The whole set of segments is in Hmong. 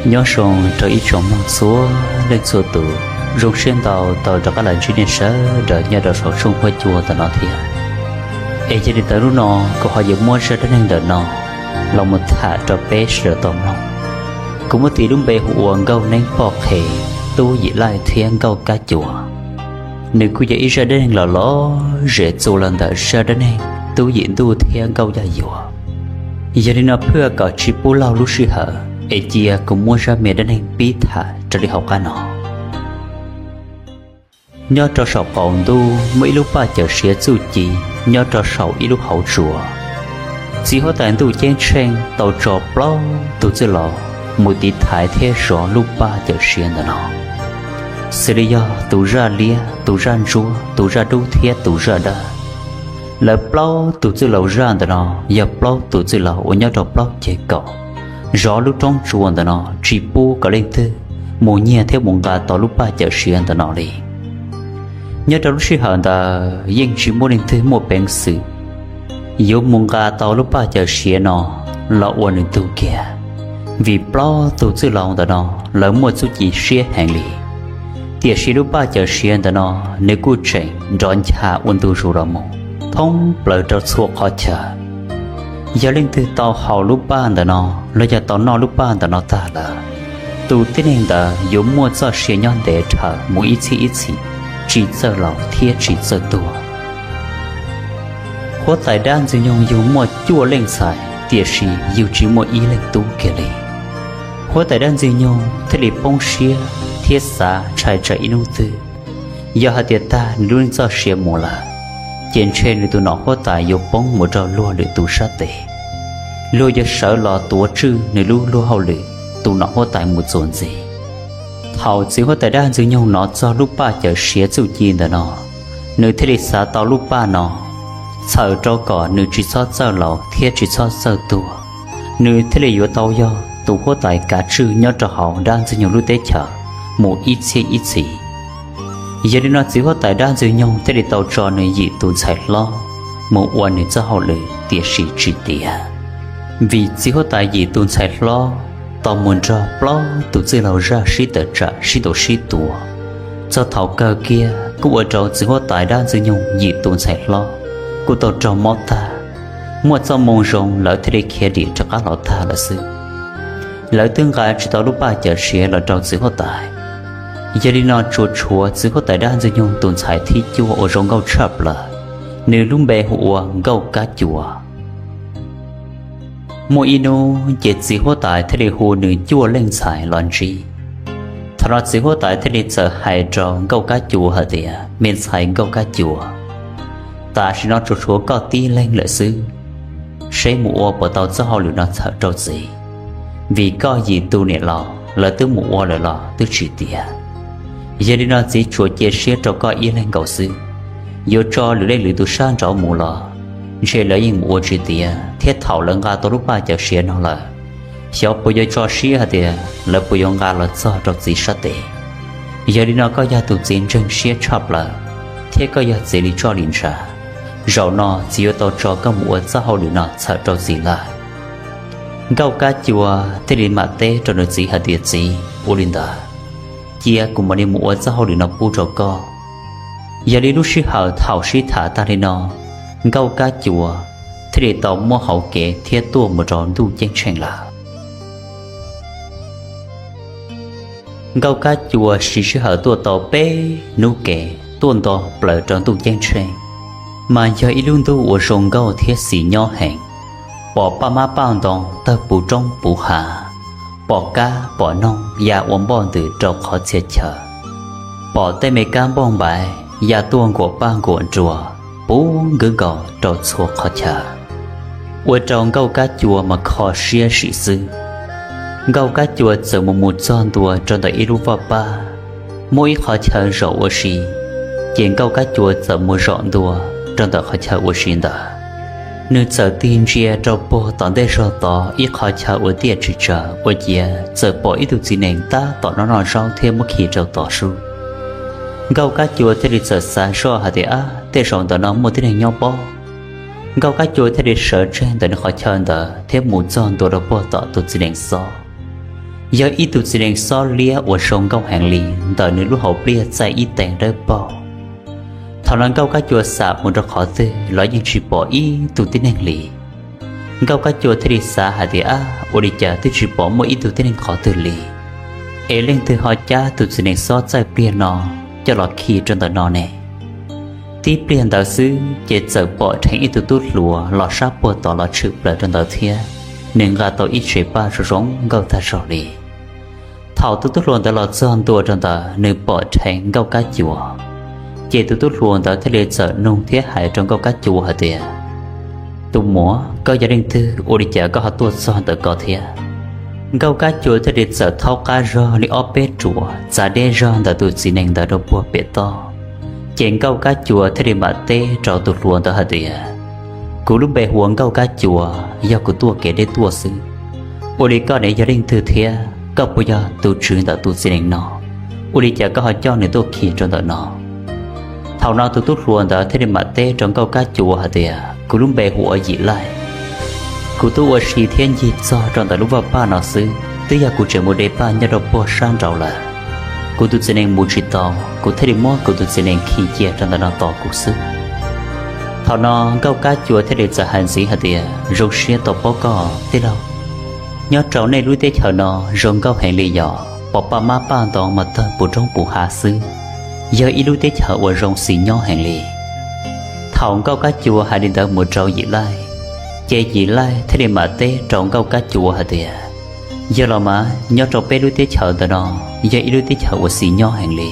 Nyob zoo rau ib tsoom mloog txhua leej txhua tus, zoo siab ntau tau rov qab los ntsib nej sawv daws nyob rau saum tshooj huab cua ntawm no thiab. Es yog li ntawd hnub no kuv ho yuav muab zaj dab neeg ntawm no los mus tham rau peb sawv daws tau mloog. Kuv muab tis lub npe hu ua Nkauj Neeb Poj Qhe, Tub Yim Laij thiab Nkauj Kab Cua. Nws kuj yog ib zaj dab neeg los lom zem txuas los ntawm zaj dab neeg Tub Yim Ntuj thiab Nkauj Yaj Yuam. Yog li no phwj kom tsis pub laug lub sij hawm, es cia kuv muab zaj me dab neeg pib tham raws li hauv qab no. Nyob rau saum qaum ntuj muaj ib lub paj cawm siav txuj ci nyob rau saum ib lub hauv tsua. Txiv huab tais Ntuj Ceeb Tsheej tau tso plaub tug txwj laus mus tiv thaiv thiab zov lub paj cawm siav ntawm no, xws li yog tus zaj liab, tus zaj ntsuab, tus zaj dub thiab tus zaj dawb. Lawv plaub tus txwj laus zaj ntawm no yog plaub tus txwj laus uas nyob rau plaub ceg kaum zov lub roob tsua ntawm no, tsis pub kom leej twg mus nyiag thiab mus nqa tau lub paj cawm siav ntawm no li. Nyob rau lub sij hawm ntawd yeej tsis muaj leej twg muaj peev xwm yuav mus nqa tau lub paj cawm siav no los ua nws tug kiag, vim plaub tug txwj laus ntawm no lawv muaj txuj ci siab heev li. Tiam sis lub paj cawm siav ntawm no nws kuj tseem nrov ncha ua ntu zus los mus thoob plaws rau txhua qhov chaw. Yog leej twg tau haus lub paj ntawm no los yog tau noj lub paj ntawm no tag lawm, tus tib neeg ntawd yuav muaj txoj sia nyob ntev dhawv mus ib txhiab ib txhis, tsis txawj laus thiab tsis txawj tuag. Huab tais dab Ntxwg Nyoog yug muaj cuaj leej ntxhais, tiam sis yug tsis muaj ib leej tub kiag li. Huab tais dab Ntxwg Nyoog thiaj li poob siab thiab xav ntshai tsam ib hnub twg yog hais tias tag nws lub neej txoj sia mus lawm, ces ntshe nws tus nom huab tais yuav poob mus rau luag lwm tus sab tes, luag yuav sawv los tuav tswj nws lub luag hauj lwm tus nom huab tais mus txuas ntxiv. Thaum txiv huab tais dab Ntxwg Nyoog hnov txog lub paj cawm siav txuj ci ntawm no, nws thiaj li xav tau lub paj no txhawm rau kom nws tsis txhob txawj laus thiab tsis txhob txawj tuag, nws thiaj li yuav tau yog tus huab tais kav tswj nyob rau hauv dab Ntxwg Nyoog lub teb chaws mus ib txhiab ib txhis. Yog li no txiv huab tais dab Ntxwg Nyoog thiaj li tau tso nws yim tus ntxhais hlob mus ua nws txoj hauj lwm, tiam sis tsis tiav, vim txiv huab tais yim tus ntxhais hlob tau mus nrog plaub tus txwj laus zaj sib tawm tsam sib ntaus sib tua. Txog thaum kawg kiag kuj ua rau txiv huab tais dab Ntxwg Nyoog yim tus ntxhais hlob kuj tau raug mob tag, muaj txoj moo zoo lawv thiaj li khiav dim rov qab los tag lawm xwb. Lawv twb nqa tsis tau lub paj cawm siav los rau txiv huab tais. Yog li no tsuas tshuav txiv huab tais dab Ntxwg Nyoog tus ntxhais thib cuaj uas zoo nkauj tshaj plaws, nws lub npe hu ua Nkauj Kab Cua. Muaj ib hnub ces txiv huab tais thiaj li hu nws cuaj leej ntxhais los ntsib. Thaum no txiv huab tais thiaj li txawm hais rau Nkauj Kab Cua hais tias, me ntxhais Nkauj Kab Cua, tam sim no tsuas tshuav koj tib leeg lawm xwb, seb mus ua puas tau txoj hauj lwm no txhawm rau txiv, vim koj yim tus niam laus lawv twb mus ua lawm los twb tsis tiav. Yog li no txiv tsuas cia siab rau koj ib leeg nkaus xwb, yuav tso lwm leej lwm tus sab nraud mus los ntshe lawv yeej mus ua tsis tiav, thiab thaum lawv nqa tau lub paj cawm siav no lawm, xyov puas yuav tso siab hais tias lawv puas yuav nqa los txog rau txiv sab tes. Yog li no koj yog tus txiv ntseeg siab tshaj plaws, thiab koj yog txiv li tsoj li ntshav, zaum no txiv yuav tau tso koj mus ua txoj hauj lwm no txhawm rau txiv lawm. Nkauj Kab Cua thiaj li mam teb rau nws txiv hais tias, txiv, ua li ntawd, cia kuv mam li mus ua txoj hauj lwm no pub rau koj. Yog li lub sij hawm thaum sib tham tag li no, Nkauj Kab Cua thiaj li tau muab hauv kev thiab tuaj mus rau Ntuj Ceeb Tsheej lawm. Nkauj Kab Cua siv sij hawm tuaj tau peb hnub kev tuaj nto plaws rau Ntuj Ceeb Tsheej, mas yog ib lub ntuj uas zoo nkauj thiab xis nyob heev. Pom paj mab paj ntoo tawg puv roob puv hav, pom kab pom noog ya ua npoj ntws rau qhov txhia chaw, pom tej me kab npauj npaiv ya tuaj nkuam paj nkuam nruas puv nkwv nkaus rau txhua qhov chaw, ua rau Nkauj Kab Cua mas kho siab sim xwb. Nkauj Kab Cua txawm mus mus txog ntua rau ntawm ib lub vaj pab, muaj ib qhov chaw zaum ua si, ces Nkauj Kab Cua txawm mus zaum ntua rau ntawm qhov chaw ua si ntawd. Nws txawm tig ntsia rau puag tom ntej zog tod ib qhov chaw ua tiaj tsis tsawg ua ciav txawm pom ib tug txiv nees tab tom noj noj zaub thiab muab khi rau tod sub. Nkauj Kab Cua thiaj li txawm xav zoj hais tias, ab, tej zaum ntawm no muaj tib neeg nyob pob. Nkauj Kab Cua thiaj li sawv tseg ntawm nws qhov chaw ntawd thiab mus txog ntua rau puag tom tus txiv nees xob. yog ib tug txiv nees xob liab uas zoo nkauj heev li ntawm nws lub hauv pliaj txaij ib teev dawb paug. Thaum no Nkauj Kab Cua xam mus rau qhov twg los yeej tsis pom ib tug tib neeg li. Nkauj Kab Cua thiaj li xav hais tias, ab, ua li cas twb tsis pom muaj ib tug tib neeg qhov twg li, es leej twg ho cab tus txiv nees xob txaij pliag no coj los khi rau ntawm no ne? Tib pliag ntawd xwb ces txawm pom dheev ib tug tub hluas los sab puag tod los tshwm plaws rau ntawd thiab, nws nqa tau ib tsev paj zoo zoo nkauj tag zog li. Thaum tus tub hluas ntawd los txog ntua rau ntawd, nws pom dheev Nkauj Kab Cua, ces tus tub hluas ntawd thiaj li txawm nug thiab hais rau Nkauj Kab Cua hais tias, tus muam, koj yog leej twg, ua li cas koj ho tuaj txog ntawm ko thiab? Nkauj Kab Cua thiaj li txawm thaub qab zog li ob peb ruam txav deb zog ntawm tus txiv nees ntawd rau puag pem toj. Ces Nkauj Kab Cua thiaj li mam teb rau tus hluas ntawd hais tias, kuv lub npe hu ua Nkauj Kab Cua, yog kuv tuaj kev deb tuaj xwb. Ua li koj ne yog leej twg thiab? Koj puas yog tus tswv ntawm tus txiv nees no? Ua li cas koj ho coj nws tuaj khi rau ntawm no? Thaum no tus tub hluas ntawd thiaj li mam teb rau Nkauj Kab Cua hais tias, kuv lub npe hu ua Yim Laij. Kuv twb ua si thiab ncig txog rau ntawm lub vaj paj no xwb, twb yog kuv tseem mus de paj nyob rau puag sab nraud lawm. Kuv tus txiv nees mus tsis tau, kuv thiaj li muab kuv tus txiv nees khi cia rau ntawm no tos kuv xwb. Thaum no Nkauj Kab Cua thiaj li txawm hais ntxiv hais tias, zoo siab tau paub koj tij laug. Nyob rau nej lub teb chaws no zoo nkauj heev li yom, pom paj mab paj ntoo mas tawg puv roob puv hav xwb, yog ib lub teb chaws uas zoo xis nyob heev li. Thaum Nkauj Kab Cua hais li ntawd mus rau Yim Laij, ces Yim Laij thiaj li mam teb rau Nkauj Kab Cua hais tias, yog los mas, nyob rau peb lub teb chaws ntawm no yog ib lub teb chaws uas xis nyob heev li.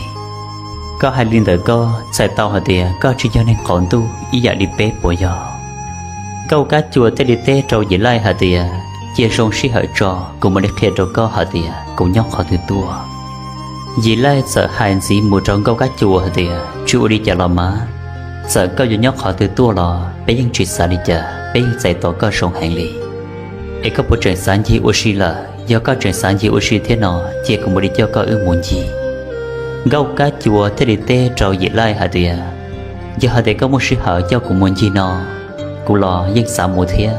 Koj hais li ntawd koj txhais tau hais tias koj tsis yog neeg qaum ntuj ib yam li peb puas yog? Nkauj Kab Cua thiaj li teb rau Yim Laij hais tias, cia zoo sij hawm tso, kuv mam li qhia rau koj hais tias kuv nyob qhov twg tuaj. Yim Laij txawm hais ntxiv mus rau Nkauj Kab Cua hais tias, tsis ua li cas los mas, txawm koj yuav nyob qhov twg tuaj los peb yeej tsis xav li cas, peb yeej txais tos koj zoo heev li. Es koj puas tseem xav ncig ua si lawm? Yog koj tseem xav ncig ua si thiab no, cia kuv mam li coj koj wb mus ncig. Nkauj Kab Cua thiaj li teb rau Yim Laij hais tias, yog hais tias koj muaj sij hawm coj kuv mus ncig no, kuv los yeej xav mus thiab,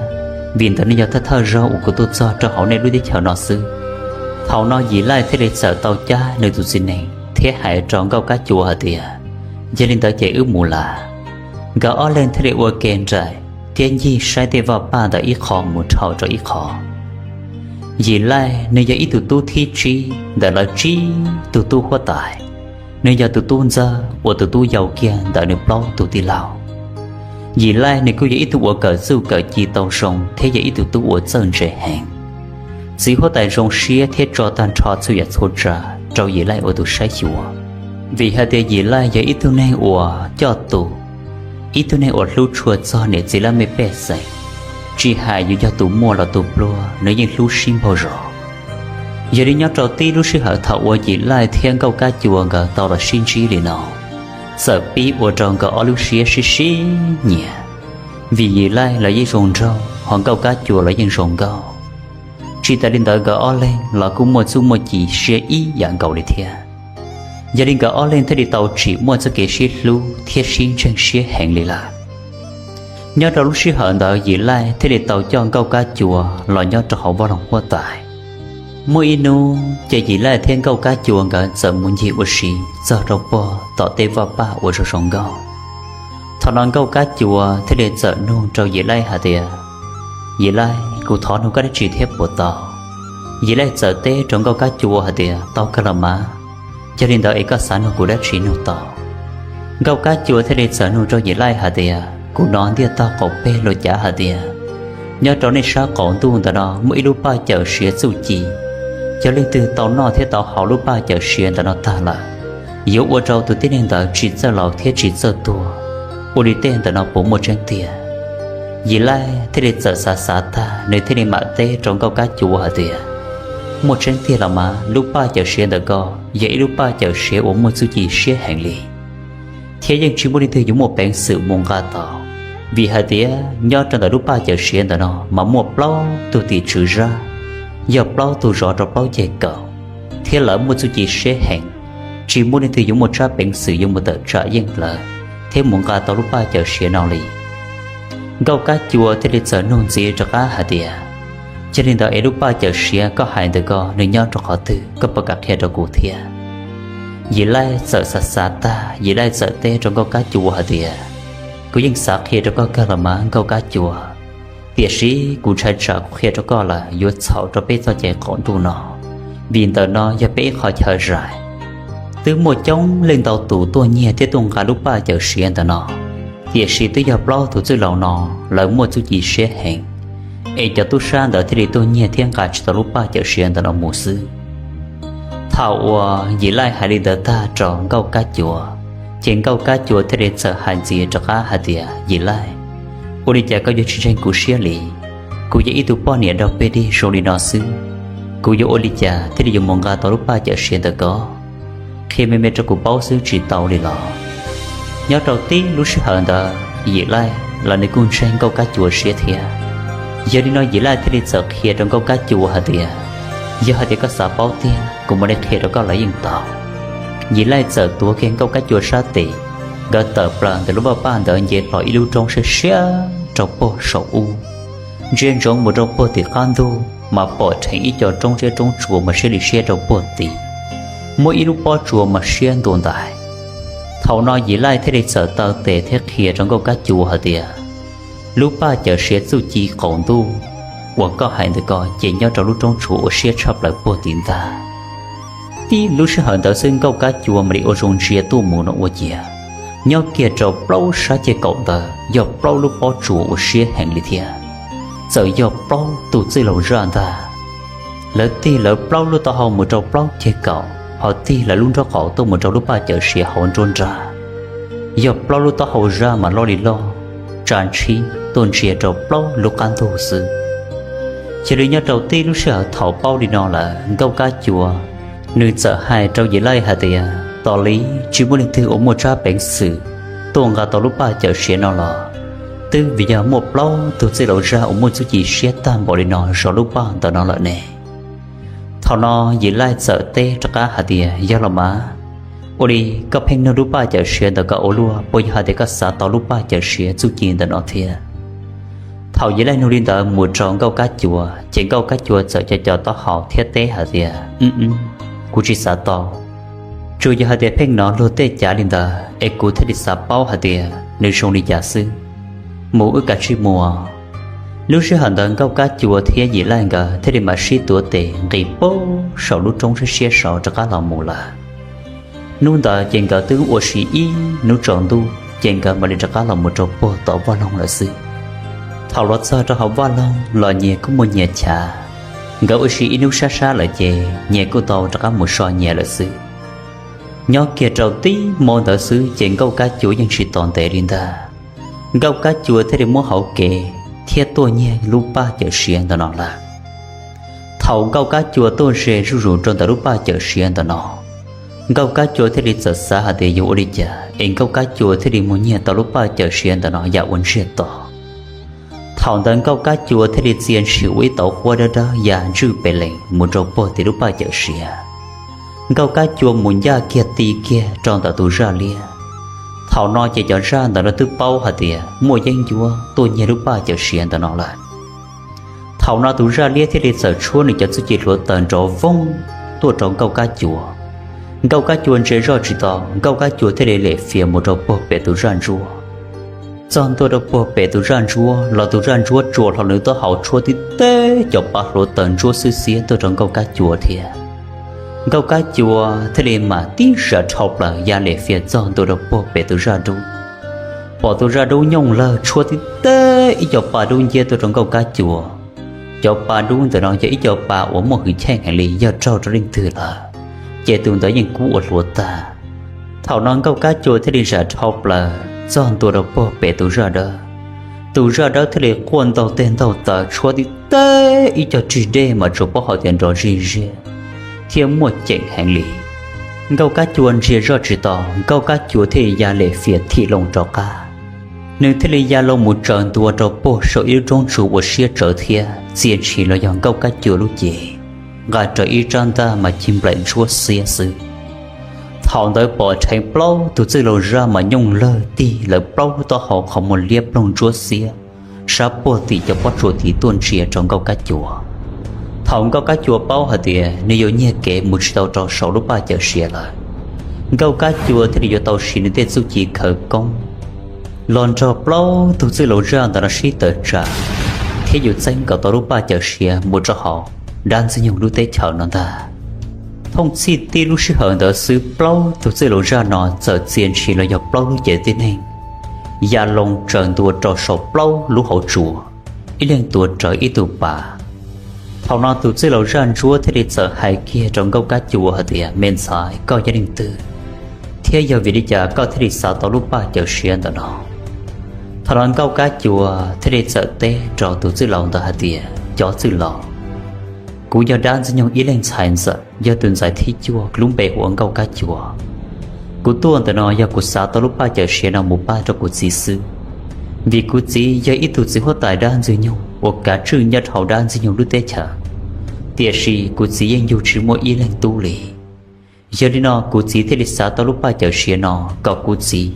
vim ntawd no yog thawj thawj zaug uas kuv tuaj txog rau hauv nej lub teb chaws no xwb. Thaum no Yim Laij thiaj li txawm tau cab nws tus txiv nees thiab hais rau Nkauj Kab Cua hais tias, yog li ntawd ces wb mus lawm. Nkawd ob leeg thiaj li ua ke nraim thiab ncig saib tej vaj paj ntawm ib qho mus dhau rau ib qho. Yim Laij nws yog ib tug tub thib tsib ntawm lawv tsib tug tub huab tais. Nws yog tus tub ntxawg uas tus tub yau kiag ntawm nws plaub tug tij laug. Yim Laij nws kuj yog ib tug uas kawm txuj kawm ci tau zoo thiab yog ib tug tub uas txawj ntse heev. Txiv huab tais zoo siab thiab tso tag nrho txhua yam txhua tsav rau Yim Laij ua tus saib xyuas, vim hais tias Yim Laij yog ib tug neeg uas coj tus, ib tug neeg uas hlub tshua txog niam txiv laj mej pej xeem, tsis hais yuav yog tus muaj los tus pluag nws yeej hlub sib npaug zos. Yog li nyob rau tib lub sij hawm thaum uas Yim Laij thiab Nkauj Kab Cua nkawd tau los sib ntsib li no, txawm pib ua rau nkawd ob lub siab sib sib nyiam, vim Yim Laij los yeej zoo nraug ho Nkauj Kab Cua los yeej zoo nkauj. Tsis tas li ntawd nkawd ob leeg los kuj muaj txuj muaj ci siab ib yam nkaus li thiab. Yog li nkawd ob leeg thiaj li tau tsim muaj txoj kev sib hlub thiab sib ntseeg siab heev li lawm. Nyob rau lub sij hawm ntawd Yim Laij thiaj li tau coj Nkauj Kab Cua los nyob rau hauv vaj loog huab tais. Muaj ib hnub ces Yim Laij thiab Nkauj Kab Cua nkawd txawm mus ncig ua si txog rau puag tom tej vaj paj uas zoo zoo nkauj. Thaum no Nkauj Kab Cua thiaj li txawm nug rau Yim Laij hais tias, Yim Laij, kuv thov nug koj dab tsi thiab puas tau? Yim Laij txawm teb rau Nkauj Kab Cua hais tias, tau kawg los mas, yog li ntawd es koj xav nug kuv dab tsi nug tau. Nkauj Kab Cua thiaj li txawm nug rau Yim Laij hais tias, kuv hnov ntiaj tog qaum peg luag cav hais tias nyob rau nej sab qaum ntuj ntawm no muaj ib lub paj cawm siav txuj ci, yog leej twg tau noj thiab tau haus lub paj cawm siav ntawm no tag lawm, yuav ua rau tus tib neeg ntawd tsis txawj laus thiab tsis txawj tuag. Ua li tej ntawm no puas muaj tseeb tiag? Yim Laij thiaj li txawm xav xav tag, nws thiaj li mam teb rau Nkauj Kab Cua hais tias, muaj tseeb tiag los mas, lub paj cawm siav ntawm ko yog ib lub paj cawm siav uas muaj txuj ci siab heev li, thiab yeej tsis muaj leej twg yuav muaj peev xwm mus nqa tau, vim hais tias nyob rau ntawm lub paj cawm siav ntawm no mas muaj plaub tug tim tswv zab, yog plaub tug zov rau plaub ceg kaum, thiab lawv muaj txuj ci siab heev, tsis muaj leej twg yuav muaj tsab peev xwm yuav mus tawm tsam yeej lawv thiab mus nqa tau lub paj cawm siav no li. Nkauj Kab Cua thiaj li txawm nug ntxiv rov qab hais tias, Yog li ntawd es lub paj cawm siav koj hais ntawm ko nws nyob rau qhov twg, koj puas kam qhia rau kuv thiab? Yim Laij txawm xav xav tag, Yim Laij txawm teb rau Nkauj Kab Cua hais tias, kuv yeej xav qhia rau koj kawg los mas Nkauj Kab Cua, tiam sis kuv ntshai tsam kuv qhia rau koj lawm yuav txhaum rau peb txoj cai qaum ntuj no, vim ntawm no yog peb ib qho chaw zais. Twb muaj coob leej ntau tus tuaj nyiag thiab tuaj nqa lub paj cawm siav ntawm no, tiam sis twb yog plaub tus txwj laus no lawv muaj txuj ci siab heev, es cov tub sab ntawd thiaj li tuaj nyiag thiab nqa tsis tau lub paj cawm siav ntawm no mus xwb. Thaum uas Yim Laij hais li ntawd tag rau Nkauj Kab Cua, ces Nkauj Kab Cua thiaj li txawm hais ntxiv rov qab hais tias, Yim Laij, ua li cas koj yuav tsis ntseeg kuv siab li? Kuv yog ib tug poj niam dog pes dig zoo li no xwb, kuv yuav ua li cas thiaj li yuav mus nqa tau lub paj cawm siav ntawm ko? Qhia me me rau kuv paub xwb tsis tau li los? Nyob rau tib lub sij hawm ntawd Yim Laij los nws kuj ntseeg Nkauj Kab Cua siab thiab. Yog li no Yim Laij thiaj li txawm qhia rau Nkauj Kab Cua hais tias, yog hais tias koj xav paub tiag kuv mam li qhia rau koj los yeej tau. Yim Laij txawm tuav kiag Nkauj Kab Cua sab tes, nkawd tawm plaws ntawm lub vaj paj ntawd nce hlo ib lub roob siab siab rau puag saum ub. Ntsia ntsoov mus rau puag tim qab ntug mas pom dheev ib co roob zeb roob tsuas mas siab li siab rau puag tid. Muaj ib lub pob tsuas mas siab ntuas ntais. Thaum no Yim Laij thiaj li txawm taw tes thiab qhia rau Nkauj Kab Cua hais tias, lub paj cawm siav txuj ci qaum ntuj uas koj hais ntawm ko ces nyob rau lub roob tsuas uas siab tshaj plaws puag tim ntag. Tib lub sij hawm ntawd xwb Nkauj Kab Cua mam li ua zoo ntsia tuaj mus no ua ciav, nyob kiag rau plaub sab ceg kaum ntawd yog plaub lub pob tsuas uas siab heev li thiab. Txawm yog plaub tus txwj laug zaj ntag. Lawv tig lawv plaub lub taub hau mus rau plaub ceg kaum, ho tig lawv lub nraub qaum tuaj mus rau lub paj cawm siav hauv nruab nrab. Yog plaub lub taub hau zaj mas loj li loj, tsa ntshib tuaj ntsia rau plaub lub qab ntug xwb. Yog li nyob rau tib lub sij hawm thaum paub li no lawm Nkauj Kab Cua nws txawm hais rau Yim Laij hais tias, tos li tsis muaj leej twg uas muaj tsab peev xwm tuaj nqa tau lub paj cawm siav no los, twb vim yog muaj plaub tug txwj laug zaj uas muaj txuj ci siab tag npaum li no zov lub paj ntawm no lawm ne. Thaum no Yim Laij txawm teb rov qab hais tias, yog los mas, ua li koj pheej nug lub paj cawm siav ntawm ko ua luaj, puas yog hais tias koj xav tau lub paj cawm siav txuj ci ntawm no thiab? Thaum Yim Laij nug li ntawd mus rau Nkauj Kab Cua ces Nkauj Kab Cua txawm co co taub hau thiab teb hais tias, kuv tsis xav tau. Tsuas yog hais tias pheej hnov luag tej cav li ntawd es kuv thiaj li xav paub hais tias nws zoo li cas xwb. Mus wb kav tsij mus. Lub sij hawm ntawd Nkauj Kab Cua thiab Yim Laij nkawd thiaj li mam sib tuav tes nqis puag saum lub roob siab siab saud rov qab los mus lawm. Hnub ntawd ces nkawd twb ua si ib hnub tsaus ntuj ces nkawd mam li rov qab los mus rau puag tom vaj loog lawm xwb. Thaum los txog rau hauv vaj loog los nyias kuj muaj nyias chav. Nkawd ua si ib hnub sab sab lawm ces nyias kuj tau rov qab mus so nyias lawm xwb. Nyob kiag rau tib hmo ntawd xwb ces Nkauj Kab Cua yeej tsis tos ntev li ntag. Nkauj Kab Cua thiaj li muab hauv kev thiab tuaj nyiag lub paj cawm siav ntawm no lawm. Thaum Nkauj Kab Cua tuaj ze zuj zus rau ntawm lub paj cawm siav ntawm no, Nkauj Kab Cua thiaj li txawm xav hais tias yuav ua li cas es Nkauj Kab Cua thiaj li mus nyiag tau lub paj cawm siav ntawm no yam uas ntsiag to. Thaum ntawd Nkauj Kab Cua thiaj li txia ntshis ua ib tauv quab dawb dawb ya ntswj pes lees mus rau puag tim lub paj cawm siav. Nkauj Kab Cua mus ncaj kiag ti kiag rau ntawm tus zaj liab. Thaum no ces cov zaj ntawm no twb paub hais tias muaj yeeb ncuab tuaj nyiag lub paj cawm siav ntawm no lawm. Thaum no tus zaj liab thiaj li txawm tshuab nws cov txuj ci hluav taws nrov voog tuaj rau Nkauj Kab Cua. Nkauj Kab Cua ntsia zoj tsis tau, Nkauj Kab Cua thiaj li lem fias mus rau puag pem tus zaj ntsuab. Txog ntua rau puag pem tus zaj ntsuab los tus zaj ntsuab tsuas hlo nws taub hau tshuab tib teb cov pa hluav taws ntsuab xwb xiab tuaj rau Nkauj Kab Cua thiab. Nkauj Kab Cua thiaj li mam tib zam dhau plaws ya lem fias txog ntua rau puag pem tus zaj dub. Pom tus zaj dub nyooj lawg tshuab tib teb ib co pa dub nciab tuaj rau Nkauj Kab Cua. Cov pa dub ntawm no yog ib co pa uas muaj hwj chim heev li, yog raug rau leej twg lawm ces tus ntawd yeej kub ua hluav tag. Thaum no Nkauj Kab Cua thiaj li zam dhau plaws txog ntua rau puag pem tus zaj dawb. Tus zaj dawb thiaj li quaj ntaug tes ntaug taw tshuab tib teb ib co rig dej mas tsuas paub hais tias nrov zig ziag thiab muaj ceem heev li. Nkauj Kab Cua ntsia zoj tsis tau, Nkauj Kab Cua thiaj li ya lem fias thim loo rov qab. Nws thiaj li ya loo mus tsaws ntua rau puag saum ib lub roob tsua uas siab tsawv thiab txia ntshis los yog Nkauj Kab Cua lub cev, nqa rawv ib rab ntaj mas cig nplaim ntsuab xiab xwb. Thaum ntawd pom dheev plaub tus txwj laug zaj mas nyooj lawg tig lawv plaub lub taub hau qhov muag liab ploog ntsuab xiab sab puag tim cov pob tsuas tid tuaj ntsia rau Nkauj Kab Cua. Thaum Nkauj Kab Cua paub hais tias nws yuav nyiag kev mus tsis tau rau saum lub paj cawm siav lawm, Nkauj Kab Cua thiaj li yuav tau siv nws tej txuj ci khawv koob los nrog plaub tug txwj laus zaj ntawm no sib tawm tsam thiab yuav txeeb kom tau lub paj cawm siav mus rau hauv dab Ntxwg Nyoog lub teb chaws no ntag. Thooj txhij tib lub sij hawm ntawd xwb, plaub tug txwj laus zaj no txawm txia ntshis los yog plaub lub cev tib neeg ya loo tsaws ntua rau saum plaub lub hauv tsua, ib leeg tuav rawv ib tug pas. Thaum no tus txwj laus zaj ntsuab thiaj li txawm hais kiag rau Nkauj Kab Cua hais tias, Me ntxhais, koj yog leej twg, thiab yog vim li cas koj thiaj li xav tau lub paj cawm siav ntawm no? Thaum no Nkauj Kab Cua thiaj li txawm teb rau tus txwj laus ntawd hais tias, Cov txwj laus, kuv yog dab Ntxwg Nyoog ib leeg ntxhais ntxawm, yog tus ntxhais thib cuaj, lub npe hu ua Nkauj Kab Cua. Kuv tuaj ntawm no yog kuv xav tau lub paj cawm siav no mus pab rau kuv txiv xwb, vim kuv txiv yog ib tug txiv huab tais dab Ntxwg Nyoog uas kav tswj nyob rau hauv dab Ntxwg Nyoog lub teb chaws, tiam sis kuv txiv yeej yug tsis muaj ib leeg tub li. Yog li no kuv txiv thiaj li xav tau lub paj cawm siav no kom kuv txiv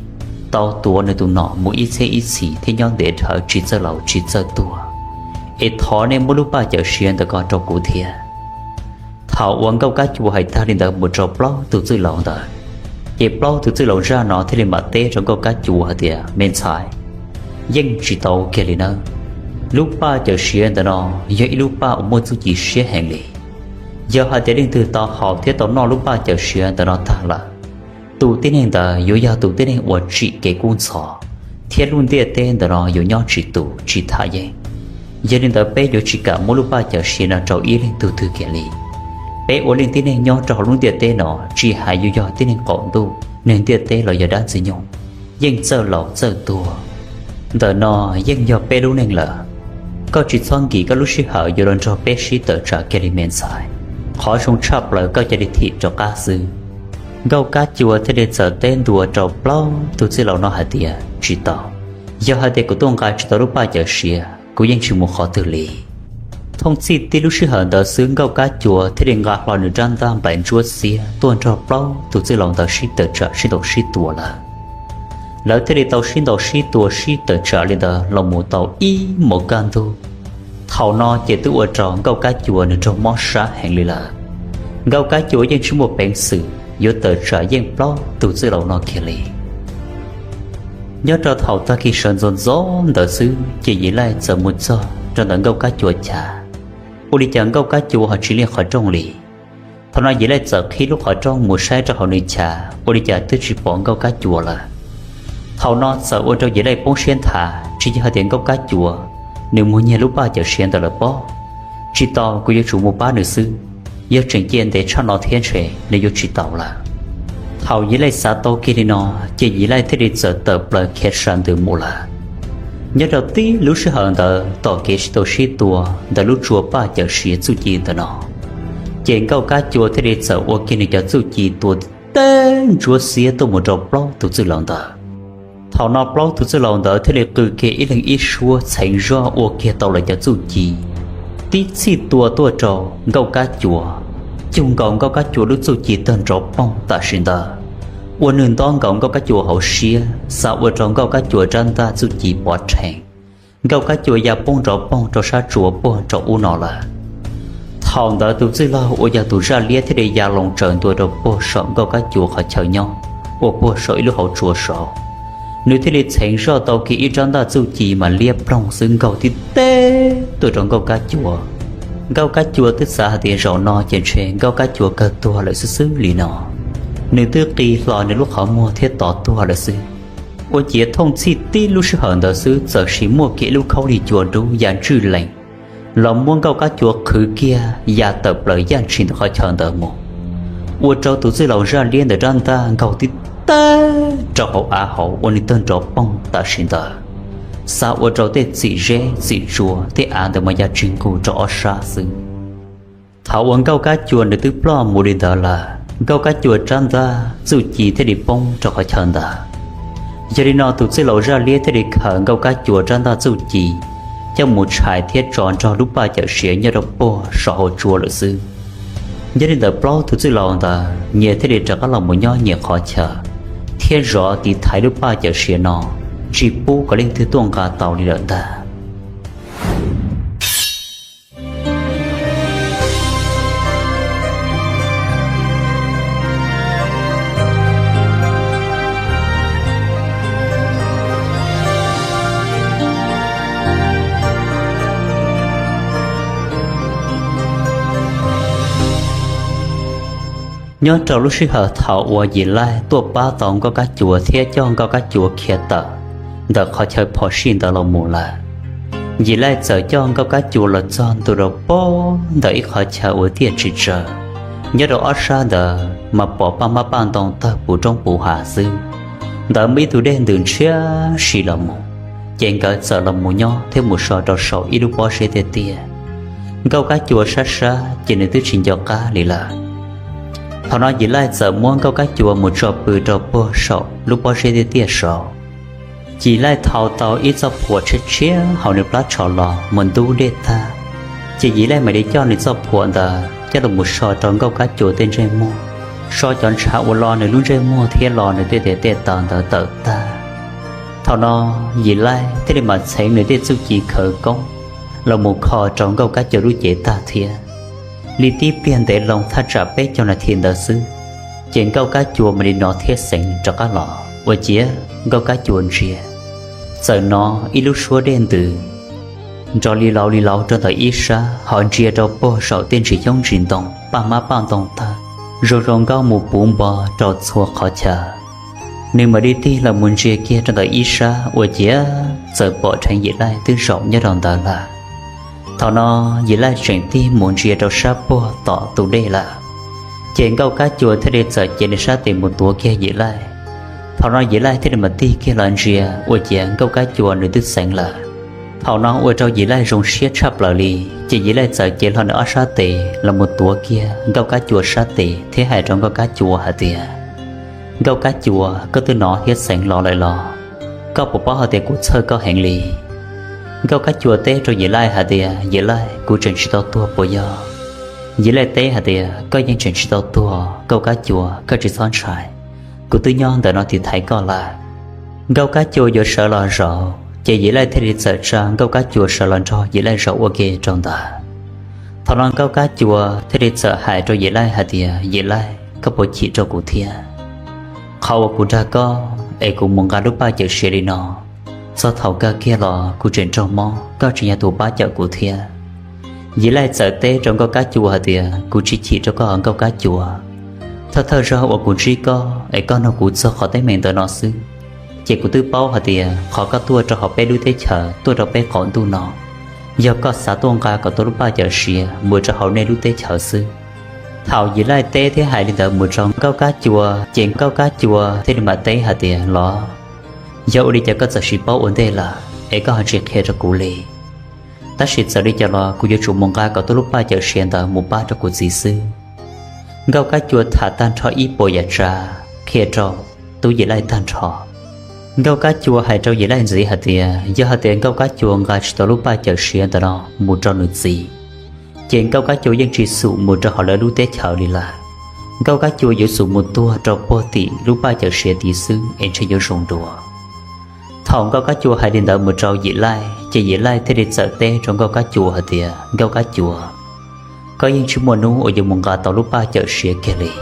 tau tuav nws tus nom mus ib txhiab ib txhis thiab nyob ntev dhawv tsis txawj laus tsis txawj tuag, es thov nej muab lub paj cawm siav ntawm ko rau kuv thiab. Thaum uas Nkauj Kab Cua hais tag li ntawd mus rau plaub tus txwj laus ntawd, ces plaub tus txwj laus zaj no thiaj li mam teb rau Nkauj Kab Cua hais tias, Me ntxhais, yeej tsis tau kiag li nawb. Lub paj cawm siav ntawm no yog ib lub paj uas muaj txuj ci siab heev li. Yog hais tias leej twg tau haus thiab tau noj lub paj cawm siav ntawm no tag lawm, tus tib neeg ntawd yuav yog tus tib neeg uas tsim kev kub ntxhov, thiab lub ntiaj teb ntawm no yuav nyob tsis tus tsis tham yeeb. Yog li ntawd peb yuav tsis kam muab lub paj cawm siav no rau ib leej tug twg kiag li. Peb ua leej tib neeg nyob rau hauv lub ntiaj teb no tsis hais yuav yog tib neeg qaum ntuj neeg ntiaj teb los yog dab Ntxwg Nyoog, yeej txawj laus txawj tuag. Ntawm no yeej yog peb lub neej lawm. Koj tsis txhob nkim koj lub sij hawm yuav los nrog peb sib tawm tsam kiag li me ntxhais. Qhov zoo tshaj plaws koj cia li thim rov qab xwb. Nkauj Kab Cua thiaj li txawm teb ntua rau plaub tug txwj laus no hais tias, Tsis tau. Yog hais tias kuv tuaj nqa tsis tau lub paj cawm siav, kuv yeej tsis mus qhov twg li. Thooj txhij tib lub sij hawm ntawd xwb Nkauj Kab Cua thiaj li nqa hlo nws rab ntaj nplaim ntsuab xiab tuaj nrog plaub tug txwj laus ntawd sib tawm tsam sib ntaus sib tua lawm. Lawv thiaj li tau sib ntaus sib tua sib tawm tsam li ntawd los mus tau ib hmos kaj ntug. Thaum no ces twb ua rau Nkauj Kab Cua nws raug mob sab heev li lawm. Nkauj Kab Cua yeej tsis muaj peev xwm yuav tawm tsam yeej plaub tug txwj laus no kiag li. Nyob rau thaum tag kis sawv ntxov ntxov ntawd xwb ces Yim Laij txawm mus txog rau ntawm Nkauj Kab Cua chav. Ua li cas Nkauj Kab Cua ho tsis liaj qhov rooj li. Thaum no Yim Laij txawm qhib lub qhov rooj mus saib rau hauv nws chav, ua li cas twb tsis pom Nkauj Kab Cua lawm. Thaum no txawm ua rau Yim Laij poob siab nthav, tsis yog hais tias Nkauj Kab Cua nws mus nyiag lub paj cawm siav ntawd lawm pob. Tsis tau, kuv yuav tsum mus pab nws xwb. Yog tseem cia ntev tshaj no thiab ntshe nws yuav tsis tau lawm. Thaum Yim Laij xav tau kiag li no, ces Yim Laij thiaj li txawm tawm plaws khiav sab ntws mus lawm. Nyob rau tib lub sij hawm ntawd tom kev sib ntaus sib tua ntawm lub tsua paj cawm siav txuj ci ntawm no, ces Nkauj Kab Cua thiaj li txawm ua kiag nws cov txuj ci tua teb ntsuab xiab tuaj mus rau plaub tus txwj laus ntawd. Thaum no plaub tus txwj laus ntawd thiaj li qw kiag ib leeg ib suab txheev zoj ua kiag tau lawv cov txuj ci, tib txhij tua tuaj rau Nkauj Kab Cua, cug nkaus Nkauj Kab Cua lub txuj ci tawg nrov poog tam sim ntawd, ua nws nto nkaus Nkauj Kab Cua hauv siab, xav ua rau Nkauj Kab Cua rab ntaj txuj ci pov rhees. Nkauj Kab Cua ya poob nrov poog rau sab tsua puag rau ub no lawm. Thaum ntawd tus txwj laug uas yog tus zaj liab thiaj li ya loo tsaws ntua rau puag saum Nkauj Kab Cua qhov chaw nyob uas puag saum ib lub hauv tsua saud. Nws thiaj li txheev zoj tau kiag ib rab ntaj txuj ci mas liab ploog xwb nkaug tib teb tuaj rau Nkauj Kab Cua. Nkauj Kab Cua twb xav hais tias zaum no ces ntshe Nkauj Kab Cua kawg tuag lawm xwb xwb li no. Nws twb qi hlo nws lub qhov muag thiab tod tuag lawm xwb. Ua ciav thooj txhij tib lub sij hawm ntawd xwb txawm sim muaj kiag ib lub khaub lig cua dub ya ntswj lees los muab Nkauj Kab Cua qhwv kiag ya tawm plaws yaj ntshis ntawm qhov chaw ntawd mus, ua rau tus txwj laus zaj liab ntawd rab ntaj nkaug tib teb rau hauv av hauv ua nws tawg nrov poog tam sim ntawd, xav ua rau tej txim zeb txim tsua tej av ntawd mas ya tsis nqug rau ob sab xwb. Thaum uas Nkauj Kab Cua nws twb ploj mus li ntawd lawm, Nkauj Kab Cua rab ntaj txuj ci thiaj li poob rau qhov chaw ntawd. Yog li no tus txwj laus zaj liab thiaj li khaws Nkauj Kab Cua rab ntaj txuj ci coj mus tshais thiab tso nrog lub paj cawm siav nyob rau puag saum hauv tsua lawm xwb. Yog li ntawd plaub tus txwj laus ntawd nyias thiaj li rov qab los mus nyob nyias qhov chaw, thiab zov tiv thaiv lub paj cawm siav no tsis pub kom leej twg tuaj nqa tau li lawm ntag. Nyob rau lub sij hawm thaum uas Yim Laij tuaj pab tau Nkauj Kab Cuas thiab coj Nkauj Kab Cuas khiav tawm ntawm qhov chaw phom sij ntawd los mus lawm, Yim Laij txawm coj Nkauj Kab Cuas los txog ntua rau pem ntawm ib qhov chaw uas tiaj tsis tsawg. Nyob rau ob sab ntawd mas pom paj hmab paj ntoo tawg puv roob puv hav xwb. Ntawd muaj ib tug dej ntws ntshiab si los mus, ces nkawd txawm los mus nyob thiab mus so rau saum ib lub pob zeb tiaj tiaj. Nkauj Kab Cuas sab sab ces nws twb tsis nco qab li lawm. Thaum no Yim Laij txawm muab Nkauj Kab Cuas mus tso pw rau puag saum lub pob zeb tiaj tiaj saud. Yim Laij thau tau ib txoj phuam tshiab tshiab hauv nws plab tsho los mus ntub dej tag, ces Yim Laij mam li coj nws txoj phuam ntawd coj los mus so rau Nkauj Kab Cuas tej ntsej muag, so cov ntshav uas lo nws lub ntsej muag thiab lo nws tej tes tej taw ntawd tawm tag. Thaum no Yim Laij thiaj li mam txheev nws tej txuj ci khawv koob los mus kho rau Nkauj Kab Cuas lub cev tag thiab. Li tib pliag ntev loo thaj tsam peb caug nas this ntawd xwb, ces Nkauj Kab Cuas mam li hnov thiab xeev rov qab los. Ua ciav Nkauj Kab Cuas ntsia, txawm hnov ib lub suab dej ntws nrov li lauv li lauv rau ntawm ib sab, ho ntsia rau puag saum tej ntsis xyoob ntsis ntoo paj hmab paj ntoo tawg zoo zoo nkauj mus puv npo rau txhua qhov chaw. Nws mam li tig los mus ntsia kiag rau ntawm ib sab, ua ciav txawm pom dheev Yim Laij twb zaum nyob rau ntawd lawm. Thaum no Yim Laij tseem tig mus ntsia rau sab puag tom tus dej lawm, ces Nkauj Kab Cuas thiaj li txawm cev nws sab tes mus tuav kiag Yim Laij. Thaum no Yim Laij thiaj li mam tig kiag los ntsia, ua ciav Nkauj Kab Cuas nws twb xeev lawm. Thaum no ua rau Yim Laij zoo siab tshaj plaws li, ces Yim Laij txawm cev hlo nws ob sab tes los mus tuav kiag Nkauj Kab Cuas sab tes thiab hais rau Nkauj Kab Cuas hais tias, Nkauj Kab Cuas, koj twb hnov thiab xeev los lawm los? Koj puas paub hais tias kuv txhawj koj heev li? Nkauj Kab Cuas teb rau Yim Laij hais tias, Yim Laij, kuv tseem tsis tau tuag puas yog? Yim Laij teb hais tias, Koj yeej tseem tsis tau tuag Nkauj Kab Cuas, koj tsis txhob ntshai. Kuv twb nyob ntawm no tiv thaiv koj lawm. Nkauj Kab Cuas yuav sawv los zaum, ces Yim Laij thiaj li txawm tsa Nkauj Kab Cuas sawv los nrog Yim Laij zaum ua ke rau ntawd. Thaum no Nkauj Kab Cuas thiaj li txawm hais rau Yim Laij hais tias, Yim Laij, koj puas chim rau kuv thiab? Qhov uas kuv nrog koj es kuv mus nqa lub paj cawm siav li no, txog thaum kawg kiag los kuv tseem raug mob, koj tseem yog tus pab cawm kuv thiab. Yim Laij txawm teb rau Nkauj Kab Cuas hais tias, Kuv tsis chim rau koj Nkauj Kab Cuas. Thawj thawj zaug uas kuv ntsib koj es koj nug kuv txog qhov teeb meem ntawm no xwb, ces kuv twb paub hais tias qhov koj tuaj rau hauv peb lub teb chaws, tuaj rau peb qaum ntuj no, yog koj xav tuaj nqa kom tau lub paj cawm siav mus rau hauv nej lub teb chaws xwb. Thaum Yim Laij teb thiab hais li ntawd mus rau Nkauj Kab Cuas, ces Nkauj Kab Cuas thiaj li mam teb hais tias, Los, yog ua li cas koj txawm sis paub ua ntej lawm es koj ho tsis qhia rau kuv li? Tab sis txawm li cas los kuv yuav tsum mus nqa kom tau lub paj cawm siav ntawd mus pab rau kuv txiv xwb. Nkauj Kab Cuas tham tag nrho ib puas yam tsav qhia rau tub Yim Laij tag nrho. Nkauj Kab Cuas hais rau Yim Laij ntxiv hais tias, yog hais tias Nkauj Kab Cuas nqa tsis tau lub paj cawm siav ntawm no mus rau nws txiv, ces Nkauj Kab Cuas yeej tsis xum mus rau hauv lawv lub teb chaws li lawm. Nkauj Kab Cuas yuav xum mus tuag rau puag tim lub paj cawm siav tid xwb es ntshe yuav zoo dua. Thaum Nkauj Kab Cuas hais li ntawd mus rau Yim Laij, ces Yim Laij thiaj li txawm teb rau Nkauj Kab Cuas hais tias, Nkauj Kab Cuas, koj yeej tsis muaj hnub uas yuav mus nqa tau lub paj cawm siav kiag li.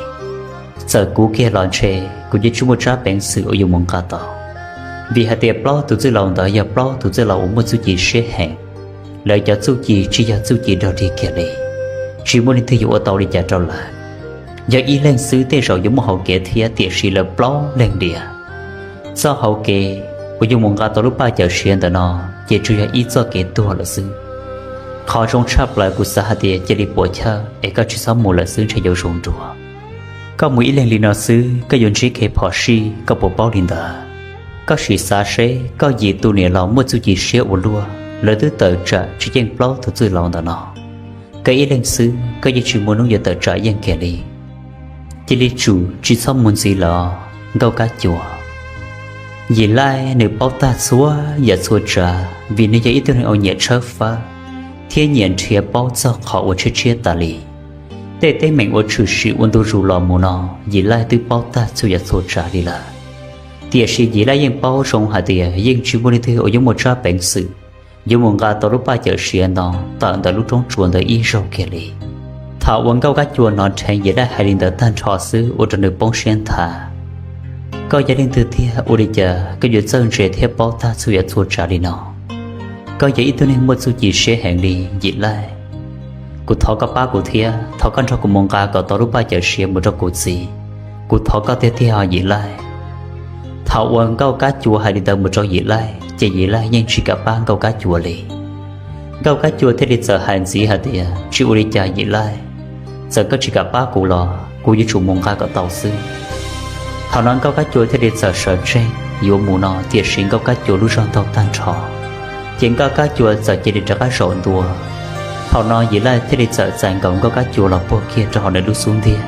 Txawm kuv kiag los ntshe kuv yeej tsis muaj tsab peev xwm uas yuav mus nqa tau, vim hais tias plaub tus txwj laus ntawd yog plaub tus txwj laus uas muaj txuj ci siab heev. Lawv cov txuj ci tsis yog txuj ci dog dig kiag li, tsis muaj leej twg yuav ua tau li cas rau lawv. Yog ib leeg xwb tej zaum yuav muaj hauv kev thiab, tiam sis lawv plaub leeg diam. Txoj hauv kev uas yuav mus nqa tau lub paj cawm siav ntawm no ces tsuas yog ib txoj kev tuag lawm xwb. Qhov zoo tshaj plaws kuv xav hais tias cia li puas chawj es koj tsis txhob mus lawm xwb ntshe yuav zoo dua. Koj mus ib leeg li no xwb koj yuav ntsib kev phom sij, koj puas paub li ntawd? Koj sim xav seb koj yim tus niam laus muaj txuj ci siab ua luaj, lawv twb tawm tsam tsis yeej plaub tus txwj laus ntawm no. Koj ib leeg xwb koj yeej tsis muaj hnub yuav tawm tsam yeej kiag li. Cia li tsum tsis txhob mus ntxiv lawm os Nkauj Kab Cuas. Yim Laij nws paub tag txhua yam txhua tsav vim nws yog ib tug neeg uas nyiam tshawb fawb thiab nyiam nrhiav paub txog qhov uas tshiab tshiab tas li. Tej teeb meem uas tshwm sim ua ntu zus los mus no, Yim Laij twb paub tag txhua yam txhua tsav li lawm. Tiam sis Yim Laij yeej paub zoo hais tias yeej tsis muaj leej twg uas yuav muaj tsab peev xwm yuav mus nqa tau lub paj cawm siav no tawm ntawm lub roob tsuas ntawd ib zaug kiag li. Thaum uas Nkauj Kab Cuas hnov dheev Yim Laij hais li ntawd tag nrho xwb ua rau nws poob siab nthav. Koj yog leej twg tiag, ua li cas koj yuav txawj ntse thiab paub tag txhua yam txhua tsav li no? Koj yog ib tug neeg muaj txuj ci siab heev li Yim Laij. Kuv thov koj pab kuv thiab, thov koj nrog kuv mus nqa kom tau lub paj cawm siav mus rau kuv txiv. Kuv thov koj tiag tiag os Yim Laij. Thaum uas Nkauj Kab Cua hais li ntawd mus rau Yim Laij ces Yim Laij yeej tsis kam pab Nkauj Kab Cua li. Nkauj Kab Cua thiaj li txawm hais ntxiv hais tias, tsis ua li cas Yim Laij, txawm koj tsis kam pab kuv los kuv yuav tsum mus nqa kom tau xwb. Thaum no Nkauj Kab Cua thiaj li txawm sawv tsees yuav mus no, tiam sis Nkauj Kab Cua lub zog ntaug tag nrho, ces Nkauj Kab Cua txawm cia li rov qab zaum ntua. Thaum no Yim Laij thiaj li txawm txais nkaus Nkauj Kab Cua los puag kiag rau hauv nws lub xub ntiag.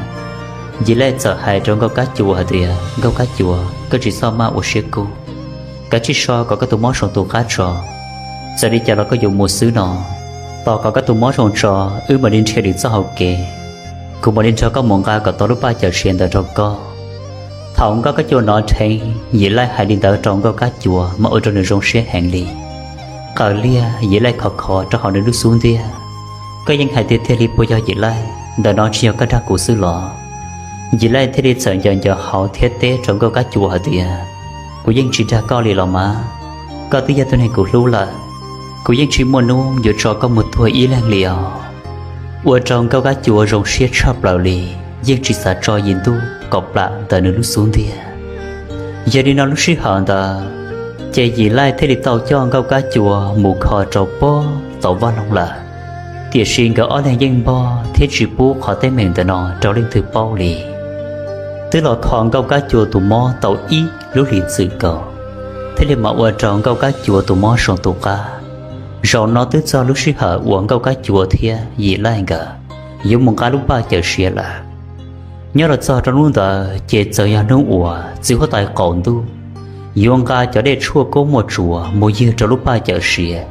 Yim Laij txawm hais rau Nkauj Kab Cua hais tias, Nkauj Kab Cua, koj tsis txhob maj ua siab kub, kav tsij so kom koj tus mob zoo tus qab tso. Txawm li cas los koj yuav mus xwb no, tos kom koj tus mob zoo tso, wb mam li nrhiav lwm txoj hauv kev, kuv mam li nrog koj mus nqa kom tau lub paj cawm siav ntawd rau koj. Thaum Nkauj Kab Cua hnov dheev Yim Laij hais li ntawd rau Nkauj Kab Cua mas ua rau nws zoo siab heev li. Qaws liag Yim Laij khov khov rau hauv nws lub xub ntiag, koj yeej hais tiag tiag li puas yog Yim Laij? Ntawm no tsis yog koj dag kuv xwb los? Yim Laij thiaj li txawm ncaws ncaws hauv thiab teb rau Nkauj Kab Cua hais tias, kuv yeej tsis dag koj li los mas, koj twb yog tus neeg kuv hlub lawm, kuv yeej tsis muaj hnub yuav tso koj mus tuag ib leeg li os. Ua rau Nkauj Kab Cua zoo siab tshaj plaws li, yeej tsis xav tso Yim Ntuj kom plam ntawm nws lub xub ntiag. Yog li no lub sij hawm ntawd, ces Yim Laij thiaj li tau coj Nkauj Kab Cua mus kho rau pem tauv vaj loog lawm. Tiam sis nkawd ob leeg yeej npog thiab tsis pub qhov teeb meem ntawm no rau leej twg paub li. Twb los kho Nkauj Kab Cua tus mob tau ib lub hlis txwm nkaus, thiaj li mam ua rau Nkauj Kab Cua tus mob zoo tus qab. Zaum no twb txog lub sij hawm uas Nkauj Kab Cua thiab Yim Laij nkawd yuav mus nqa lub paj cawm siav lawm. Nyob los txog rau hnub ntawd ces txawm yog hnub uas txiv huab tais qaum ntuj yuav nqa cov dej tshuaj kub muaj tsuas mus ywg rau lub paj cawm siav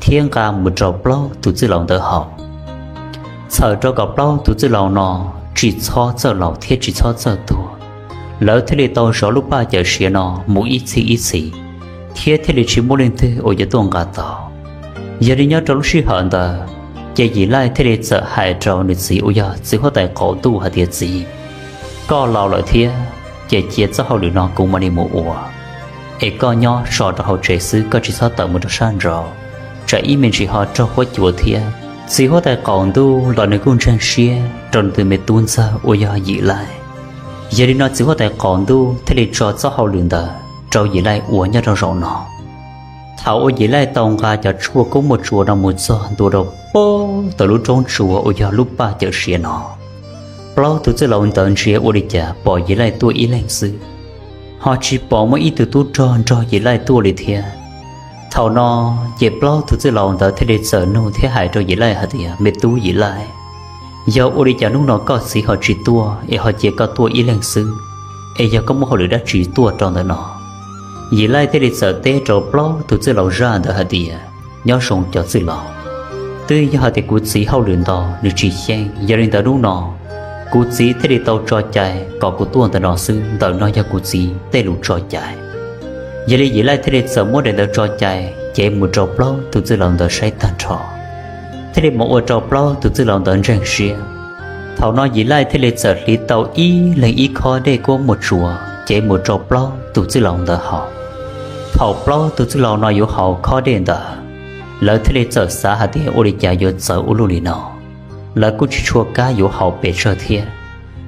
thiab nqa mus rau plaub tus txwj laus ntawd haus. Txhawm rau kom plaub tus txwj laus no tsis txhob txawj laus thiab tsis txhob txawj tuag, lawv thiaj li tau zov lub paj cawm siav no mus ib txhis ib txhis, thiab thiaj li tsis muaj leej twg uas yuav tuaj nqa tau. Yog li nyob rau lub sij hawm ntawd, ces Yim Laij thiaj li txawm hais rau nws txiv uas yog txiv huab tais qaum ntuj hais tias, txiv, koj laus lawm thiab, ces cia txoj hauj lwm no kuv mam li mus ua, es koj nyob so rau hauv tsev xwb, koj tsis txhob tawm mus rau sab nraud, tsam ib me ntsis ho raug huab cua thiab. Txiv huab tais qaum ntuj los nws kuj ntseeg siab rau nws tus me tub ntxawg uas yog Yim Laij. Yog li no txiv huab tais qaum ntuj thiaj li tso txoj hauj lwm ntawd rau Yim Laij ua nyob rau zaum no. Thaum uas Yim Laij tau nqa cov tshuaj kub muaj tsuas no mus txog ntua rau pem tau lub roob tsuas uas yog lub paj cawm siav no, plaub tus txwj laus ntawd ntsia ua li cas pom Yim Laij tuaj ib leeg xwb, ho tsis pom muaj ib tug tub rog nrog Yim Laij tuaj li thiab. Thaum no ces plaub tus txwj laus ntawd thiaj li txawm nug thiab hais rau Yim Laij hais tias, me tub Yim Laij, yog ua li cas hnub no koj txiv ho tsis tuaj es ho cia koj tuaj ib leeg xwb, es yog koj muaj hauj lwm dab tsi tuaj rau ntawm no? Yim Laij thiaj li txawm teb rau plaub tus txwj laus zaj ntawd hais tias, nyob zoo cov txwj laus, twb yog hais tias kuv txiv hauj lwm ntau nws tsis xyeej, yog li ntawd hnub no kuv txiv thiaj li tau tso cai kom kuv tuaj ntawm no xwb, ntawm no yog kuv txiv tej lus tso cai. Yog li Yim Laij thiaj li txawm muab daim ntawd tso cai cev mus rau plaub tus txwj laus ntawd saib tag nrho, thiaj li mam ua rau plaub tus txwj laus ntawd ntseeg siab. Thaum no Yim Laij thiaj li txawm hliv tau ib leeg ib khob dej kub muaj tsuas cev mus rau plaub tus txwj laus ntawd haus. Thaum plaub tus txwj laus no yuav haus khob dej ntawd, lawv thiaj li txawm xav hais tias ua li cas yuav txawv ua luaj li no. Lawv kuj tsis tshua kam yuav haus pes tsawg thiab,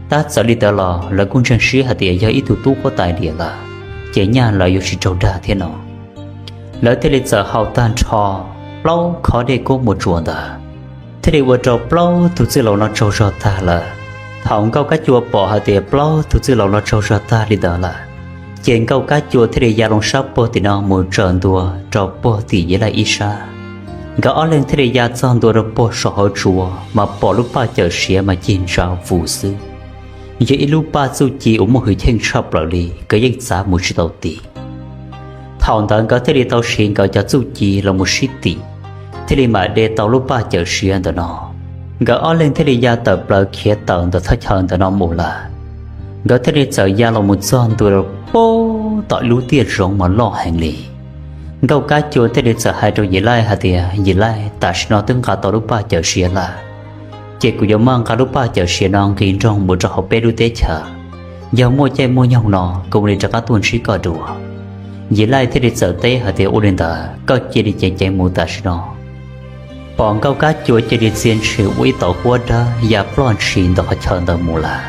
tab txawm li ntawd los lawv kuj ntseeg siab hais tias yog ib tug tub huab tais liam lawm, ces nyaj lawv yuav tsis raug dag thiab no. Lawv thiaj li txawm haus tag nrho plaub khob dej kub muaj tsuas ntawd, thiaj li ua rau plaub tus txwj laus no tsaug zog tag lawm. Thaum Nkauj Kab Cua pom hais tias plaub tus txwj laus no tsaug zog tag li ntawd lawm, ces Nkauj Kab Cua thiaj li ya loo sab puag tim no mus tsaws ntua rau puag tim Yim Laij ib sab. Nkawd ob leeg thiaj li ya txog ntua rau puag saum hauv tsua mas pom lub paj cawm siav mas cig ntsa vus xwb, yog ib lub paj txuj ci uas muaj hwj chim tshaj plaws li, nkawd yeej txav mus tsis tau tim. Thaum ntawd nkawd thiaj li tau siv nkawd cov txuj ci los mus sib tim, thiaj li mam de tau lub paj cawm siav ntawm no. Nkawd ob leeg thiaj li ya tawm plaws khiav tawm ntawm thaj chaw ntawm no mus lawm. Nkawd thiaj li txawm ya los mus txog ntua rau puag tom lub tiaj zoov mas loj heev li. Nkauj Kab Cua thiaj li txawm hais rau Yim Laij hais tias, Yim Laij, tam sim no twb nqa tau lub paj cawm siav lawm, ces kuv yuav maj nqa lub paj cawm siav no nqis nroog mus rau hauv peb lub teb chaws. Yog muaj caij muaj nyoog no kuv mam li rov qab tuaj ntsib koj dua. Yim Laij thiaj li txawm teb hais tias, ua li ntawd koj cia li ceev ceev mus tam sim no. pom Nkauj Kab Cua cia li txia ntshe ua ib tauv huab dawb ya ploj ntshis ntawm qhov chaw ntawd mus lawm.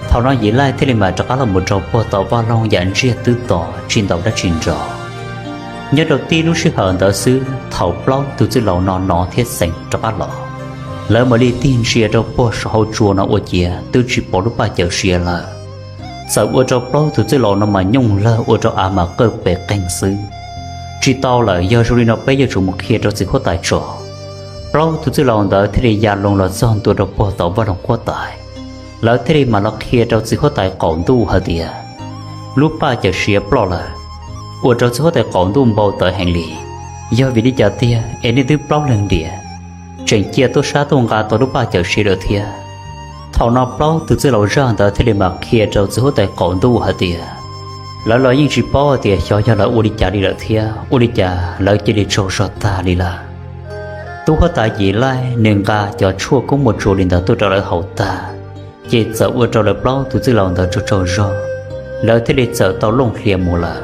Thaum no Yim Laij thiaj li mam rov qab los mus rau puag tom vaj loog yam ntsiag twb to tsis ntaus dab tsi nrov. Nyob rau tib lub sij hawm ntawd xwb thaum plaub tug txwj laus no no thiab Xeev rov qab los, lawv mam li tig ntsia rau puag saum hauv tsua no ua ciav twb tsis pom lub paj cawm siav lawm. Txawm ua rau plaub tug txwj laus no mas nyooj lawg ua rau av mas qawj pes qeeg xwb. Tsis tau lawm, yog zoo li no peb yuav tsum mus qhia rau txiv huab tais tso. Plaub tug txwj laus ntawd thiaj li ya loo los txog ntua rau puag tom vaj loog huab tais. Lawv thiaj li mam los qhia rau txiv huab tais qaum ntuj hais tias lub paj cawm siav ploj lawm. Ua rau txiv huab tais qaum ntuj npau taws heev li. Yog vim li cas tiag es nej twb plaub leeg diam, tseem cia tuaj sab tuaj nqa tau lub paj cawm siav lawm thiab? Thaum no plaub tug txwj laus zaj ntawd thiaj li mam qhia rau txiv huab tais qaum ntuj hais tias lawv los yeej tsis paub hais tias xyov yog lawv ua li cas li lawm thiab ua li cas lawv cia li tsaug zog tag li lawm. Tub huab tais Yim Laij nws nqa cov tshuaj kub muaj tsua li ntawd tuaj rau lawv haus tag, ces txawm ua rau lawv plaub tug txwj laus ntawd tsaug tsaug zog, lawv thiaj li txawm tau looj hlias mus lawm.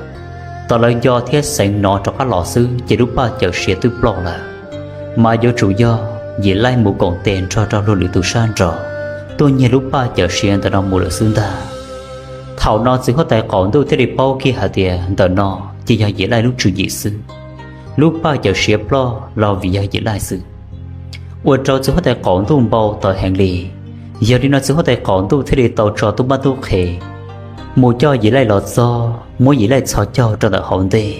Thaum lawv nco thiab Xeev no rov qab los xwb ces lub paj cawm siav twb ploj lawm. Mas yuav tsum yog Yim Laij mus koom tes nrog rau luag lwm tus sab nraud tuaj nyiag lub paj cawm siav ntawm no mus lawm xwb ntag. Thaum no txiv huab tais qaum ntuj thiaj li paub kiag hais tias ntawm no ces yog Yim Laij lub tswv yim xwb. Lub paj cawm siav ploj los vim yog Yim Laij xwb, ua rau txiv huab tais qaum ntuj npau taws heev li. Yog li no txiv huab tais qaum ntuj thiaj li tau tso tub mab tub qhe mus coj Yim Laij los txog, muab Yim Laij txhos caug rau ntawm hauv ntej.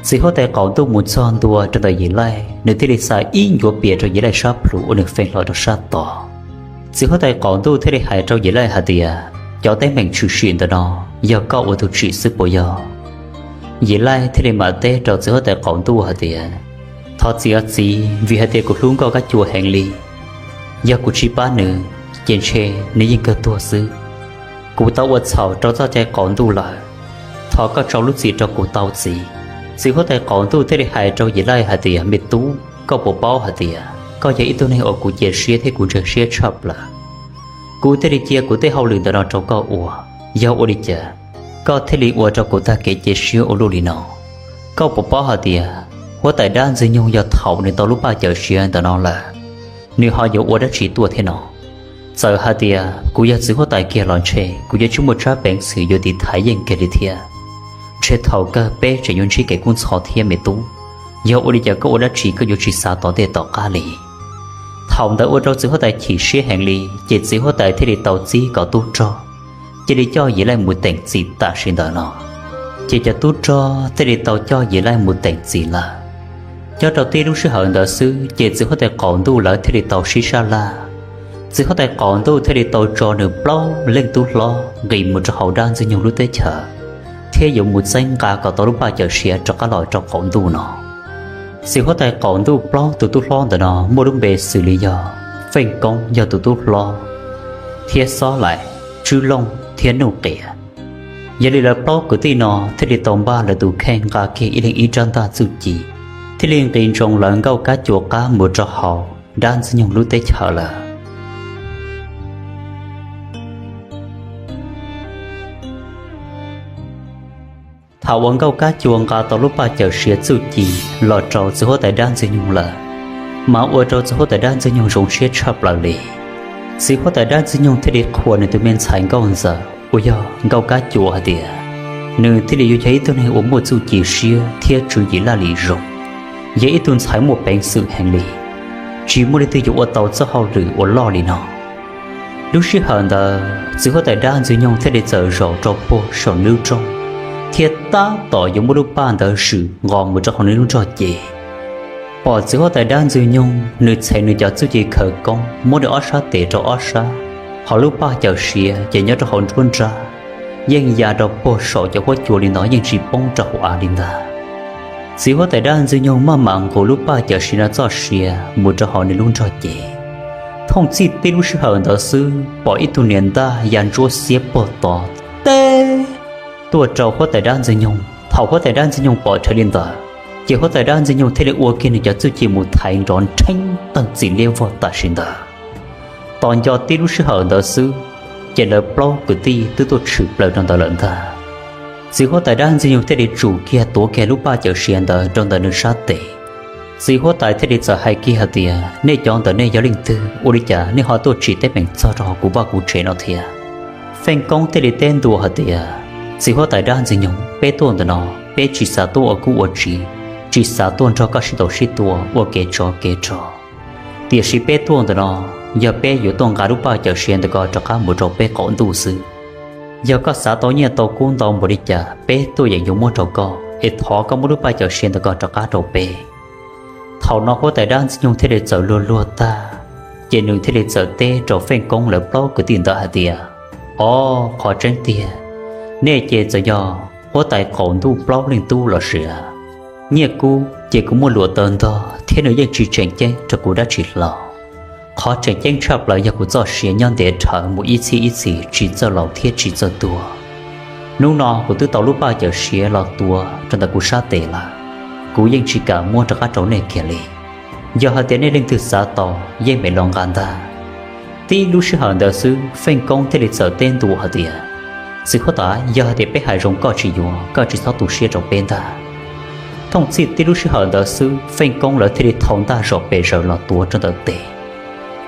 Txiv huab tais qaum ntuj mus txog ntua rau ntawm Yim Laij, nws thiaj li xa ib ncuav pias rau Yim Laij sab plhu ua nws feeb hlo rau sab tod. Txiv huab tais qaum ntuj thiaj li hais rau Yim Laij hais tias, cov teeb meem tshwm sim ntawm no yog koj ua tus tsim xwb puas yog? Yim Laij thiaj li mam teb rau txiv huab tais qaum ntuj hais tias, thov txim os txiv, vim hais tias kuv hlub Nkauj Kab Cua heev li. Yog kuv tsis pab nws, ces ntshe nws yeej kawg tuag xwb. Kuv tau ua txhaum rau txoj cai qaum ntuj lawm, thov koj tso lub txim rau kuv tau txiv. Txiv huab tais qaum ntuj thiaj li hais rau Yim Laij hais tias, me tub, koj puas paub hais tias koj yog ib tug neeg uas kuv cia siab thiab kuv ntseeg siab tshaj plaws. Kuv thiaj li cia kuv tej hauj lwm ntawm no rau koj ua, yog ua li cas koj thiaj li ua rau kuv tag kev cia siab ua luaj li no? Koj puas paub hais tias huab tais dab Ntxwg Nyoog yog thaum nws tau lub paj cawm siav ntawm no lawm, nws ho yuav ua dab tsi tuaj thiab no? Txawm hais tias kuv yog txiv huab tais kiag los ntshe kuv yuav tsis muaj tsab peev xwm yuav tiv thaiv yeej kiag li thiab. Ntshe thaum kawg peb tseem yuav ntsib kev kub ntxhov thiab me tub. Yog ua li cas koj ua dab tsi koj yuav tsis xav tom ntej tom qab li? Thaum ntawd ua rau txiv huab tais chim siab heev li, ces txiv huab tais thiaj li tau txib kom tub rog cia li coj Yim Laij mus teem txim tam sim ntawd no. Ces cov tub rog thiaj li tau coj Yim Laij mus teem txim lawm. Nyob rau tib lub sij hawm ntawd xwb ces txiv huab tais qaum ntuj lawv thiaj li tau sib sab laj. Txiv huab tais qaum ntuj thiaj li tau tso nws plaub leej tub hlob nqis mus rau hauv dab Ntxwg Nyoog lub teb chaws, thiab yuav mus txeeb nqa kom tau lub paj cawm siav rov qab los rau qaum ntuj no. Txiv huab tais qaum ntuj plaub tus tub hlob ntawm no muaj lub npe xws li yog Feej Koob yog tus tub hlob, thiab Xob Laim, Tswb Looj thiab Nuj Qias. Yog li lawv plaub kwv tij no thiaj li tau npaj lawv tus kheej nqa kiag ib leeg ib rab ntaj txuj ci, thiaj li nqis ntsoov lawv Nkauj Kab Cua qab mus rau hauv dab Ntxwg Nyoog lub teb chaws lawm. Thaum uas Nkauj Kab Cua nqa tau lub paj cawm siav txuj ci los rau txiv huab tais dab Ntxwg Nyoog lawm, mas ua rau txiv huab tais dab Ntxwg Nyoog zoo siab tshaj plaws li. Txiv huab tais dab Ntxwg Nyoog thiaj li qhuas nws tus me ntxhais nkauj ntxawm uas yog Nkauj Kab Cua hais tias, nws thiaj li yuav yog ib tug neeg uas muaj txuj ci siab thiab tswv yim laj lim zoo, yog ib tug ntxhais muaj peev xwm heev li, tsis muaj leej twg yuav ua tau txoj hauj lwm uas loj li no. Lub sij hawm ntawd txiv huab tais dab Ntxwg Nyoog thiaj li txawm zaum rau puag saum nws lub nroog, thiab tab tom yuav muab lub paj ntawd zwm nqos mus rau hauv nws lub nrog ces, pom txiv huab tais dab Ntxwg Nyoog nws txheev nws cov txuj ci khawv koob muab nws ob sab tes rau ob sab, hos lub paj cawm siav ces nyob rau hauv nruab nrab, yeej ya rau puag saum cov huab cua li no yeej tsis poob rau hauv av li ntag. Txiv huab tais dab Ntxwg Nyoog maj mam nqus lub paj cawm siav no txoj sia mus rau hauv nws lub nrog ces, thooj txij tib lub sij hawm ntawd xwb pom ib tug niam ntaj ya ntsuab xiab puag tod teb tuaj rau huab tais dab Ntxwg Nyoog. Thaum huab tais dab Ntxwg Nyoog pom dheev li ntawd, ces huab tais dab Ntxwg Nyoog thiaj li ua kiag nws cov txuj ci mus thaiv nrov nrheeb teej txim liab vog tam sim ntawd. Tos nco tib lub sij hawm ntawd xwb, ces lawv plaub kwv tij twb tuaj tshwm plaws rau ntawd lawm ntag. Txiv huab tais dab Ntxwg Nyoog thiaj li tsum kiag tuav kiag lub paj cawm siav ntawd rau ntawm nws sab tes, Txiv huab tais thiaj li txawm hais kiag hais tias, nej cov ntawm nej yog leej twg, ua li cas nej ho tuaj tsim teeb meem txog rau hauv kuv vaj kuv tsev no thiab? Feej Koob thiaj li teb ntua hais tias, txiv huab tais dab ntxwg nyoog, peb tuaj ntawm no, peb tsis xav tuaj ua kuj ua tsiv, tsis xav tuaj nrog koj sib ntaus sib tua ua kev tsov kev rog. Tiam sis peb tuaj ntawm no, yog peb yuav tuaj nqa lub paj cawm siav ntawm ko rov qab mus rau peb qaum ntuj xwb. Yog koj xav tau nyiaj tau kub ntau npaum li cas, peb tuaj yeem yuav muab rau koj, es thov koj muab lub paj cawm siav ntawm ko rov qab rau peb. Thaum no huab tais dab ntxwg nyoog thiaj li txawm luag luag tag, ces nws thiaj li txawm teb rau Feej Koob lawv plaub kwv tij ntawd hais tias, o, qhov tseeb tiag, nej ces txawm yog huab tais qaum ntuj plaub leej tub los sis? Nyiaj kub ces kuv muaj luam taw ntog thiab nws yeej tsis tseem ceeb rau kuv dab tsi hlo. Qhov tseem ceeb tshaj plaws yog kuv txoj sia nyob ntev dhawv mus ib txhiab ib txhis tsis txawj laus thiab tsis txawj tuag. Hnub no kuv twb tau lub paj cawm siav los tuav rau ntawm kuv sab tes lawm, kuv yeej tsis kam muab rov qab rau nej kiag li. Yog hais tias nej leej twg xav tau, yeej meem los nqa ntag. Tib lub sij hawm ntawd xwb Feej Koob thiaj li txawm teb ntua hais tias, txiv huab tais, yog hais tias peb hais zoo koj tsis yuav, koj tsis txhob tu siab rau peb ntag. Thooj txhij tib lub sij hawm ntawd xwb Feej Koob lawv thiaj li thau ntaj zom pes zaws los tuav rau ntawm tes.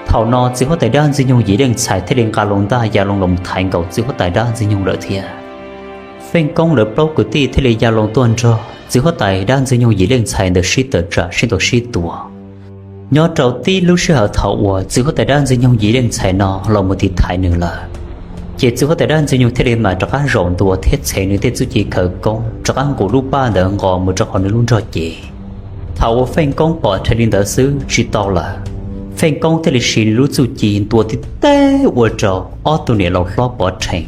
Thaum no txiv huab tais dab ntxwg nyoog Yim Leej Txhais thiaj li nqa loo ntaj ya loo los thaiv nkaus txiv huab tais dab ntxwg nyoog lawm thiab. Feej Koob lawv plaub kwv tij thiaj li ya loo tuaj nrog txiv huab tais dab ntxwg nyoog Yim Leej Txhais ntawd sib tawm tsam sib ntaus sib tua. Nyob rau tib lub sij hawm thaum uas txiv huab tais dab ntxwg nyoog Yim Leej Txhais no los mus tiv thaiv nws lawm, ces txiv huab tais dab ntxwg nyoog thiaj li mam rov qab zaum ntua thiab txhev nws tej txuj ci khawv koob rov qab nqus lub paj ntawd nqos mus rau hauv nws lub nrog cev. Thaum uas Feej Koob pom dheev li ntawd xwb tsis tau lawm, Feej Koob thiaj li siv nws lub txuj ci ntua tib teb ua rau ob tug niam laus hlob pov rhees.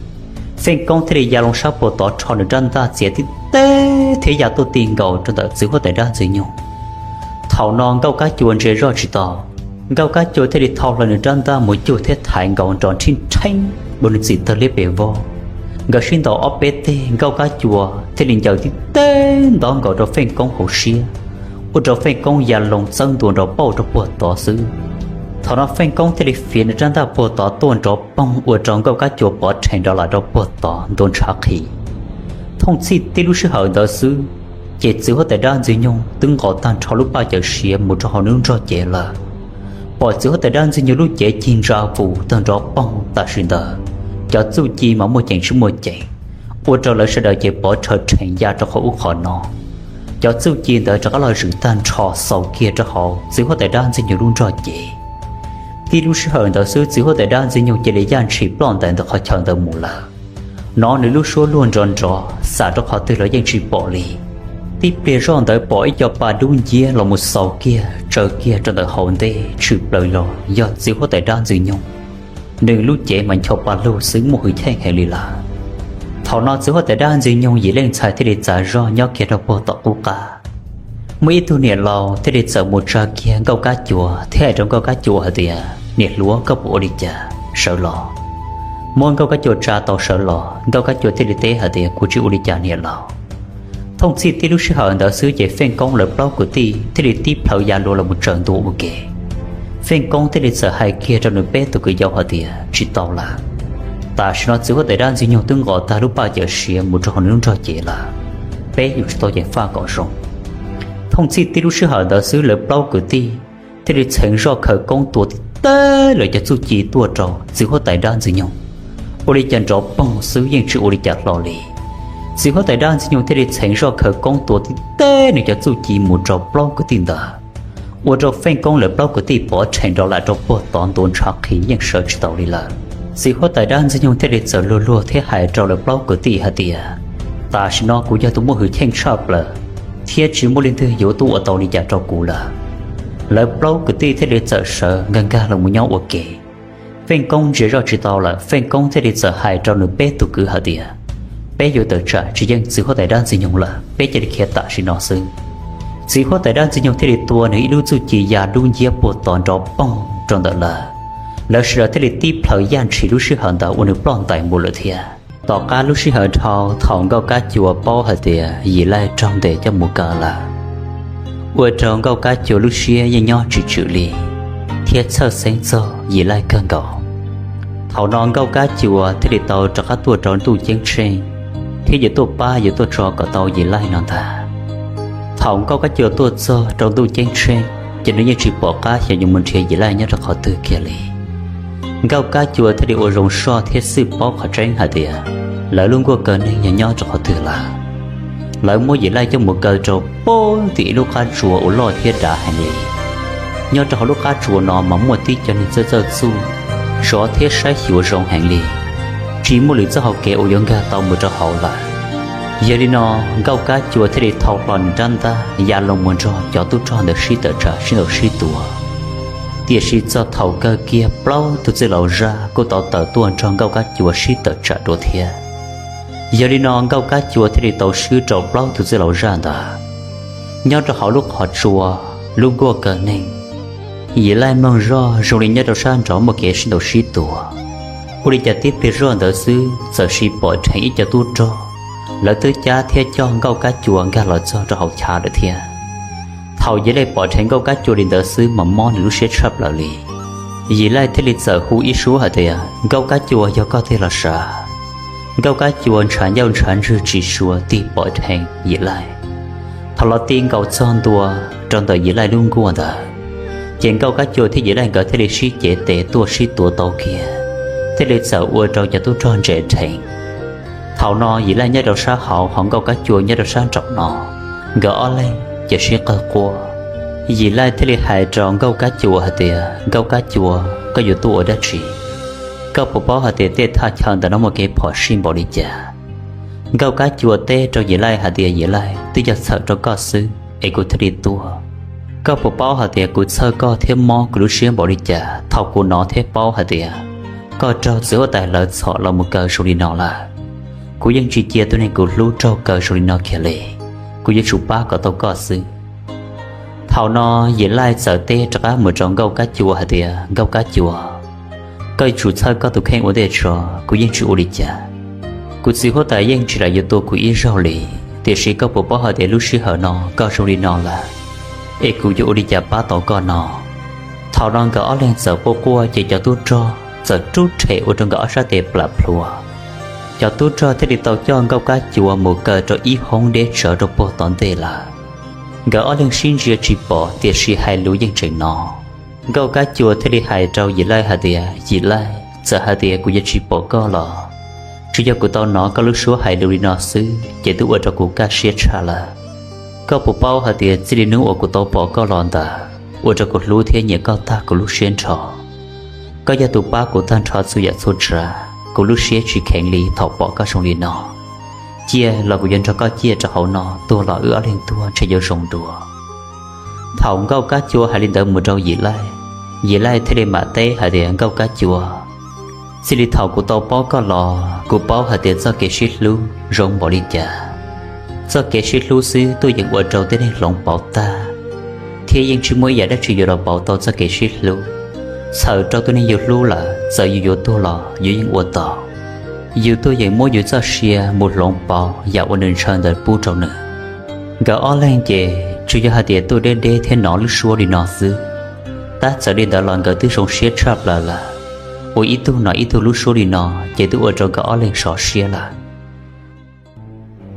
Feej Koob thiaj li ya loo sab puag tod rho nws rab ntaj txiav tib teb thiab ya tuaj ti nkaus rau ntawm txiv huab tais dab ntxwg nyoog. Thaum no Nkauj Kab Cua ntsia zoj tsis tau, Nkauj Kab Cua thiaj li thau hlo nws rab ntaj mus cuag thiab thaiv nkaus nrov nrhib nrheeb dua nws txim tawg liab pes vog. Nkawd sib ntaus ob peb teg, Nkauj Kab Cua thiaj li ncaws tib teg nto nkaus rau Feej Koob hauv siab, ua rau Feej Koob ya loo txawb ntua nrov pauj rau puag tod xwb. Thaum no Feej Koob thiaj li fiav nws rab ntaj puag tod tuaj nrov poog ua rau Nkauj Kab Cua pov rhees nrov lam rau puag tod ntua ntshav qhi. Thooj txhij tib lub sij hawm ntawd xwb, ces txiv huab tais dab ntxwg nyoog twb nqos tag nrho lub paj cawm siav mus rau hauv nws lub nrog cev lawm. Pom txiv huab tais dab ntxwg nyoog lub cev cig ntsa vus tag nrov poog tam sim ntawd, cov txuj ci mas muaj ceem tsis muaj ceem, ua rau lawv sawv daws ces pov rhawv rhees ya rau qhov ub qhov no. Cov txuj ci ntawd rov qab los zwm tag nrho xaus kiag rau hauv txiv huab tais dab ntxwg nyoog lub nrog cev. Tib lub sij hawm ntawd xwb txiv huab tais dab ntxwg nyoog cia li yaj ntshis ploj ntais ntawm qhov chaw ntawd mus lawm. Hnov nws lub suab luag nrov nrov xam rau qhov twg los yeej tsis pom li. Tib pliag zoj ntawd pom ib co pa dub nciab los mus xaus kiag tsaws kiag rau ntawm hauv ntej tshwm plaws los yog txiv huab tais dab ntxwg nyoog. Nws lub cev mas ncho pa lug xwb muaj hwj chim heev li lawm. Thaum no txiv huab tais dab ntxwg nyoog Yim Leej Txhais thiaj li txav zoj nyob kiag rau puag tom qub qab. Muaj ib tug niam laus thiaj li txawm mus tsa kiag Nkauj Kab Cua thiab hais rau Nkauj Kab Cua hais tias, niam hluas, koj puas ua li cas, sawv los? Muab Nkauj Kab Cua tsa tau sawv los, Nkauj Kab Cua thiaj li teb hais tias, kuv tsis ua li cas niam laus. Thooj txhij tib lub sij hawm ntawd xwb ces Feej Koob lawv plaub kwv tij thiaj li tib plhaw ya luag los mus tsaws ntua ua ke. Feej Koob thiaj li txawm hais kiag rau nws peb tug kwv yau hais tias, tsis tau lawm. Tam sim no txiv huab tais dab ntxwg nyoog twb nqos tag lub paj cawm siav mus rau hauv nws lub nrog cev lawm, peb yuav tsum tau ceev faj kom zoo. Thooj txhij tib lub sij hawm ntawd xwb lawv plaub kwv tij thiaj li txheev zoj khawv koob tua tib teb lawv cov txuj ci tuaj rau txiv huab tais dab ntxwg nyoog. Ua li cas nrov poog xwb yeej tsis ua li cas hlo li. Txiv huab tais dab ntxwg nyoog thiaj li txheev zoj khawv koob tua tib teb nws cov txuj ci mus rau plaub kwv tij ntawd, ua rau Feej Koob lawv plaub kwv tij pov rhees nrov lam rau puag tod ntua ntshav qhi yeej sawv tsis tau li lawm. Txiv huab tais dab ntxwg nyoog thiaj li txawm luag luag thiab hais rau lawv plaub kwv tij hais tias, tam sim no kuv yog tus muaj hwj chim tshaj plaws, thiab tsis muaj leej twg yuav tuaj ua tau li cas rau kuv lawm. Lawv plaub kwv tij thiaj li txawm sawv nkag nkag los mus nyob ua ke. Feej Koob ntsia zoj tsis tau lawm, Feej Koob thiaj li txawm hais rau nws peb tug kwv hais tias, peb yuav tawm tsam tsis yeej txiv huab tais dab ntxwg nyoog lawm, peb cia li khiav tam sim no xwb. Txiv huab tais dab ntxwg nyoog thiaj li tua nws ib lub txuj ci ya dub nciab puag tod nrov poog rau ntawm lawv. Lawv sawv daws thiaj li tib plhaw yaj ntshis lub sij hawm ntawd ua nws ploj ntais mus lawm thiab. Tom qab lub sij hawm dhau thaum Nkauj Kab Cua paub hais tias Yim Laij raug ntes coj mus kaw lawm, ua rau Nkauj Kab Cua lub siab yeej nyob tsis tswm li, thiab txhawj xeeb txog Yim Laij kawg nkaus. Thaum no Nkauj Kab Cua thiaj li tau rov qab tuaj rau ntuj ceeb tsheej, thiab yuav tuaj pab yuav tuaj tso kom tau Yim Laij no ntag. Thaum Nkauj Kab Cua tuaj txog rau ntuj ceeb tsheej ces nws yeej tsis pom qab xyov yuav mus nrhiav Yim Laij nyob rau qhov twg kiag li. Nkauj Kab Cua thiaj li ua zoo soj thiab xwb paub qhov tseeb hais tias lawv lub nkuaj kaw neeg yog nyob rau qhov twg lawm. Lawv muab Yim Laij coj mus kaw rau pem tim ib lub qab tsuas uas loj thiab dav heev li. Nyob rau hauv lub qab tsuas no mas muaj tib co neeg txawj txawj txuj, zov thiab saib xyuas zoo heev li, tsis muaj lwm txoj hau kev uas yuav nkag tau mus rau hauv lawm. Yog li no, Nkauj Kab Cua thiaj li thau hlo nws rab ntaj ya los mus nrog cov tub rog ntawd sib tawm tsam sib ntaus sib tua. Tiam sis txog thaum kawg kiag plaub tug txwj laus zaj kuj tau tawm tuaj nrog Nkauj Kab Cua sib tawm tsam dua thiab. Yog li no Nkauj Kab Cua thiaj li tau swb rau plaub tug txwj laus zaj ntawd. Nyob rau hauv lub qhov tsua, lub nkuaj kaw neeg, Yim Laij mloog zoj zoo li nyob rau sab nraud muaj kev sib ntaus sib tua. Ua li cas tib pliag zoj ntawd xwb txawm sis pom dheev ib co tub rog, lawv twb cab thiab coj Nkauj Kab Cua nkag los txog rau hauv chav lawm thiab. Thaum Yim Laij pom dheev Nkauj Kab Cua li ntawd xwb mas mob nws lub siab tshaj plaws li. Yim Laij thiaj li txawm hu ib suab hais tias, Nkauj Kab Cua, yog koj tiag los sav? Nkauj Kab Cua ntshav ncauj ntshav ntswg tsis suav tig pom dheev Yim Laij. Thaum los ti nkaus txog ntua rau ntawm Yim Laij lub nkuaj ntawd, ces Nkauj Kab Cua thiab Yim Laij nkawd thiaj li sib cev tes tuaj sib tua tau kiag, thiaj li txawm ua rau cov tub rog ntsem dheev. Thaum no Yim Laij nyob rau sab hauv, ho Nkauj Kab Cua nyob rau sab nraum no, nkawd ob leeg ces sib qawg quaj. Yim Laij thiaj li hais rau Nkauj Kab Cua hais tias, Nkauj Kab Cua, koj yuav tuaj ua dab tsi? Koj puas paub hais tias tej thaj chaw ntawm no muaj kev phom sij npaum li cas? Nkauj Kab Cua teb rau Yim Laij hais tias, Yim Laij, twb yog txhawm rau koj xwb es kuv thiaj li tuaj. Koj puas paub hais tias kuv txhawj koj thiab mob kuv lub siab npaum li cas thaum kuv hnov thiab paub hais tias koj raug txiv huab tais lawv txhom los mus kaw zoo li no lawm? Kuv yeej tsis cia tus neeg kuv hlub raug kaw zoo li no kiag li. Kuv yuav tsum pab kom tau koj xwb. Thaum no Yim Laij txawm teb rov qab mus rau Nkauj Kab Cua hais tias, Nkauj Kab Cua, koj yuav tsum txhawj koj tus kheej ua ntej tso, kuv yeej tsis ua li cas. Kuv txiv huab tais yeej tsis lam yuav tua kuv ib zaug li, tiam sis koj puas paub hais tias lub sij hawm no koj zoo li no lawm, es kuv yuav ua li cas pab tau koj no? Thaum no nkawd ob leeg txawm quaj quaj ces cov tub rog txawm rub rhem ua rau nkawd ob sab tes plam plhuav. Cov tub rog thiaj li tau coj Nkauj Kab Cua mus kaw rau ib hoob deb tsawv rau puag tom ntej lawm. Nkawd ob leeg sib ntsia tsis pom, tiam sis hais lus yeej tseem hnov. Nkauj Kab Cua thiaj li hais rau Yim Laij hais tias, Yim Laij, txawm hais tias kuv yuav tsis pom koj los, tsuas yog kuv tau hnov koj lub suab hais lus li no xwb ces twb ua rau kuv kaj siab tshaj lawm. Koj puas paub hais tias txij li hnub uas kuv tau pom koj los ntawd, ua rau kuv hlub thiab nyiam koj tag kuv lub siab nrho. Koj yog tus pab kuv tag nrho txhua yam txhua tsav, kuv lub siab tsis kheev li thaum pom koj zoo li no. Ciaj los kuv yuav nrog koj ciaj rau hauv no, tuag los wb ob leeg tuag ntshe yuav zoo dua. Thaum Nkauj Kab Cua hais li ntawd mus rau Yim Laij, Yim Laij thiaj li mam teb hais tias, Nkauj Kab Cua, txij li thaum kuv tau paub koj los, kuv paub hais tias txoj kev sib hlub zoo npaum li cas. Txoj kev sib hlub xwb tuaj yeem ua rau tej neeg hloov pauv tag, thiab yeej tsis muaj ib yam dab tsi yuav los pauv tau txoj kev sib hlub. Txhawm rau tus neeg yus hlub lawm, txawm yus yuav tuag los yus yeej ua tau. Yus tuaj yeem muab yus txoj sia mus hloov pauv yam uas nws ntshaw ntawd pub rau nws. Nkawd ob leeg ces tsuas yog hais tias tuaj deb deb thiab hnov lub suab li no xwb, tab txawm li ntawd los nkawd twb zoo siab tshaj plaws lawm. Ua ib tug hnov ib tug lub suab li no ces twb ua rau nkawd ob leeg sov siab lawm.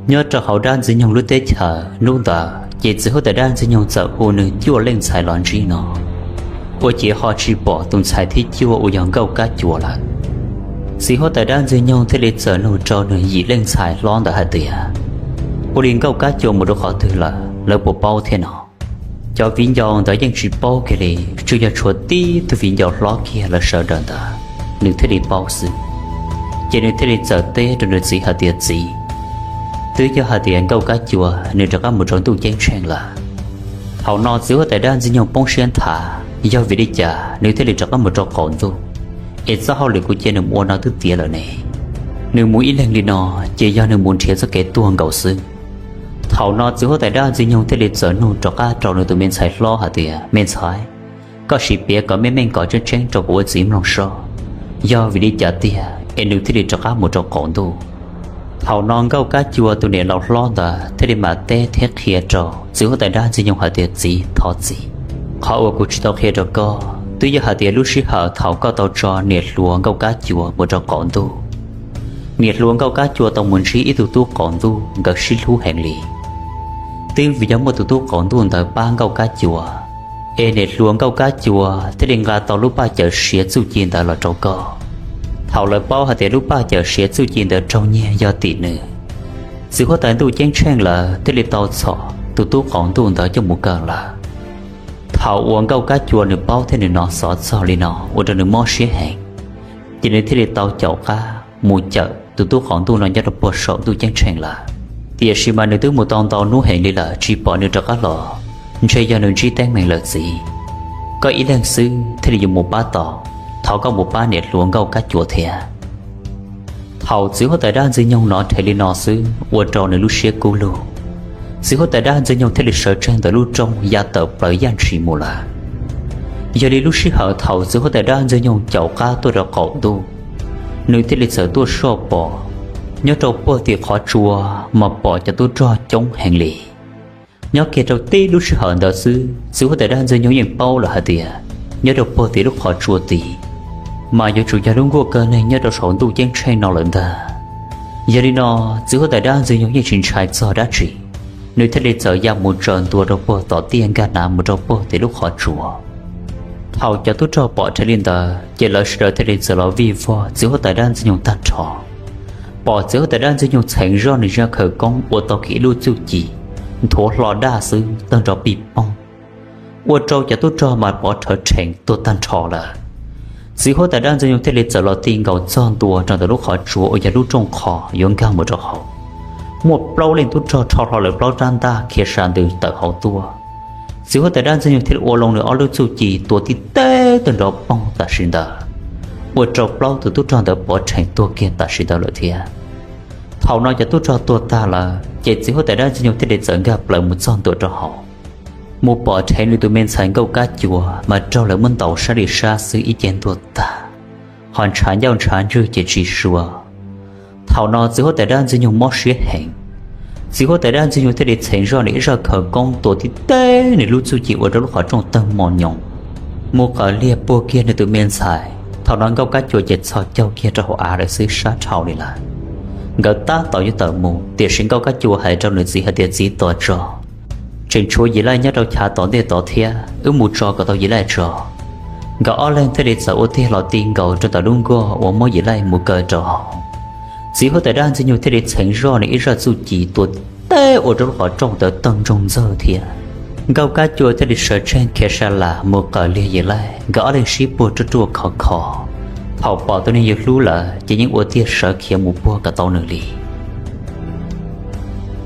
Nyob rau hauv dab Ntxwg Nyoog lub teb chaws hnub ntawd ces txiv huab tais dab Ntxwg Nyoog txawm hu nws cuaj leej ntxhais los ntsib no, ua ciav ho tsis pom tus ntxhais thib cuaj uas yog Nkauj Kab Cua lawm. Txiv huab tais dab Ntxwg Nyoog thiaj li txawm nug rau nws yim leej ntxhais hlob ntawd hais tias, ua li Nkauj Kab Cua mus rau qhov twg lawm, lawv puas paub thiab no? Cov viv ncaus ntawd yeej tsis paub kiag li, tsuas yog tshuav tib tug viv ncaus hlob kiag lawv sawv daws ntawd, nws thiaj li paub xwb. Ces nws thiaj li txawm teb rau nws txiv hais tias, txiv, twb yog hais tias Nkauj Kab Cua nws rov qab mus rau ntuj ceeb tsheej lawm. Thaum no txiv huab tais dab Ntxwg Nyoog poob siab nthav, yog vim li cas nws thiaj li rov qab mus rau qaum ntuj, es txoj hauj lwm kuv cia nws mus ua no twb tiav lawm ne. Nws mus ib leeg li no ces yog nws mus nrhiav txoj kev tuag nkaus xwb. Thaum no txiv huab tais dab Ntxwg Nyoog thiaj li txawm nug rov qab rau nws tus me ntxhais hlob hais tias, me ntxhais, koj sim piav kom meej meej kom tseeb tseeb rau kuv ua txiv mloog soj, yog vim li cas tiag es nws thiaj li rov qab mus rau qaum ntuj? Thaum no Nkauj Kab Cua tus niam laus hlob ntawd thiaj li mam teb thiab qhia rau txiv huab tais dab Ntxwg Nyoog hais tias, txiv, thov txim, qhov uas kuv tsis tau qhia rau koj twb yog hais tias lub sij hawm thaum koj tau tso niam hluas Nkauj Kab Cua mus rau qaum ntuj, niam hluas Nkauj Kab Cua tau mus ntsib ib tug tub qaum ntuj, nkawd sib hlub heev li. Twb vim yog muaj tus tub qaum ntuj ntawd pab Nkauj Kab Cua, es niam hluas Nkauj Kab Cua thiaj li nqa tau lub paj cawm siav txuj ci ntawd los rau koj. Thaum lawv paub hais tias lub paj cawm siav txuj ci ntawd raug nyiag yog tim nws, txiv huab tais Ntuj Ceeb Tsheej lawv thiaj li tau txhom tus tub qaum ntuj ntawd coj mus kaw lawm. Thaum uas Nkauj Kab Cua nws paub thiab nws hnov xov txog li no ua rau nws mob siab heev, ces nws thiaj li tau caum qab mus cawm tus tub qaum ntuj no nyob rau puag saum Ntuj Ceeb Tsheej lawm. Tiam sis mas nws twb mus tau ntau hnub heev li lawm tsis pom nws rov qab los, ntshe yog nws ntsib teeb meem lawm txiv. Koj ib leeg xwb thiaj li yuav mus pab tau, thov koj mus pab niam hluas Nkauj Kab Cua thiab. Thaum txiv huab tais dab Ntxwg Nyoog hnov dheev li no xwb ua rau nws lub siab kub lug. Txiv huab tais dab Ntxwg Nyoog thiaj li sawv tsees ntawm lub rooj ya tawm plaws yaj ntshis mus lawm. Yog li lub sij hawm thaum txiv huab tais dab Ntxwg Nyoog caum qab tuaj rau qaum ntuj, nws thiaj li txawm tuaj soj pom nyob rau puag tim qhov tsua mas pom cov tub rog coob heev li. Nyob kiag rau tib lub sij hawm ntawd xwb txiv huab tais dab Ntxwg Nyoog yeej paub lawm hais tias nyob rau puag tim lub qhov tsua tid mas yuav tsum yog lub nkuaj kaw neeg nyob rau saum Ntuj Ceeb Tsheej no lawm ntag. Yog li no, txiv huab tais dab Ntxwg Nyoog yeej tsis ntshai txog dab tsi, nws thiaj li txawm ya mus tsaws ntua rau puag tom tiaj nkag hnav mus rau puag tim lub qhov tsua. Thaum cov tub rog pom dheev li ntawd ces lawv sawv daws thiaj li txawm los vij vog txiv huab tais dab Ntxwg Nyoog tag nrho. Pom txiv huab tais dab Ntxwg Nyoog txheev zoj nws zaj khawv koob ua tau kiag ib lub txuj ci nthuav hlo daj xwb tawg nrov pij poog, ua rau cov tub rog mas pov rhawv rhees tuag tag nrho lawm. Txiv huab tais dab Ntxwg Nyoog thiaj li txawm los ti nkaus txog ntua rau ntawm lub qhov tsua uas yog lub rooj qho yuav nkag mus rau hauv. Muaj plaub leej tub rog rho hlo lawv plaub rab ntaj khiav sa ntws tawm hauv tuaj. Txiv huab tais dab Ntxwg Nyoog thiaj li ua loo nws ob lub txuj ci tua tib teg tawg nrov poog tam sim ntawd, ua rau plaub tus tub rog ntawd pov rhees tuag kiag tam sim ntawd lawm thiab. Thaum no cov tub rog tuag tag lawm ces txiv huab tais dab Ntxwg Nyoog thiaj li txawm nkag plaws mus txog ntua rau hauv, mus pom dheev nws tus me ntxhais Nkauj Kab Cua mas raug lawv muab ntaus sab li sab xwb ib ce ntuag tag, ho ntshav ncauj ntshav ntswg ces tsis sua. Thaum no txiv huab tais dab Ntxwg Nyoog mob siab heev. Txiv huab tais dab Ntxwg Nyoog thiaj li txheev zoj nws ib zaj khawv koob tua tib teg nws lub txuj ci ua rau lub qhov rooj tawg mos nyoos, mus qawm liag puag kiag nws tus me ntxhais. Thaum no Nkauj Kab Cua ces txhos caug kiag rau hauv av lawm xwb sab dhau li lawm. Nkawd tab tom yuav tawm mus tiam sis Nkauj Kab Cua hais rau nws txiv hais tias, Txiv tos tso, tseem tshuav Yim Laij nyob rau chav tom ntej tod thiab, wb mus tso kom tau Yim Laij tso. Nkawd ob leeg thiaj li txawm ua tiag los ti nkaus rau ntawm lub nkuaj uas muab Yim Laij mus kaw rau hauv. Txiv huab tais dab Ntxwg Nyoog thiaj li txheev zoj nws ib zaj txuj ci tua tib teg ua rau lub qhov rooj ntawd tawg ntsoog ntxaug thiab. Nkauj Kab Cua thiaj li sawv tsees khiav sa las mus qawm liag Yim Laij, nkawd ob leeg sib puag ruaj ruaj khov kho. Thaum pom tus neeg yus hlub lawm ces yeej ua tiag sawv khiav mus puag kom tau nws li.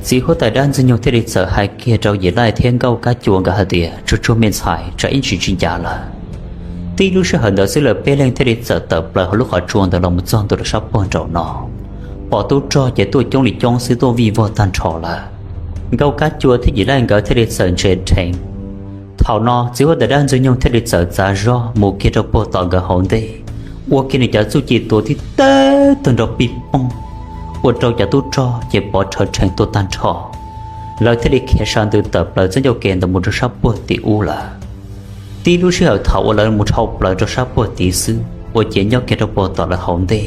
Txiv huab tais dab Ntxwg Nyoog thiaj li txawm hais kiag rau Yim Laij thiab Nkauj Kab Cua nkawd hais tias, Tsuag tsuag me ntxhais, tsam ib ntsis tsis ncav lawm. Tib lub sij hawm ntawd xwb lawv peb leeg thiaj li txawm tawm plaws hauv lub qhov tsua ntawd los mus txog ntua rau sab puag nraum no. Pom tub rog ces tuaj coob li coob xwb tuaj vij vog tag nrho lawm. Nkauj Kab Cua thiab Yim Laij nkawd thiaj li txawm ntsia dheev. Thaum no txiv huab tais dab Ntxwg Nyoog thiaj li txawm txav zog mus kiag rau puag tom nkawd hauv ntej, ua kiag nws cov txuj ci tua tib teg tawg nrov pij poog, ua rau cov tub rog ces pov rhawv rhees tuag tag nrho. Lawv thiaj li khiav sa ntws tawm plaws txoj ncauj ke ntawd mus rau sab puag tim ub lawm. Tib lub sij hawm thaum uas lawv mus dhau plaws rau sab puag tid xwb ua ciav nyob kiag rau puag tom lawv hauv ntej,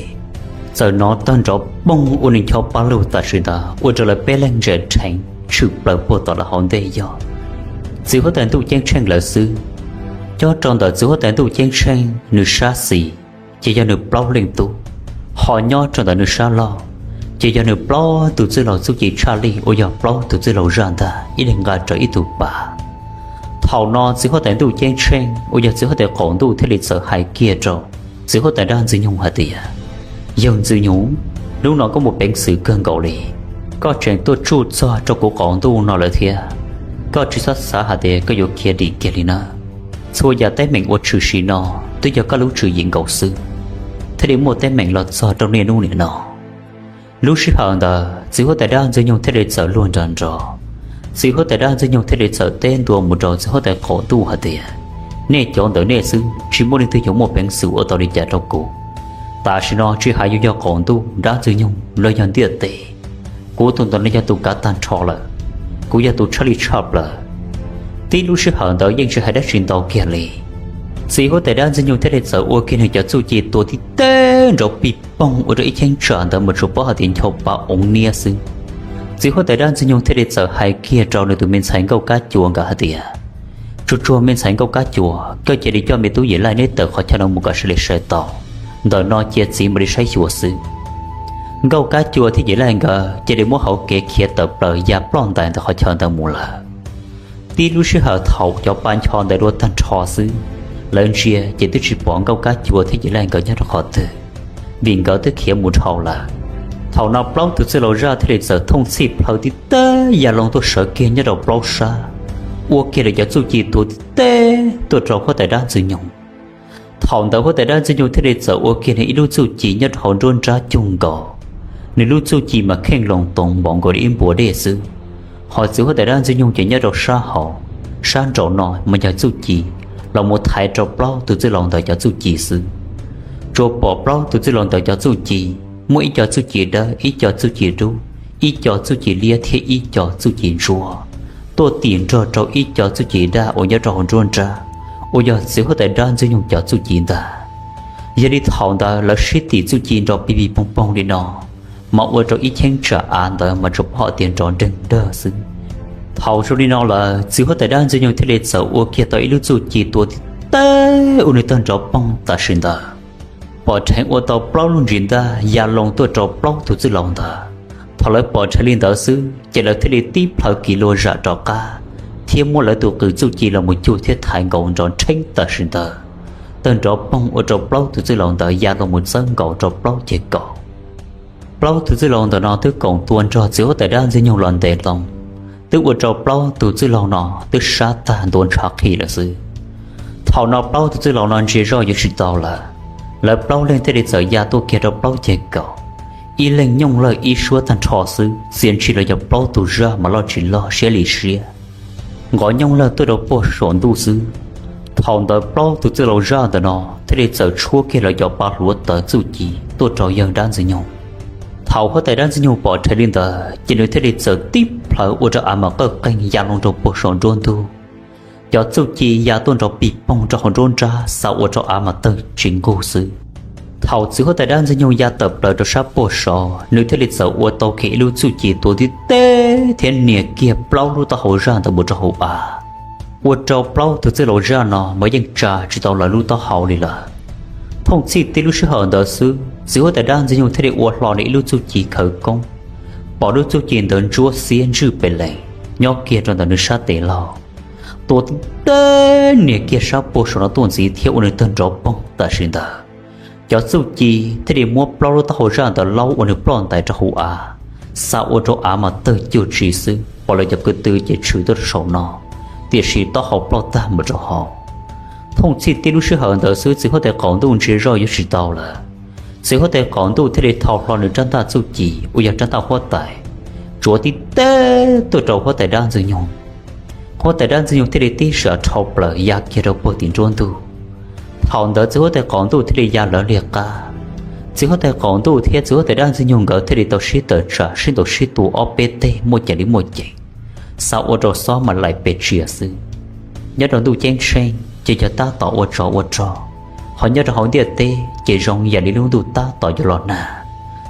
txawm hnov tawg nrov poog ua nws ncho pa lug tam sim ntawd ua rau lawv peb leeg ntsia dheev tshwm plaws puag tom lawv hauv ntej yog txiv huab tais Ntuj Ceeb Tsheej lawv xwb. Nyob rau ntawm txiv huab tais Ntuj Ceeb Tsheej nws sab xis ces yog nws plaub leej tub, ho nyob rau ntawm nws sab laug ces yog nws plaub tus txwj laug txuj ci tshaj lij uas yog plaub tus txwj laug zaj ntag ib leeg nqa rau ib tug pas. Thaum no txiv huab tais Ntuj Ceeb Tsheej uas yog txiv huab tais qaum ntuj thiaj li txawm hais kiag rau txiv huab tais dab Ntxwg Nyoog hais tias, Yawg Ntxwg Nyoog, hnub no koj muaj peev xwm kawg nkaus li, koj tseem tuaj tsuj txog rau kuv qaum ntuj no lawm thiab. Koj tsis txhob xav hais tias koj yuav khiav dim kiag li na. Txhua yam teeb meem uas tshwm sim no twb yog koj lub tswv yim nkaus xwb thiaj li muaj teeb meem los txog rau niaj hnub nim no. Lub sij hawm ntawd txiv huab tais dab Ntxwg Nyoog thiaj li txawm luag nrov nrov. Txiv huab tais dab Ntxwg Nyoog thiaj li txawm teb ntua mus rau txiv huab tais qaum ntuj hais tias, Nej cov ntawm nej xwb tsis muaj leej twg yuav muaj peev xwm ua tau li cas rau kuv. Tam sim no tsis hais yuav yog qaum ntuj, dab Ntxwg Nyoog los yog ntiaj teb, kuv tus ntawm no yog tus kav tag nrho lawm, kuv yog tus tshaj lij tshaj plaws. Tib lub sij hawm ntawd yeej tsis hais dab tsi ntau kiag li, txiv huab tais dab Ntxwg Nyoog thiaj li txawm ua kiag nws cov txuj ci tua tib teg nrov pij poog ua rau ib cheeb tsam ntawd mas tsuas paub hais tias ncho pa oo niab xwb. Txiv huab tais dab Ntxwg Nyoog thiaj li txawm hais kiag rau nws tus me ntxhais Nkauj Kab Cua nkawd hais tias, Tsuag tsuag me ntxhais Nkauj Kab Cua, koj cia li coj me tub Yim Laij neb tawm qhov chaw no mus kom sawv daws sawv tau, ntawm no cia txiv mam li saib xyuas xwb. Nkauj Kab Cua thiab Yim Laij nkawd cia li muab hauv kev khiav tawm plaws ya ploj ntais ntawm qhov chaw ntawd mus lawm. Tib lub sij hawm thaum cov pa ncho ntawd dua tag nrho xwb, lawv ntsia ces twb tsis pom Nkauj Kab Cua thiab Yim Laij nkawd nyob rau qhov twg, vim nkawd twb khiav mus dhau lawm. Thaum no plaub tus txwj laus zaj thiaj li txawm thooj txhij plhaw tib teb ya loo tuaj sawv kiag nyob rau plaub sab, ua kiag lawv cov txuj ci tuav tib teb tuaj rau huab tais dab Ntxwg Nyoog. Thaum ntawd huab tais dab Ntxwg Nyoog thiaj li txawm ua kiag nws ib lub txuj ci nyob rau hauv nruab nrab cuag nkaus. Nws lub txuj ci mas kheej loo toov npaum nkaus li ib npua dej xwb, hos txiv huab tais dab Ntxwg Nyoog ces nyob rau sab hauv, sab nraum no mas yog txuj ci los mus thaiv rau plaub tus txwj laus ntawd cov txuj ci xwb. Tsuas pom plaub tus txwj laus ntawd cov txuj ci, muaj ib co txuj ci dawb, ib co txuj ci dub, ib co txuj ci liab thiab ib co txuj ci ntsuab, tuaj tim nrog rau ib co txuj ci daj uas nyob rau hauv nruab nrab, uas yog txiv huab tais dab Ntxwg Nyoog cov txuj ci ntag. Yog li thaum ntawd lawv sib tim txuj ci nrov pig pig poog poog li no, mas ua rau ib cheeb tsam av ntawd mas tsuas pom tias nrov nreeg dawg xwb. Thaum zoo li no lawm, txiv huab tais dab Ntxwg Nyoog thiaj li txawm ua kiag tau ib lub txuj ci tuav tib teb ua nws tawg nrov poog tam sim ntawd, pom rheev ua tau plaub lub ntsis ntaj ya loo tuaj rau plaub tus txwj laus ntawd. Thaum lawv pom rheev li ntawd xwb ces lawv thiaj li tib plhaw kiv lua zam rov qab, thiab muab lawv tus qws txuj ci los mus cuag thiab thaiv nkaus nrov nrheeb tam sim ntawd, tawg nrov poog ua rau plaub tus txwj laus ntawd ya loo mus txawb nkaus rau plaub ceg kaum. Plaub tus txwj laus ntawm no twb koom tua nrog txiv huab tais dab Ntxwg Nyoog los ntev loo, twb ua rau plaub tus txwj laus no twb sab tag ntua ntshav qhi lawm xwb. Thaum no plaub tus txwj laus no ntsia zoj yuav tsis tau lawm, lawv plaub leeg thiaj li txawm ya tuaj kiag rau plaub ceg kaum, ib leeg nyooj lawj ib suab tag nrho xwb, txia ntshis los yog plaub tus zaj mas loj tsis loj siab li siab, nqov nyooj lawj tuaj rau puag saum ntuj xwb. Thaum ntawd plaub tus txwj laus zaj ntawm no thiaj li txawm tshuab kiag lawv cov pa hluav taws txuj ci tuaj rau yawg dab Ntxwg Nyoog. Thaum huab tais dab Ntxwg Nyoog pom rheev li ntawd ces nws thiaj li txawm tib plhaw ua rau av mas qawj qeeg ya loo rau puag saum nruab ntug. Cov txuj ci ya tuaj nrov pig poog rau hauv nruab nrab xa ua rau av mas tawg tsis nqug xwb. Thaum txiv huab tais dab Ntxwg Nyoog ya tawm plaws rau sab puag saud, nws thiaj li txawm ua tau kiag ib lub txuj ci tuav tib teb thiab nias kiag plaub lub taub hau zaj ntawd mus rau hauv av, ua rau plaub tus txwj laus zaj no mas yeej tsa tsis tau lawv lub taub hau li lawm. Thooj txhij tib lub sij hawm ntawd xwb, txiv huab tais dab Ntxwg Nyoog thiaj li ua hlo nws ib lub txuj ci khawv koob, pom lub txuj ci ntawd ntsuab xiab ntswj pes lees nyob kiag rau ntawm nws sab tes laug, tuav tib teb nias kiag sab puag saum no tuaj ntxiv thiab ua nws tawg nrov poog tam sim ntawd. Cov txuj ci thiaj li muab plaub lub taub hau zaj ntawd laub ua nws ploj ntais rau hauv av, xa ua rau av mas tawg cuj tsis xwb, pom lawv cov ko tw ces tshwm tuaj rau saum no, tiam sis taub hau ploj tag mus rau hauv. Thooj txhij tib lub sij hawm ntawd xwb txiv huab tais qaum ntuj ntsia zoj yuav tsis tau lawm. Txiv huab tais qaum ntuj thiaj li thau hlo nws rab ntaj txuj ci uas yog rab ntaj huab tais, tsuav tib teb tuaj rau huab tais dab Ntxwg Nyoog. Huab tais dab Ntxwg Nyoog thiaj li tib sam dhau plaws ya kiag rau puag tim nruab ntug. Thaum ntawd txiv huab tais qaum ntuj thiaj li ya lawv liag qab. Txiv huab tais qaum ntuj thiab txiv huab tais dab Ntxwg Nyoog nkawd thiaj li tau sib tawm tsam sib ntaus sib tua ob peb teg muaj ceem li muaj ceem, xa ua rau xob mas laim pes tsia xwb. Nyob rau ntuj ceeb tsheej ces yog tab tom ua tsov ua rog, ho nyob rau hauv ntiaj teb ces zoo yam li lub ntuj tab tom yuav los nag.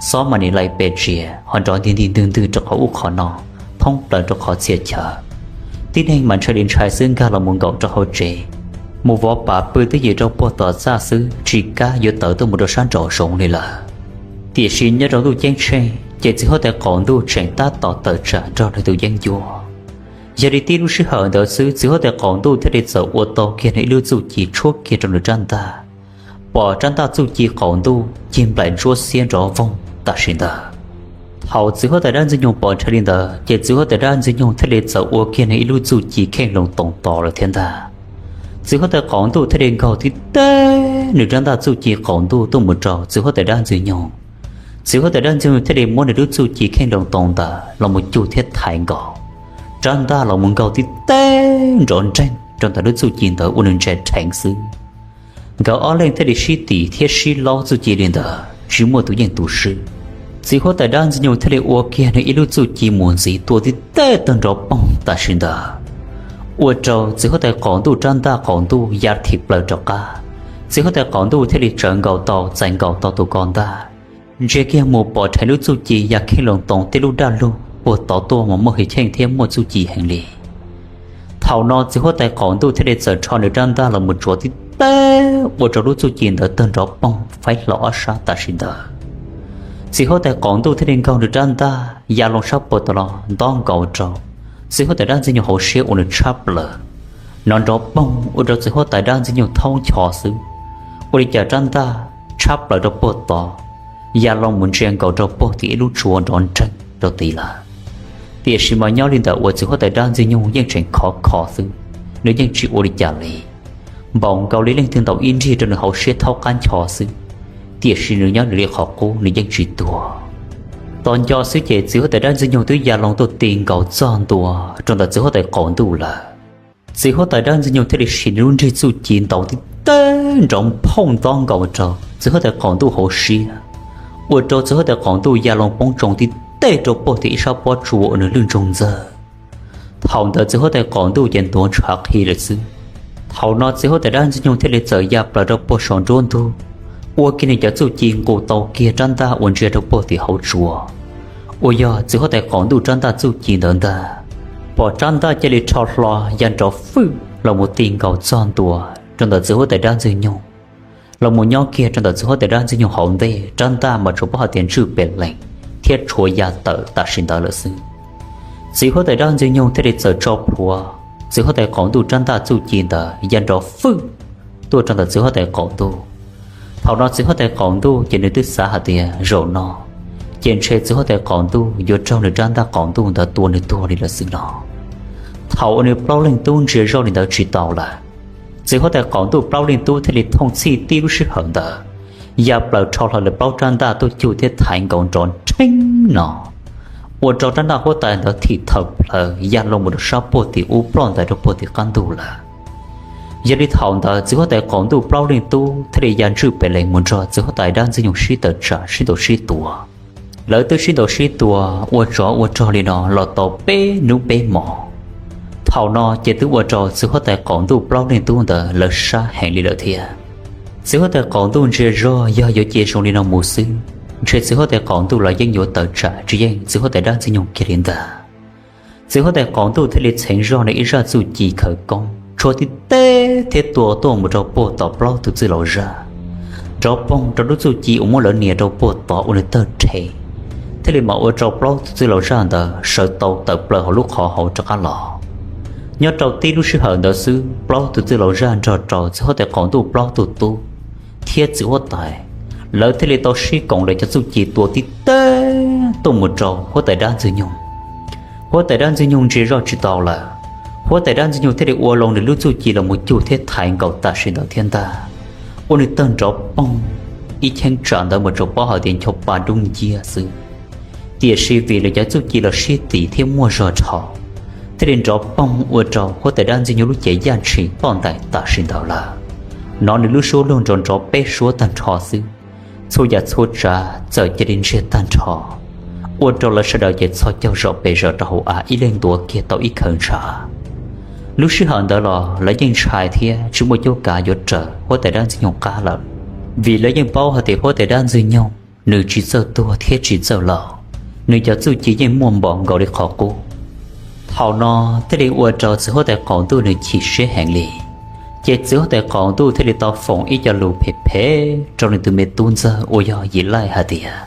Xob mas nim laim pes tsia ho nrov ntig ntig ntwg ntwg rau qhov ub qhov no, thoob plaws rau qhov txhia chaw. Tib neeg mas ntshai li ntshai xwb nkag los mus nkaum rau hauv tsev, mus vov pam pw twj ywm rau puag tom txaj xwb tsis kam yuav tawm tuaj mus rau sab nraum zoov li lawm. Tiam sis nyob rau ntuj ceeb tsheej ces txiv huab tais qaum ntuj tseem tab tom tawm tsam nrog nws tus yeeb ncuab. Yog li tib lub sij hawm ntawd xwb txiv huab tais qaum ntuj thiaj li txawm ua tau kiag nws ib lub txuj ci tshuab kiag rau nws rab ntaj. Pom rab ntaj txuj ci qaum ntuj cig nplaim ntsuab xiab nrov voog tam sim ntawd. Thaum txiv huab tais dab Ntxwg Nyoog pom ntshe li ntawd ces txiv huab tais dab Ntxwg Nyoog thiaj li txawm ua kiag nws ib lub txuj ci kheej loo toov tos lawm thiab ntag. Txiv huab tais qaum ntuj thiaj li nkaug tib teg nws rab ntaj txuj ci qaum ntuj tuaj mus rau txiv huab tais dab Ntxwg Nyoog. Txiv huab tais dab Ntxwg Nyoog thiaj li muab nws lub txuj ci kheej loo toov ntawd los mus cug thiab thaiv nkaus, rab ntaj los mus nkaug tib teg nrov nreeg rau ntawm lub txuj ci ntawd ua nws ntsa rheev xwb. Nkawd ob leeg thiaj li sib tim thiab sib laub txuj ci li ntawd tsis muaj tus yeej tus swb. Txiv huab tais dab Ntxwg Nyoog thiaj li ua kiag nws ib lub txuj ci mus ntxiv tua tib teg tawg nrov poog tam sim ntawd, ua rau txiv huab tais qaum ntuj rab ntaj qaum ntuj ya thim plaws rov qab. Txiv huab tais qaum ntuj thiaj li tsawv nkaus tau txais nkaus tau tus ko ntaj, ntsia kiag mus pom rheev lub txuj ci ya kheej loo toov tej lub daj lug puag tod tuaj mas muaj hwj chim thiab muaj txuj ci heev li. Thaum no txiv huab tais qaum ntuj thiaj li txawm rho nws rab ntaj los mus tsuav tib teg ua rau lub txuj ci ntawd tawg nrov poog faib hlo ob sab tam sim ntawd. Txiv huab tais qaum ntuj thiaj li nkaug nws rab ntaj ya loo sab puag tod los nto nkaus rau txiv huab tais dab ntxwg nyoog hauv siab ua nws tshab plaws. Nrov nrov poog ua rau txiv huab tais dab ntxwg nyoog thaub ncho xwb, ua li cas rab ntaj tshab plaws rau puag tod, ya loo mus ntsia nkaus rau puag tim ib lub tsua nrov nreeg rau tid lawm. Tiam sis mas nyob li ntawm uas txiv huab tais dab ntxwg nyoog yeej tseem khov kho xwb, nws yeej tsis ua li cas li. Npaum nkaus li leej twg ntaus ib nrig rau nws hauv siab thaub qab ncho xwb, tiam sis nws nyob nws li qhov qub nws yeej tsis tuag. Tos nco xwb ces txiv huab tais dab ntxwg nyoog twb ya loo tuaj ti nkaus txog ntua rau ntawm txiv huab tais qaum ntuj lawm. Txiv huab tais dab ntxwg nyoog thiaj li siv nws lub nrig txuj ci ntaus tib teg nrov nphauj nto nkaus rau txiv huab tais qaum ntuj hauv siab, ua rau txiv huab tais qaum ntuj ya loo poob tsoo tib teg rau puag tim ib sab pob tsua uas nws lwj ntsoog ntxawg. Thaum ntawd txiv huab tais qaum ntuj ces ntuav ntshav qhi lawm xwb. Thaum no txiv huab tais dab ntxwg nyoog thiaj li txawm ya plaws rau puag saum nruab ntug, ua kiag nws cov txuj ci nqus tau kiag rab ntaj uas ntsia rau puag tim hauv tsua, uas yog txiv huab tais qaum ntuj rab ntaj txuj ci ntawd ntag. Pom rab ntaj cia li rho hlo ya nrov fwj los mus ti nkaus txog ntua rau ntawm txiv huab tais dab ntxwg nyoog, los mus nyob kiag rau ntawm txiv huab tais dab ntxwg nyoog hauv ntej, rab ntaj mas tsuas paub hais tias ntswj pes lees thiab tshuav ya tawm tam sim ntawd lawm xwb. Txiv huab tais dab ntxwg nyoog thiaj li txawm tso plhuav txiv huab tais qaum ntuj rab ntaj txuj ci ntawd ya nrov fwj tuaj rau ntawm txiv huab tais qaum ntuj. Thaum no txiv huab tais qaum ntuj ces nws twb xav hais tias zaum no ces ntshe txiv huab tais qaum ntuj yuav raug nws rab ntaj qaum ntuj ntawd tua nws tuag li lawm xwb no. Thaum uas nws plaub leeg tub ntsia zoj li ntawd tsis tau lawm, txiv huab tais qaum ntuj plaub leeg tub thiaj li thooj txhij tib lub sij hawm ntawd ya plaws rho hlo lawv plaub rab ntaj tuaj cug thiab thaiv nkaus nrov nrheeb no, ua rau rab ntaj huab tais ntawd thim thawm plaws ya loo mus rau sab puag tim ub ploj ntais rau puag tim qab ntug lawm. Yog li thaum ntawd txiv huab tais qaum ntuj plaub leeg tub thiaj li ya ntswj pes lees mus nrog txiv huab tais dab ntxwg nyoog sib tawm tsam sib ntaus sib tua. Lawv twb sib ntaus sib tua ua tsov ua rog li no los tau peb hnub peb hmos. Thaum no ces twb ua rau txiv huab tais qaum ntuj plaub leeg tub ntawd lawv sab heev li lawm thiab. Txiv huab tais qaum ntuj ntsia zog yog yuav cia zoo li no mus xwb, ntshe txiv huab tais qaum ntuj los yeej yuav tawm tsam tsis yeej txiv huab tais dab ntxwg nyoog kiag li ntag. Txiv huab tais qaum ntuj thiaj li txheev zog nws ib zaj txuj ci khawv koob tshuab tib teg thiab tua tuaj mus rau puag tom plaub tus txwj laus zaj. Nrov poog rau lub txuj ci uas muab lawv nias rau puag tod ua nws tawg rhe, thiaj li mam ua rau plaub tus txwj laus zaj ntawd sawv tau tawm plaws hauv lub qhov hauv rov qab los. Nyob rau tib lub sij hawm ntawd xwb, plaub tus txwj laus zaj nrog rau txiv huab tais qaum ntuj plaub tus tub thiab txiv huab tais, lawv thiaj li tau sib koom lawv cov txuj ci tua tib teg tuaj mus rau huab tais dab ntxwg nyoog. Huab tais dab ntxwg nyoog ntsia zoj tsis tau lawm, huab tais dab ntxwg nyoog thiaj li ua loo nws lub txuj ci los mus cug thiab thaiv nkaus tam sim ntawd thiab ntag, ua nws tawg nrov poog ib cheeb tsam ntawd mus tsuas paub hais tias ncho pa dub nciab xwb. Tiam sis vim lawv cov txuj ci los sib tim thiab muaj zog dhau, thiaj li nrov poog ua rau huab tais dab ntxwg nyoog lub cev yaj tshis ploj ntais tam sim ntawd lawm. Hnov nws lub suab luag nrov nrov peb suab tag nrho xwb, txhua yam txhua tsav txawm cia li ntsiag tag nrho, ua rau lawv sawv daws ces txhos caug zom pes zaws rau hauv av ib leeg ntuav kiag tau ib khawv ntshav. Lub sij hawm ntawd los lawv yeej ntshai thiab tsis muaj cuab kav yuav raws huab tais dab ntxwg nyoog qab lawm, vim lawv yeej paub hais tias huab tais dab ntxwg nyoog nws tsis txawj tuag thiab tsis txawj laus, nws cov txuj ci yeej muaj npaum nkaus li qhov qub. Thaum no thiaj li ua rau txiv huab tais qaum ntuj nws chim siab heev li. Ces txiv huab tais qaum ntuj thiaj li tau foom ib co lus phem phem rau nws tus me tub ntxawg uas yog Yim Laij hais tias,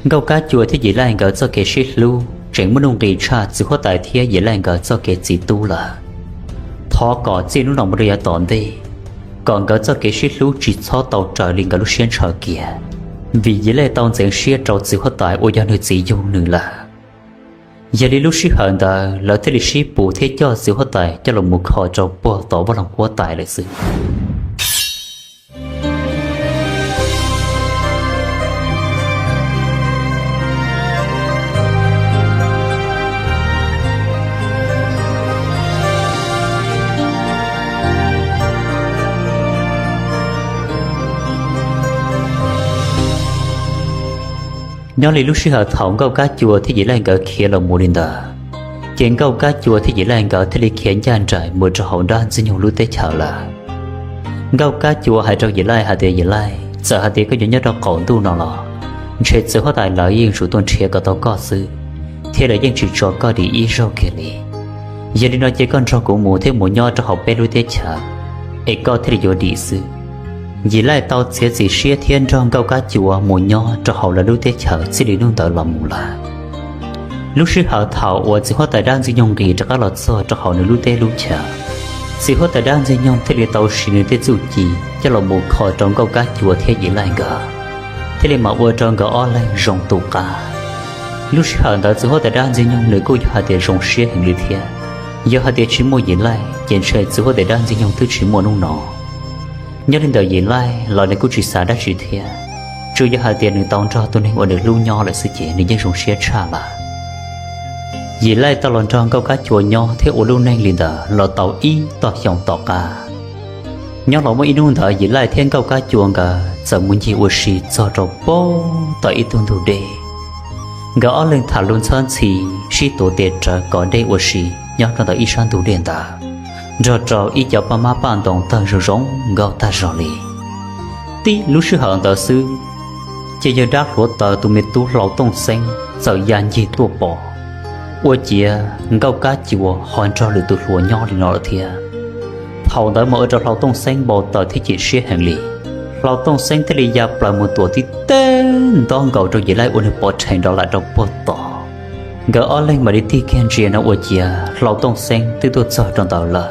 Nkauj Kab Cua thiab Yim Laij nkawd txoj kev sib hlub tseem muaj nuj nqis tshaj txiv huab tais thiab Yim Laij nkawd txoj kev txiv tub lawm. Thov kom txij hnub no mus rau yav tom ntej, kom nkawd txoj kev sib hlub tsis txhob tau raws li nkawd lub siab ntshaw kiag, vim Yim Laij tau ntxeev siab rau txiv huab tais uas yog nws txiv yug nws lawm. Yog li lub sij hawm ntawd lawv thiaj li sib pus thiab coj txiv huab tais coj los mus kho rau puag tom vaj loog huab tais lawm xwb. Nyob li lub sij hawm thaum Nkauj Kab Cua thiab Yim Laij nkawd khiav los mus li ntawd, ces Nkauj Kab Cua thiab Yim Laij nkawd thiaj li khiav ncaj nraim mus rau hauv dab ntxwg nyoog lub teb chaws lawm. Nkauj Kab Cua hais rau Yim Laij hais tias, Yim Laij, txawm hais tias koj yuav nyob rau qaum ntuj no los ntshe txiv huab tais lawv yeej yuav tsum tuaj nrhiav kom tau koj xwb. thiab lawv yeej tsis tso koj dim ib zaug kiag li. Yog li no ces koj nrog kuv mus thiab mus nyob rau hauv peb lub teb chaws, es koj thiaj li yuav dim xwb. Yim Laij tau txiav txim siab thiab nrog Nkauj Kab Cua mus nyob rau hauv lawv lub teb chaws txij li hnub ntawd los mus lawm. Lub sij hawm thaum uas txiv huab tais dab Ntxwg Nyoog nqis rov qab los txog rau hauv nws lub teb lub chaws, txiv huab tais dab Ntxwg Nyoog thiaj li tau siv nws tej txuj ci coj los mus kho rau Nkauj Kab Cua thiab Yim Laij nkawd, thiaj li mam ua rau nkawd ob leeg zoo tu qab. Lub sij hawm ntawd txiv huab tais dab Ntxwg Nyoog nws kuj yog hais tias zoo siab heev li thiab. Yog hais tias tsis muaj Yim Laij ces ntshe txiv huab tais dab Ntxwg Nyoog twb tsis muaj hnub no. Nyob li ntawm Yim Laij los nws kuj tsis xav dab tsi thiab, tsuas yog hais tias nws tau nrog tus neeg uas nws hlub nyob lawm xwb ces nws yeej zoo siab tshaj lawm. Yim Laij tau los nrog Nkauj Kab Cua nyob thiab ua lub neej li ntawd los tau ib tog xyoo tom qab. Nyob los muaj ib hnub ntawd Yim Laij thiab Nkauj Kab Cua nkawd txawm mus ncig ua si txog rau pem tom ib tug ntug dej. Nkawd ob leeg tham lus ntxhawb ntxhi, sib tuav tes rawv kov dej ua si nyob rau ntawm ib sab ntug dej ntawd, nrog rau ib co paj mab paj ntoos tawg zoo zoo nkauj tag zog li. Tib lub sij hawm ntawd xwb, ces yawg dab hluav taws tus me tub Hlau Tooj Xeeb txawm ya ncig tuaj pom, ua ciav Nkauj Kab Cua ho nrog lwm tus hluas nyob li no lawm thiab. Thaum ntawd mas ua rau Hlau Tooj Xeeb npau taws thiab chim siab heev li. Hlau Tooj Xeeb thiaj li ya plaws mus tuam tib teg ntob nkaus rau Yim Laij ua nws pov rhees nrov lawm rau puag tod. Nkawd ob leeg mam li tig kiag ntsia no ua ciav Hlau Tooj Xeeb twb tuaj txog rau ntawd lawm.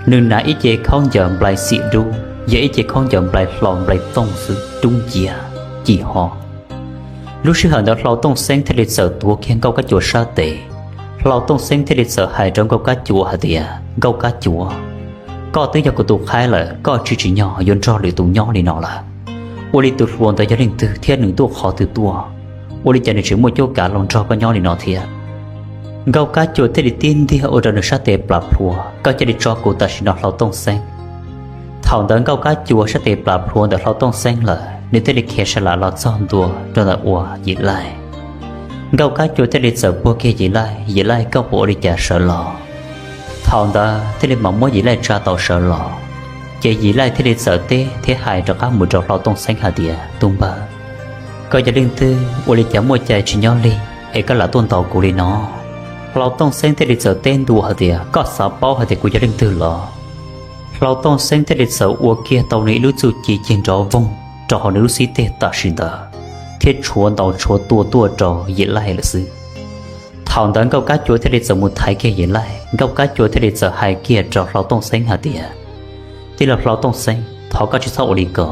Nws hnav ib ce khaub ncaws nplai xim dub, yog ib ce khaub ncaws nplai hlau nplai tooj xwb dub nciab, ci ho. Lub sij hawm ntawd Hlau Tooj Xeeb thiaj li txawm tuav kiag Nkauj Kab Cua sab tes. Hlau Tooj Xeeb thiaj li txawm hais rau Nkauj Kab Cua hais tias, Nkauj Kab Cua, koj twb yog kuv tus qhaib lawm, koj tsis tsim nyog yuav nrog lwm tus nyob li no lawm. Ua li tus hluas ntawd yog leej twg thiab nws tuaj qhov twg tuaj? Ua li cas nws tseem muaj cuab kav los nrog koj nyob li no thiab? Nkauj Kab Cua thiaj li tib ntiag ua rau nws sab tes plas plhuav, koj cia li tso kuv tam sim no Hlau Tooj Xeeb. Thaum ntawd Nkauj Kab Cua sab tes plas plhuav ntawm Hlau Tooj Xeeb lawm, nws thiaj li khiav sa lam los txog ntua rau ntawm uas Yim Laij. Nkauj Kab Cua thiaj li txawm puag kiag Yim Laij, Yim Laij koj puas ua li cas sawv los? Thaum ntawd thiaj li mam muab Yim Laij tsa tau sawv los. Ces Yim Laij thiaj li txawm teb thiab hais rov qab mus rau Hlau Tooj Xeeb hais tias, tus npawg, koj yog leej twg ua li cas muaj cai tsis nyob li es koj lam tuaj ntaus kuv li no? Hlau Tooj Xeeb thiaj li txawm teb ntua hais tias, koj xav paub hais tias kuv yog leej twg los? Hlau Tooj Xeeb thiaj li txawm ua kiag tau nws ib lub txuj ci cig nrov voog rau hauv nws lub xib teg tam sim ntawd, thiab tshuav ntaus tshuav tua tuaj rau Yim Laij lawm xwb. Thaum ntawd Nkauj Kab Cua thiaj li txawm mus thaiv kiag Yim Laij, Nkauj Kab Cua thiaj li txawm hais kiag rau Hlau Tooj Xeeb hais tias, tij laug Hlau Tooj Xeeb, thov koj tsis txhob ua li ko,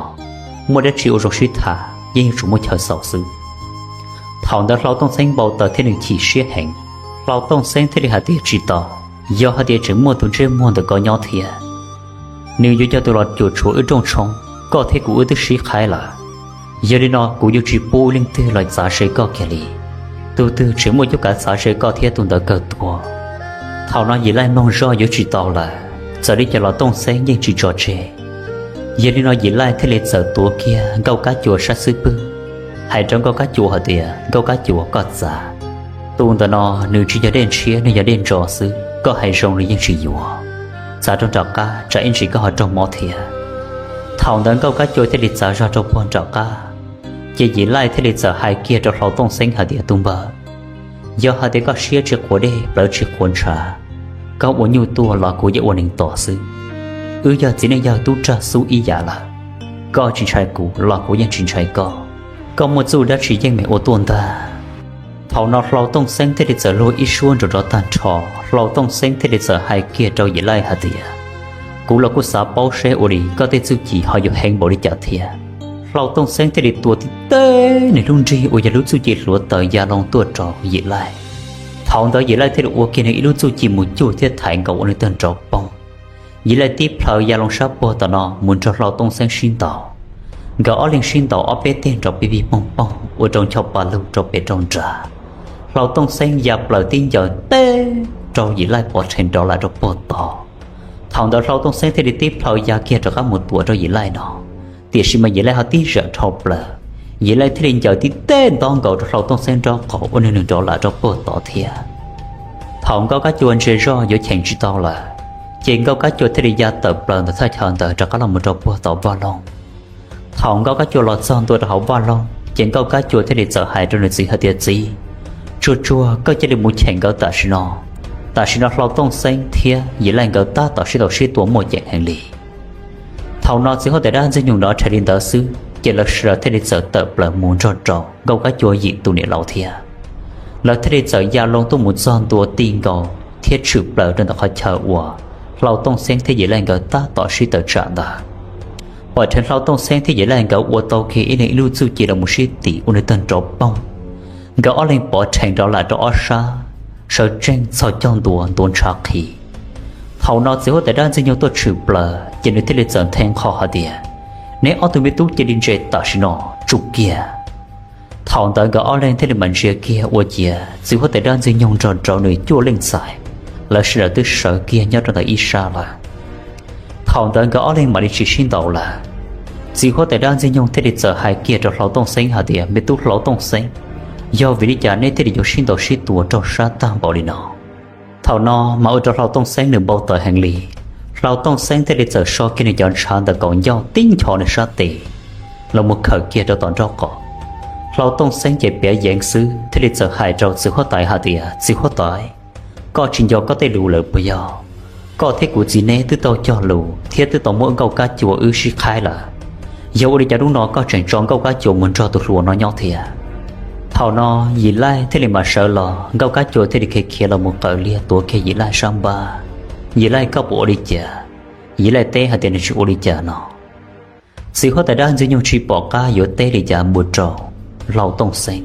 muaj dab tsi ua zoo sib tham, yeej yuav tsum muaj chaw xaus xwb. Thaum ntawd Hlau Tooj Xeeb npau taws thiab nws chim siab heev. Hlau Tooj Xeeb thiaj li hais tias, tsis tau, yog hais tias tseem muaj tus ntsej muag ntawm ko nyob thiab, nws yuav yog tus los cuam tshuam wb rooj tshoob, koj thiab kuv wb twb sib qhaib lawm. Yog li no kuv yuav tsis pub leej twg los txav ze koj kiag li. Tus twg tseem muaj cuab kav txav ze koj thiab tus ntawd kawg tuag. Thaum no Yim Laij mloog zoj yuav tsis tau lawm, txawm li cas los Tooj Xeeb yeej tsis tso tseg. Yog li no Yim Laij thiaj li txawm tuav kiag Nkauj Kab Cua sab xub pwg, hais rau Nkauj Kab Cua hais tias, Nkauj Kab Cua, koj txav, tus ntawm no nws tsis yog dej ntshiab, nws yog dej ntso xwb, koj hais zoo li yeej tsis yuav. Txav rau nram qab, tsam ib ntsis koj ho raug mob thiab. Thaum ntawd Nkauj Kab Cua thiaj li txav zog rau puag nram qab. Ces Yim Laij thiaj li txawm hais kiag rau Hlau Tooj Xeeb hais tias, tus npawg, yog hais tias koj siab tsis quav dej plawv tsis quav ntshav, koj ua nyuj tuaj los kuv yeej ua neeg tos xwb. Wb yog txiv neej yawg tub rog xub ib yam lawm, koj tsis ntshai kuv los kuv yeej tsis ntshai koj. Koj muaj txuj dab tsi yeej meem ua tuaj ntag. Thaum no Hlau Tooj Xeeb thiaj li txawm luag ib suab nrov nrov tag nrho, Hlau Tooj Xeeb thiaj li txawm hais kiag rau Yim Laij hais tias, kuv los kuj xav paub seb ua li koj tej txuj ci ho yuav heev npaum li cas thiab. Hlau Tooj Xeeb thiaj li tua tib teg nws lub nrig uas yog lub txuj ci hluav taws ya loo tuaj rau Yim Laij. Thaum ntawd Yim Laij thiaj li ua kiag nws ib lub txuj ci mus cuj thiab thaiv nkaus ua nws tag nrho poog. Yim Laij tib plhaw ya loo sab puag tom no mus nrog Hlau Tooj Xeeb sib ntaus. Nkawd ob leeg sib ntaus ob peb teg nrov pig pig poog poog ua rau ncho pa lug rau pem rau nrad. Hlau Tooj Xeeb ya plaws tib ncaws teb rau Yim Laij pov rhe nrov lawm rau puag tod. Thaum ntawd Hlau Tooj Xeeb thiaj li tib plhaw ya kiag rov qab mus tuam rau Yim Laij no, tiam sis mas Yim Laij ho tib zam dhau plaws. Yim Laij thiaj li ncaws tib teg ntob nkaus rau Hlau Tooj Xeeb nraub qaum ua nws nws nrov lawm rau puag tod thiab. Thaum Nkauj Kab Cua ntsia zoj yuav cheem tsis tau lawm, ces Nkauj Kab Cua thiaj li ya tawm plaws ntawm thaj chaw ntawd rov qab los mus rau puag tom vaj loog. Thaum Nkauj Kab Cua los txog ntua rau hauv vaj loog, ces Nkauj Kab Cua thiaj li txawm hais rau nws txiv hais tias, txiv, Tsuag tsuag koj cia li mus cheem nkawd tam sim no. Tam sim no Hlau Tooj Xeeb thiab Yim Laij nkawd tab tom sib ntaus sib tua muaj ceem heev li. Thaum no txiv huab tais dab Ntxwg Nyoog nrov rhe li ntawd xwb ces lawv sawv daws thiaj li txawm tawm plaws mus nrog rau Nkauj Kab Cua Yim tus niam laus thiab. Lawv thiaj li txawm ya loo tuaj mus txog ntua ti nkaus thiab tshwm plaws rau ntawm qhov chaw uas Hlau Tooj Xeeb thiab Yim Laij nkawd tab tom sib tawm tsam ntawd. Pom dheev Hlau Tooj Xeeb thiab Yim Laij nkawd ua tau kiag ib leeg ib lub txuj ci los mus sib tim ua nws tawg nrov poog. Nkawd ob leeg pov rhees rov lam rau ob sab, sawv tsees txhos caug ntua ntuav ntshav qhi. Thaum no txiv huab tais dab Ntxwg Nyoog tuaj tshwm plaws ces nws thiaj li txawm nthe nqho hais tias, neb ob tug me tub cia li ntsia tam sim no, tsum kiag. Thaum ntawd nkawd ob leeg thiaj li mam ntsia kiag ua ciav txiv huab tais dab Ntxwg Nyoog nrog rau nws cuaj leej ntxhais, lawv sawv daws twb sawv kiag nyob rau ntawm ib sab lawm. Thaum ntawd nkawd ob leeg mam li tsis sib ntaus lawm. Txiv huab tais dab Ntxwg Nyoog thiaj li txawm hais kiag rau Hlau Tooj Xeeb hais tias, me tub Hlau Tooj Xeeb, yog vim li cas neb thiaj li yuav sib ntaus sib tua raug sab tag npaum li no? Thaum no mas ua rau Hlau Tooj Xeeb nws npau taws heev li. Hlau Tooj Xeeb thiaj li txawm so kiag nws cov ntshav ntawm kaum ncauj tib nchos nws sab tes los mus khawm kiag rau tom nraub qaum. Hlau Tooj Xeeb ces piav yeev xwb thiaj li txawm hais rau txiv huab tais hais tias, txiv huab tais, koj tsis nco koj tej lus lawm puas yog? Koj thiab kuv txiv neb twb tau cog lus thiab twb tau muab Nkauj Kab Cua wb sib qhaib lawm. Yog ua li cas hnub no koj tseem tso Nkauj Kab Cua mus nrog tus hluas no nyob thiab? Thaum no Yim Laij thiaj li mam sawv los, Nkauj Kab Cua thiaj li khiav khiav los mus qaws liag tuav kiag Yim Laij sab npab. Yim Laij, koj puas ua li cas? Yim Laij teb hais tias nws tsis ua li cas no. Txiv huab tais dab Ntxwg Nyoog tsis pom qab yuav teb li cas mus rau Hlau Tooj Xeeb,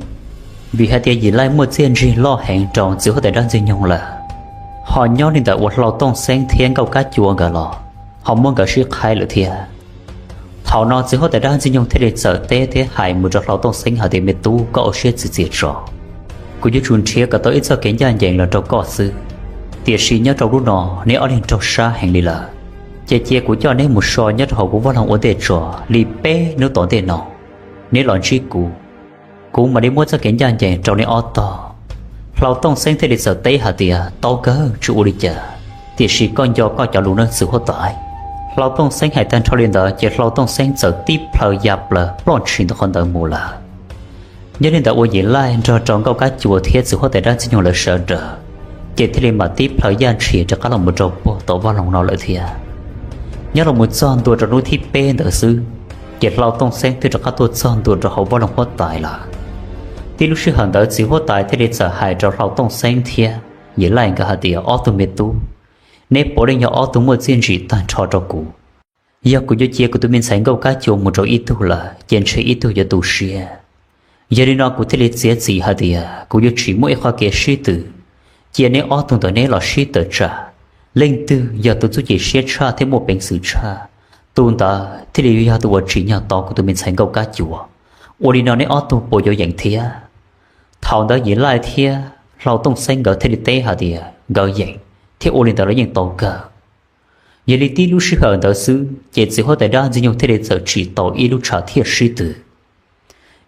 vim hais tias Yim Laij muaj txiaj ntsig loj heev rau txiv huab tais dab Ntxwg Nyoog lawm. Ho nyob li ntawm uas Hlau Tooj Xeeb thiab Nkauj Kab Cua nkawd los ho muab nkawd sib qhaib lawm thiab. Thaum no txiv huab tais dab Ntxwg Nyoog thiaj li txawm teb thiab hais mus rau Hlau Tooj Xeeb hais tias, me tub, koj ua siab txias txias tso, kuv yuav tsum nrhiav kom tau ib txoj kev ncaj ncees los rau koj xwb. Tiam sis nyob rau lub no neb ob leeg raug sab heev li lawm, ces cia kuv coj neb mus so nyob rau hauv kuv vaj loog ua ntej tso li peb hnub tom ntej no, neb los ntsib kuv, kuv mam li muab txoj kev ncaj ncees rau neb ob tog. Hlau Tooj Xeeb thiaj li txawm teb hais tias, tau kawg, tsis ua li cas, tiam sis koj nco koj cov lus nawb txiv huab tais. Hlau Tooj Xeeb hais tag nrho li ntawd ces Hlau Tooj Xeeb txawm tib plhaw ya plaws ploj ntshis ntawm qhov ntawd mus lawm. Nyob li ntawd uas Yim Laij nrog rau Nkauj Kab Cua thiab txiv huab tais dab Ntxwg Nyoog lawv sawv daws, ces thiaj li mam tib plhaw yaj ntshis rov qab los mus rau puag tom vaj loog no lawm thiab. Nyob los mus txog ntua rau hnub thib peb ntawd xwb, ces Hlau Tooj Xeeb twb rov qab tuaj txog ntua rau hauv vaj loog huab tais lawm. Tib lub sij hawm ntawd txiv huab tais thiaj li txawm hais rau Hlau Tooj Xeeb thiab Yim Laij nkawd hais tias, ob tug me tub, neb puav leej yog ob tug muaj txiaj ntsig tag nrho rau kuv. Yog kuv yuav cia kuv tus me ntxhais Nkauj Kab Cua mus rau ib tug lawm ces ntshe ib tug yuav tu siab. Yog li no kuv thiaj li txiav txim hais tias kuv yuav tsis muaj ib qho kev sib tw, cia neb ob tug ntawm neb los sib tawm tsam, leej twg yog tus txuj ci siab tshaj thiab muaj peev xwm tshaj, tus ntawd thiaj li yog tus uas tsim nyog tau kuv tus me ntxhais Nkauj Kab Cua. Ua li no neb ob tug puas yuav yeem thiab? Thaum ntawd Yim Laij thiab Hlau Tooj Xeeb nkawd thiaj li teb hais tias nkawd yeem, thiab ua li ntawd los yeej tau kawg. Yog li tib lub sij hawm ntawd xwb ces txiv huab tais dab Ntxwg Nyoog thiaj li txawm tsim tau ib lub tshav thiaj sib tw.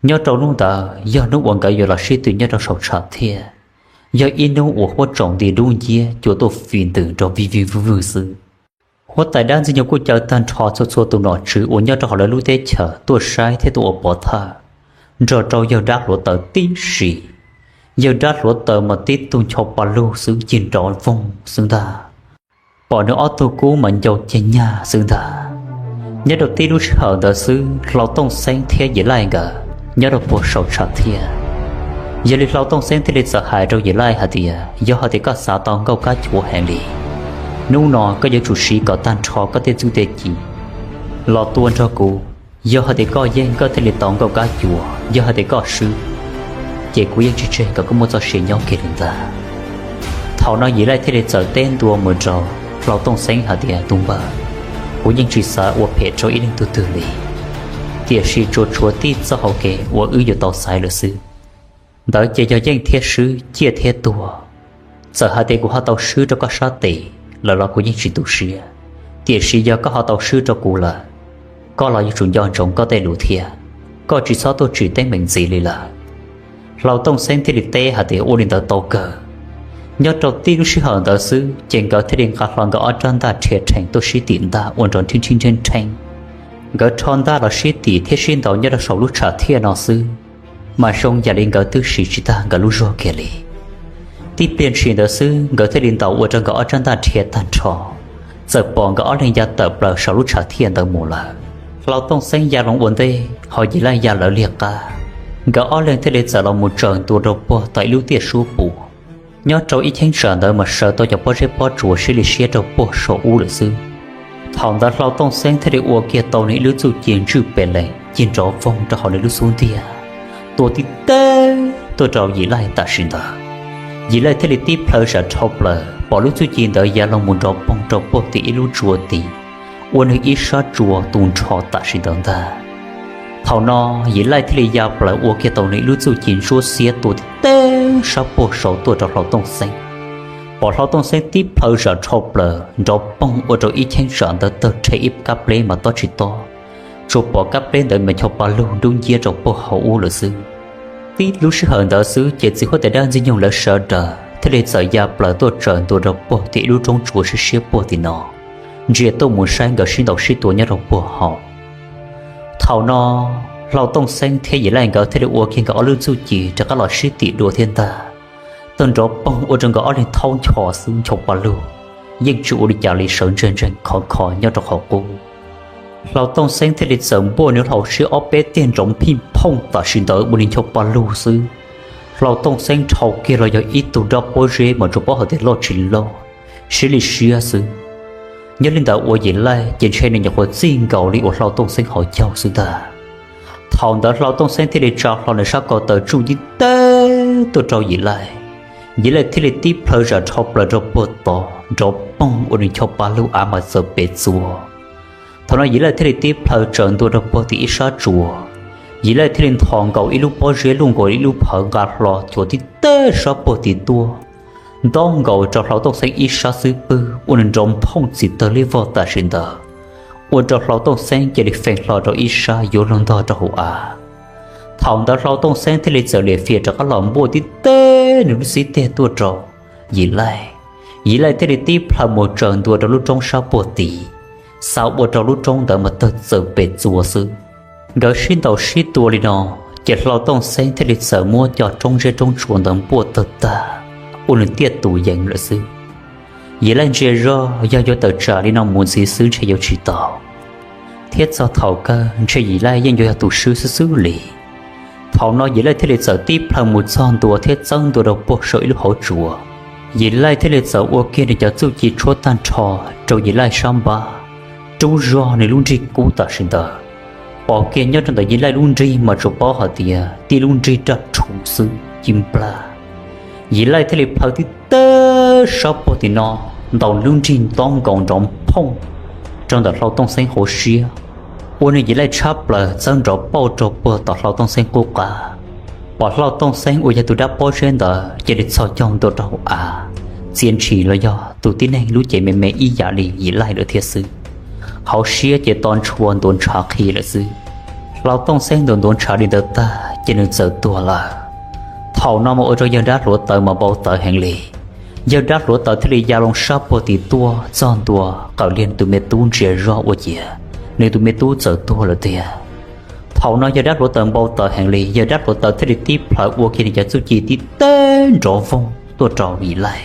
Nyob rau hnub ntawd yog hnub uas nkawd yuav los sib tw nyob rau saum tshav thiaj, yog ib hnub uas huab tsaus nti dub nciab cua tuaj fis ntws nrov vij vij vwj vwj xwb. Huab tais dab Ntxwg Nyoog kuj caw tag nrho txhua txhua tus nom tswv uas nyob rau hauv lawv lub teb chaws tuaj saib thiab tuaj ua pov thawj, nrog rau yawg dab hluav taws tib si. Yawg dab hluav taws mas tib tug ncho pa lug xwb cig nrov voog xwb ntag. Pom nws ob tug kub mas ncau ceg nyag xwb ntag. Nyob rau tib lub sij hawm ntawd xwb Hlau Tooj Xeeb thiab Yim Laij nkawd nyob rau puag saum tshav thiaj. Yog li Hlau Tooj Xeeb thiaj li txawm hais rau Yim Laij hais tias, yog hais tias koj xav tau Nkauj Kab Cua heev li, hnub no koj yuav tsum siv kom tag nrho koj tej txuj tej ci los tua nrog kuv. Yog hais tias koj yeej koj thiaj li tau Nkauj Kab Cua, yog hais tias koj swb ces kuv yeej tsis tseg kom koj muaj txoj sia nyob kiag li ntag. Thaum no Yim Laij thiaj li txawm teb ntua mus rau Hlau Tooj Xeeb hais tias, tus npawg, kuv yeej tsis xav ua phem rau ib leej tug twg li, tiam sis tsuas tshuav tib txoj hau kev uas wb yuav tau xaiv lawm xwb. Ntawd ces yog yeej thiab swb, ciaj thiab tuag. Txawm hais tias kuv ho tau swb rau koj sab tes lawm los kuv yeej tsis tu siab, tiam sis yog koj ho tau swb rau kuv lawm, koj los yuav tsum nco ntsoov koj tej lus thiab, koj tsis txhob tuaj tsim teeb meem ntxiv li lawm. Hlau Tooj Xeeb thiaj li teb hais tias, ua li ntawd tau kawg. Nyob rau tib lub sij hawm ntawd xwb ces nkawd thiaj li nqa hlo nkawd ob rab ntaj rhia rhees tuaj sib tim ntaj ua nrov nrhib nrhib nrheb nrheeb. Nkawd rho ntaj los sib tim thiab sib ntaus nyob rau saum lub tshav thiaj no xwb, mas zoo yam li nkawd twb siv tsis tag nkawd lub zog kiag li. Tib pliag ntshis ntawd xwb nkawd thiaj li ntaus ua rau nkawd ob rab ntaj rhiav tag nrho, txawm pom nkawd ob leeg ya tawm plaws saum lub tshav thiaj ntawd mus lawm. Hlau Tooj Xeeb ya loo ua ntej, ho Yim Laij ya lawv liag qab. Nkawd ob leeg thiaj li txawm los mus tsaws ntua rau puag tom ib lub tiaj suab puam. Nyob rau ib cheeb tsam ntawd mas sawv tau cov pob zeb pob tsuas siab li siab rau puag saum ub lawm xwb. Thaum ntawd Hlau Tooj Xeeb thiaj li ua kiag tau nws ib lub txuj ci ntswj pes lees cig nrov voog rau hauv nws lub xub ntiag, tua tib teb tuaj rau Yim Laij tam sim ntawd. Yim Laij thiaj li tib plhaw zam dhau plaws pom lub txuj ci ntawd ya loo mus nrov poog rau puag tim ib lub tsua tid, ua nws ib sab tsua tu nrho tam sim ntawd ntag. Thaum no Yim Laij thiaj li ya plaws ua kiag tau nws ib lub txuj ci ntsuab xiab tua tib teb sab puag saud tuaj rau Hlau Tooj Xeeb. Pom Hlau Tooj Xeeb tib plhaw zam dhau plaws nrov poog ua rau ib cheeb tsam ntawd tawg rhe ib kab pleb mas tob tsis tob, tsuas pom kab pleb ntawd mas ncho pa lug nrub nciab rau puag hauv ub lawm xwb. Tib lub sij hawm ntawd xwb ces txiv huab tais dab Ntxwg Nyoog lawv sawv daws thiaj li txawm ya plaws tuaj tsaws ntua rau puag tim ib lub roob tsua siab siab puag tim no, ntsia tuaj mus saib nkawd sib ntaus sib tua nyob rau puag hauv. Thaum no Hlau Tooj Xeeb thiab Yim Laij nkawd thiaj li ua kiag nkawd ob lub txuj ci rov qab los sib tim dua thiab ntag. Tawg nrov poog ua rau nkawd ob leeg thaub ncho xwb ncho pa lug, yeej tsis ua li cas li sawv ntseeg ntseeg khov kho nyob rau qhov qub. Hlau Tooj Xeeb thiaj li txawm npuaj nws hlau siab ob peb tiag nrov phij phooj tam sim ntawd ua li ncho pa lug xwb. Hlau Tooj Xeeb dhau kiag los yog ib tug dab pob zeb mas tsuas paub hais tias loj tsis loj, siab li siab xwb. Nyob li ntawd ua Yim Laij ces ntshe nws nyuam qhuav txij nkaus li uas Hlau Tooj Xeeb hauv caug xwb ntag. Thaum ntawd Hlau Tooj Xeeb thiaj li tsa hlo nws sab ko taw tsuj tib teb tuaj rau Yim Laij. Yim Laij thiaj li tib plhaw zam dhau plaws rau puag tod nrov poog ua nws ncho pa lug av mas txawm pes txuas. Thaum no Yim Laij thiaj li tib plhaw tsaws ntua rau puag tim ib sab tsua. Yim Laij thiaj li nthos nkaus ib lub pob zeb luj nkaus ib lub phawv nqa hlo cuam tib teb sab puag tim tuaj, ntaub nkaus rau Hlau Tooj Xeeb ib sab xub pwg ua nws nrov phooj txim tawg li vog tam sim ntawd, ua rau Hlau Tooj Xeeb cia li feem hlo rau ib sab yuav luag ntog rau hauv av. Thaum ntawd Hlau Tooj Xeeb thiaj li txawm liam fiam rov qab los npuaj tib teb nws lub xib teg tuaj rau Yim Laij. Yim Laij thiaj li tib plhaw mus tsaws ntua rau lub roob sab puag tid, xav ua rau lub roob ntawd mas tawg txawm pes txuas xwb. Nkawd sib ntaus sib tua li no, ces Hlau Tooj Xeeb thiaj li txawm muab cov roob zeb roob tsua ntawd npuaj tawg tag, ua nws tiaj tus yees lawm xwb. Yim Laij ntsia zoj yog yuav tawm tsam li no mus ntxiv xwb ntshe yuav tsis tau, thiab txog thaum kawg ntshe Yim Laij yeej yuav yog tus swb xwb xwb li. Thaum no Yim Laij thiaj li txawm tib plhaw mus txog ntua thiab txeeb ntua rau puag saum ib lub hauv tsua. Yim Laij thiaj li txawm ua kiag nws cov txuj ci tshuab tag nrho rau Yim Laij sab npab, rub zog nws lub nrig kub tam sim ntawd. Pom kiag nyob rau ntawm Yim Laij lub nrig mas tsuas paub hais tias tib lub nrig raj rhuv xwb ci nplag. Yim Laij thiaj li plhaw tib teb sab puag tim no, ntaus nws lub nrig ntaub nkaus nrov phooj rau ntawm Hlau Tooj Xeeb hauv siab, ua nws Yim Laij tshab plaws txawb nrov pauj rau puag tom Hlau Tooj Xeeb qub qab. Pom Hlau Tooj Xeeb uas yog tus dab pob zeb ntawd cia li txhos caug ntua rau hauv av, txia ntshis los yog tus tib neeg lub cev me me ib yam li Yim Laij lawm thiab xwb. Hauv siab ces to ntshua ntuav ntshav qhi lawm xwb. Hlau Tooj Xeeb ntuav ntuav ntshav li ntawd tag ces nws txawm tuag lawm. Thaum no mas ua rau yawg dab hluav taws mas npau taws heev li. Yawg dab hluav taws thiaj li ya loo sab puag tim tuaj txog ntua qawm liag nws tus me tub ntsia zoj ua ciav nws tus me tub txawm tuag lawm tiag. Thaum no yawg dab hluav taws npau taws heev li, yawg dab hluav taws thiaj li tib plhaw ua kiag nws cov txuj ci tib teb nrov voog tuaj rau Yim Laij.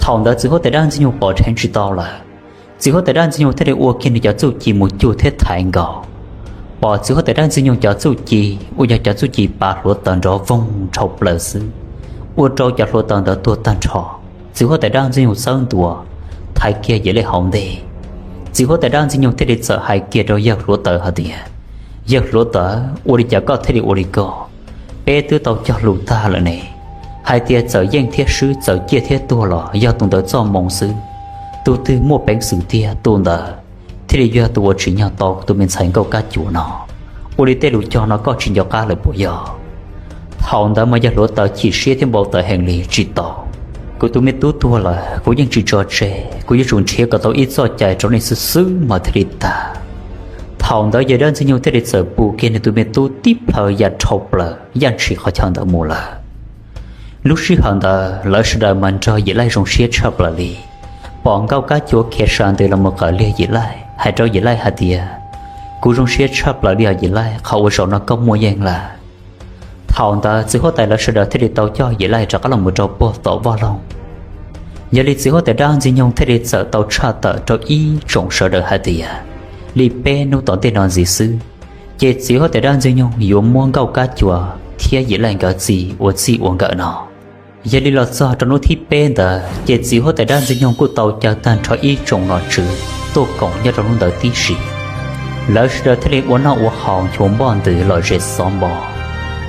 Thaum ntawd txiv huab tais dab Ntxwg Nyoog pom dheev tsis tau lawm. Txiv huab tais dab Ntxwg Nyoog thiaj li ua kiag nws cov txuj ci mus cuag thiab thaiv nkaus. Pom txiv huab tais dab Ntxwg Nyoog cov txuj ci uas yog cov txuj ci pav hluav taws nrov voog dhau plaws xwb, ua rau cov hluav taws ntawd tuag tag nrho. Txiv huab tais dab Ntxwg Nyoog txawb ntua, thaiv kiag Yim Laij hauv ntej. Txiv huab tais dab Ntxwg Nyoog thiaj li txawm hais kiag rau yawg hluav taws hais tias, yawg hluav taws, ua li cas koj thiaj li ua li ko? Peb twb tau cog lus tag lawm ne, hais tias txawm yeej thiab swb, txawm ciaj thiab tuag los yog tus ntawd txoj moo xwb. Tus twg muaj peev xwm tiag tus ntawd thiaj li yog tus uas tsim nyog tau kuv tus me ntxhais Nkauj Kab Cuam no. Ua li tej lus cog no koj tsis nco qab lawm puas yog? Thaum ntawd mas yawg hluav taws chim siab thiab npau taws heev li tsis tau. Kuv tus me tub tuag lawm kuv yeej tsis tso tseg, kuv yuav tsum nrhiav kom tau ib txoj cai rau nej xwb xwb mas thiaj li tag. Thaum ntawd yawg dab Ntxwg Nyoog thiaj li txawm pum kiag nws tus me tub tib plhaw ya dhau plaws yaj ntshis qhov chaw ntawd mus lawm. Lub sij hawm ntawd lawv sawv daws mas nrog Yim Laij zoo siab tshaj plaws li. Pom Nkauj Kab Cuam khiav sa ntws los mus qawm liag Yim Laij, hais rau Yim Laij hais tias, kuv zoo siab tshaj plaws li os Yim Laij, qhov uas zaum no koj muaj yeej lawm. Thaum ntawd txiv huab tais lawv sawv daws thiaj li tau coj Yim Laij rov qab los mus rau puag tom vaj loog. Yog li txiv huab tais dab Ntxwg Nyoog thiaj li txawm tau tshaj tawm rau ib tsoom sawv daws hais tias li peb hnub tom ntej no ntxiv xwb, ces txiv huab tais dab Ntxwg Nyoog yuav muab Nkauj Kab Cua thiab Yim Laij nkawd txi ua txij ua nkawm no. Yog li los txog rau hnub thib peb ntawd ces txiv huab tais dab Ntxwg Nyoog kuj tau caw tag nrho ib tsoom nom tswv tuaj koom nyob rau hnub ntawd tib si. Lawv sawv daws thiaj li ua noj ua haus, nchuav npoj ntws, lom zem xov npo.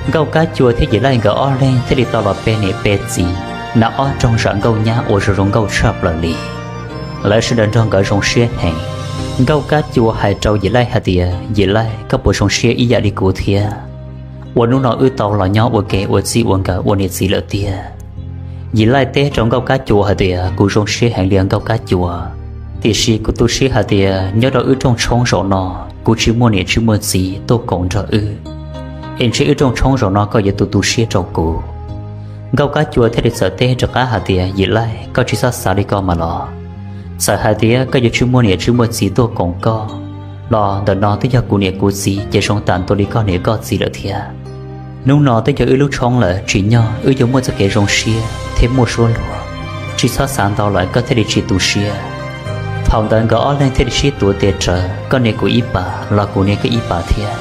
Nkauj Kab Cua thiab Yim Laij nkawd ob leeg thiaj li tau los pe niam pe txiv, hnav ob roog zam nkauj nyab ua zoo zoo nkauj tshaj plaws li. Lawv sawv daws nrog nkawd zoo siab heev. Nkauj Kab Cua hais rau Yim Laij hais tias, Yim Laij, koj puas zoo siab ib yam li kuv thiab? Ua hnub no wb tau los nyob ua ke ua txij ua nkawm ua niam txiv lawm tiag. Yim Laij teb rau Nkauj Kab Cua hais tias, Kuv zoo siab heev li Nkauj Kab Cua, tiam sis kuv tu siab hais tias nyob rau wb rooj tshoob zaum no kuv tsis muaj niam tsis muaj txiv tuaj koom nrog wb, es ntshe wb rooj tshoob zaum no koj yuav tu tu siab rau kuv. Nkauj Kab Cua thiaj li txawm teb rov qab hais tias, Yim Laij, koj tsis txhob xav li ko mas los. Txawm hais tias koj yuav tsis muaj niam tsis muaj txiv tuaj koom koj los, ntawm no twb yog kuv niam kuv txiv ces zoo tam ntua li koj niam koj txiv lawm thiab. Hnub no twb yog wb lub tshoob lawm, tsim nyog wb yuav muaj txoj kev zoo siab thiab muaj suab luag. Tsis txhob xav ntau lawm koj thiaj li tsis tu siab. Thaum ntawd nkawd ob leeg thiaj li sib tuav tes rawv, koj nias kuv ib pas los kuv nias koj ib pas thiab.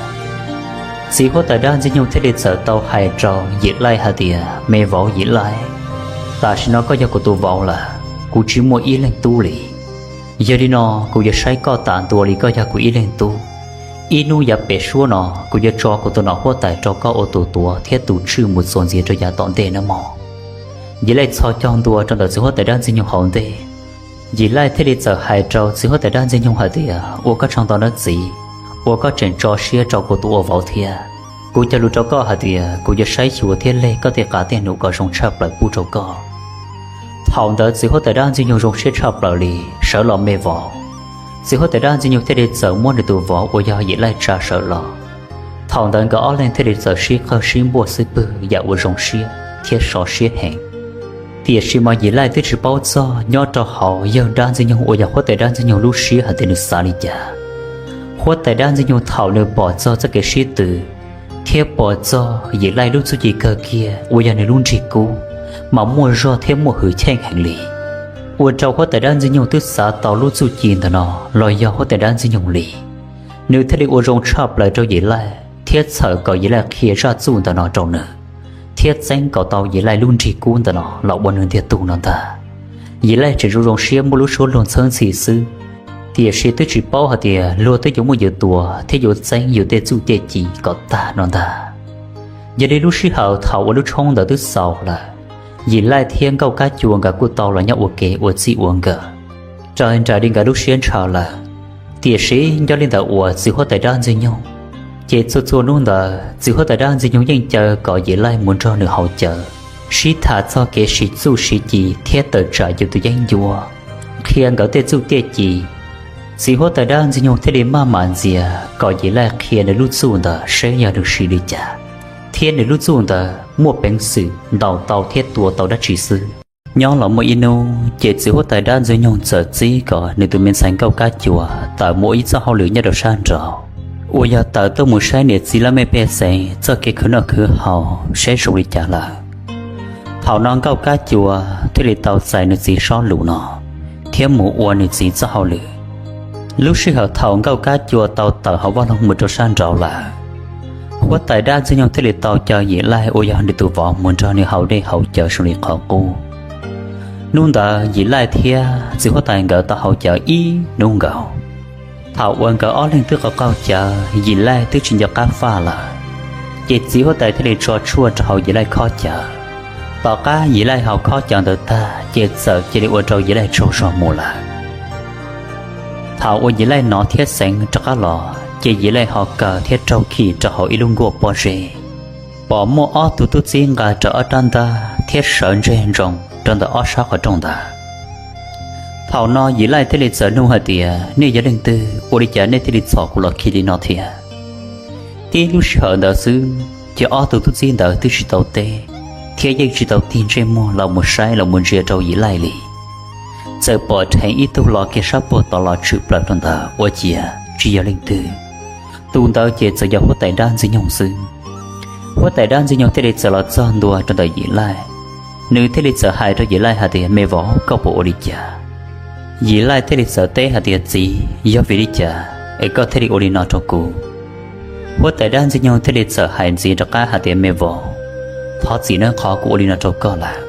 Txiv huab tais dab Ntxwg Nyoog thiaj li txawm tau hais rau Yim Laij hais tias, Me vauv Yim Laij, tam sim no koj yog kuv tus vauv lawm, kuv tsis muaj ib leeg tub li. Yog li no kuv yuav saib koj tam ntua li koj yog kuv ib leeg tub. Ib hnub yav pem suab no kuv yuav tso kuv tus nom huab tais rau koj ua tus tuav thiab tus tswj mus txuas ntxiv rau yav tom ntej nawb mog. Yim Laij txhos caug ntua rau ntawm txiv huab tais dab Ntxwg Nyoog hauv ntej. Yim Laij thiaj li txawm hais rau txiv huab tais dab Ntxwg Nyoog hais tias, Ua koj tsaug ntau nawb txiv, uas koj tseem tso siab rau kuv tus ua vauv thiab. Kuv cog lus rau koj hais tias kuv yuav saib xyuas thiab leg koj tej qav tej num kom zoo tshaj plaws pub rau koj. Thaum ntawd txiv huab tais dab Ntxwg Nyoog zoo siab tshaj plaws li, sawv los me vauv. Txiv huab tais dab Ntxwg Nyoog thiaj li txawm muab nws tus vauv uas yog Yim Laij tsa sawv los. Thaum ntawd nkawd ob leeg thiaj li txawm sib qawg sib npuaj xwb pwg yam uas zoo siab thiab sov siab heev. Tiam sis mas Yim Laij twb tsis paub txog nyob rau hauv yawg dab Ntxwg Nyoog uas yog huab tais dab Ntxwg Nyoog lub siab hais tias nws xav li cas. Huab tais dab Ntxwg Nyoog thaum nws pom txog txoj kev sib tw thiab pom txog Yim Laij lub txuj ci kawg kiag uas yog nws lub nrig kub, mas muaj zog thiab muaj hwm cheej heev li, ua rau huab tais dab Ntxwg Nyoog twb xav tau lub txuj ci ntawm no los yog huab tais dab Ntxwg Nyoog li. Nws thiaj li ua zoo tshaj plaws rau Yim Laij thiab txhawm kom Yim Laij qhia zaj txuj ntawm no rau nws, thiab txeeb kom tau Yim Laij lub nrig kub ntawm no los ua nws ntiag tug no ntag. Yim Laij tseem zoo zoo siab muaj lub suab luag ntxhawb ntxhi xwb, tiam sis twb tsis paub hais tias luag twb yuav muab yus tua thiab yuav txeeb yus tej txuj tej ci kom tag no ntag. Yog li lub sij hawm thaum uas lub tshoob ntawd twb xaus lawm, Yim Laij thiab Nkauj Kab Cua nkawd kuj tau los nyob ua ke ua txij ua nkawm raws nraim li nkawd lub siab ntshaw lawm. Tiam sis nyob li ntawm uas txiv huab tais dab Ntxwg Nyoog, ces txhua txhua hnub ntawd txiv huab tais dab Ntxwg Nyoog yeej caw kom Yim Laij mus nrog nws haus cawv, sib tham txog kev siv txuj siv ci thiab tawm tsam yus tus yeeb ncuab, qhia nkawd tej txuj tej ci. Txiv huab tais dab Ntxwg Nyoog thiaj li maj mam ntxias kom Yim Laij qhia nws lub txuj ntawd seb yog nws siv li cas, thiab nws lub txuj ntawd muaj peev xwm ntaus tau thiab tua tau dab tsi xwb. Nyob los muaj ib hnub ces txiv huab tais dab Ntxwg Nyoog txawm txib kom nws tus me ntxhais Nkauj Kab Cua tawm mus ua ib txoj hauj lwm nyob rau sab nraud, uas yog tawm tuaj mus saib niam txiv laj mej pej xeem txoj kev khwv noj khwv haus seb zoo li cas lawm. Thaum no Nkauj Kab Cua thiaj li tau txais nws txiv sob lus no thiab mus ua nws txiv txoj hauj lwm. Lub sij hawm thaum Nkauj Kab Cua tau tawm hauv vaj loog mus rau sab nraud lawm, huab tais dab Ntxwg Nyoog thiaj li tau caw Yim Laij uas yog nws tus vauv mus nrog nws haus dej haus cawv zoo li qhov qub. Hnub ntawd Yim Laij thiab txiv huab tais nkawd tau haus cawv ib hnub nkaus. Thaum uas nkawd ob leeg twb qaug qaug cawv, Yim Laij twb tsis nco qab faj lawm, ces txiv huab tais thiaj li tso tshuaj rau hauv Yim Laij khob cawv. Tom qab Yim Laij haus khob cawv ntawd tag ces txawm cia li ua rau Yim Laij tsaug zog mus lawm. Thaum uas Yim Laij hnov thiab xeev rov qab los ces Yim Laij ho kaw thiab raug khi rau hauv ib lub nkuaj pob zeb, pom muaj ob tug tub txib nqa rawv ob rab ntaj thiab sawv ntseg ntsoov rau ntawm ob sab qhov rooj ntawd. Thaum no Yim Laij thiaj li txawm nug hais tias, Nej yog leej twg? Ua li cas nej thiaj li txhom kuv los khi li no thiab? Tib lub sij hawm ntawd xwb, ces ob tug tub txib ntawd twb tsis tau teb thiab yeej tsis tau tig ntsej muag los mus saib los mus ntsia rau Yim Laij li. Txawm pom dheev ib tug los kiag sab puag tod los tshwm plaws rau ntawd ua ciav tsis yog leej twg. Tus ntawd ces txawm yog huab tais dab Ntxwg Nyoog xwb. Huab tais dab ntxwg nyoog thiaj li txawm los txog ntua rau ntawm Yim Laij. Nws thiaj li txawm hais rau Yim Laij hais tias, Me vauv, koj puas ua li cas? Yim Laij thiaj li txawm teb hais tias, Txiv, yog vim li cas es koj thiaj li ua li no rau kuv? Huab tais dab ntxwg nyoog thiaj li txawm hais ntxiv rov qab hais tias, Me vauv, thov txim nawb, qhov kuv ua li no rau koj lawm,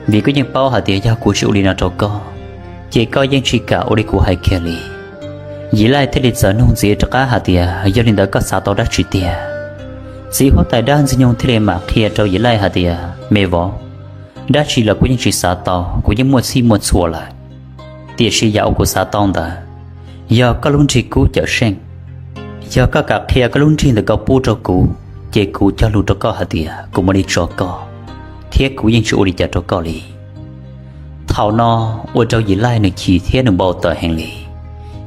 vim koj yeej paub hais tias yog kuv tsis ua li no rau koj, ces koj yeej tsis kam ua li kuv hais kiag li. Yim Laij thiaj li txawm nug ntxiv rov qab hais tias, Yog li ntawd koj xav tau dab tsi tiag? Txiv huab tais dab ntxwg nyoog thiaj li mam qhia rau Yim Laij hais tias, Me vauv, dab tsi los kuv yeej tsis xav tau, kuv yeej muaj txhij muaj txhua lawm. Tiam sis yam uas kuv xav tau ntawd, yog koj lub nrig kub cawm seej. Yog koj kam qhia koj lub nrig ntawm koj pub rau kuv, ces kuv cog lus rau koj hais tias kuv mam li tso koj, thiab kuv yeej tsis ua li cas rau koj li. Thaum no ua rau Yim Laij nws chim thiab nws npau taws heev li.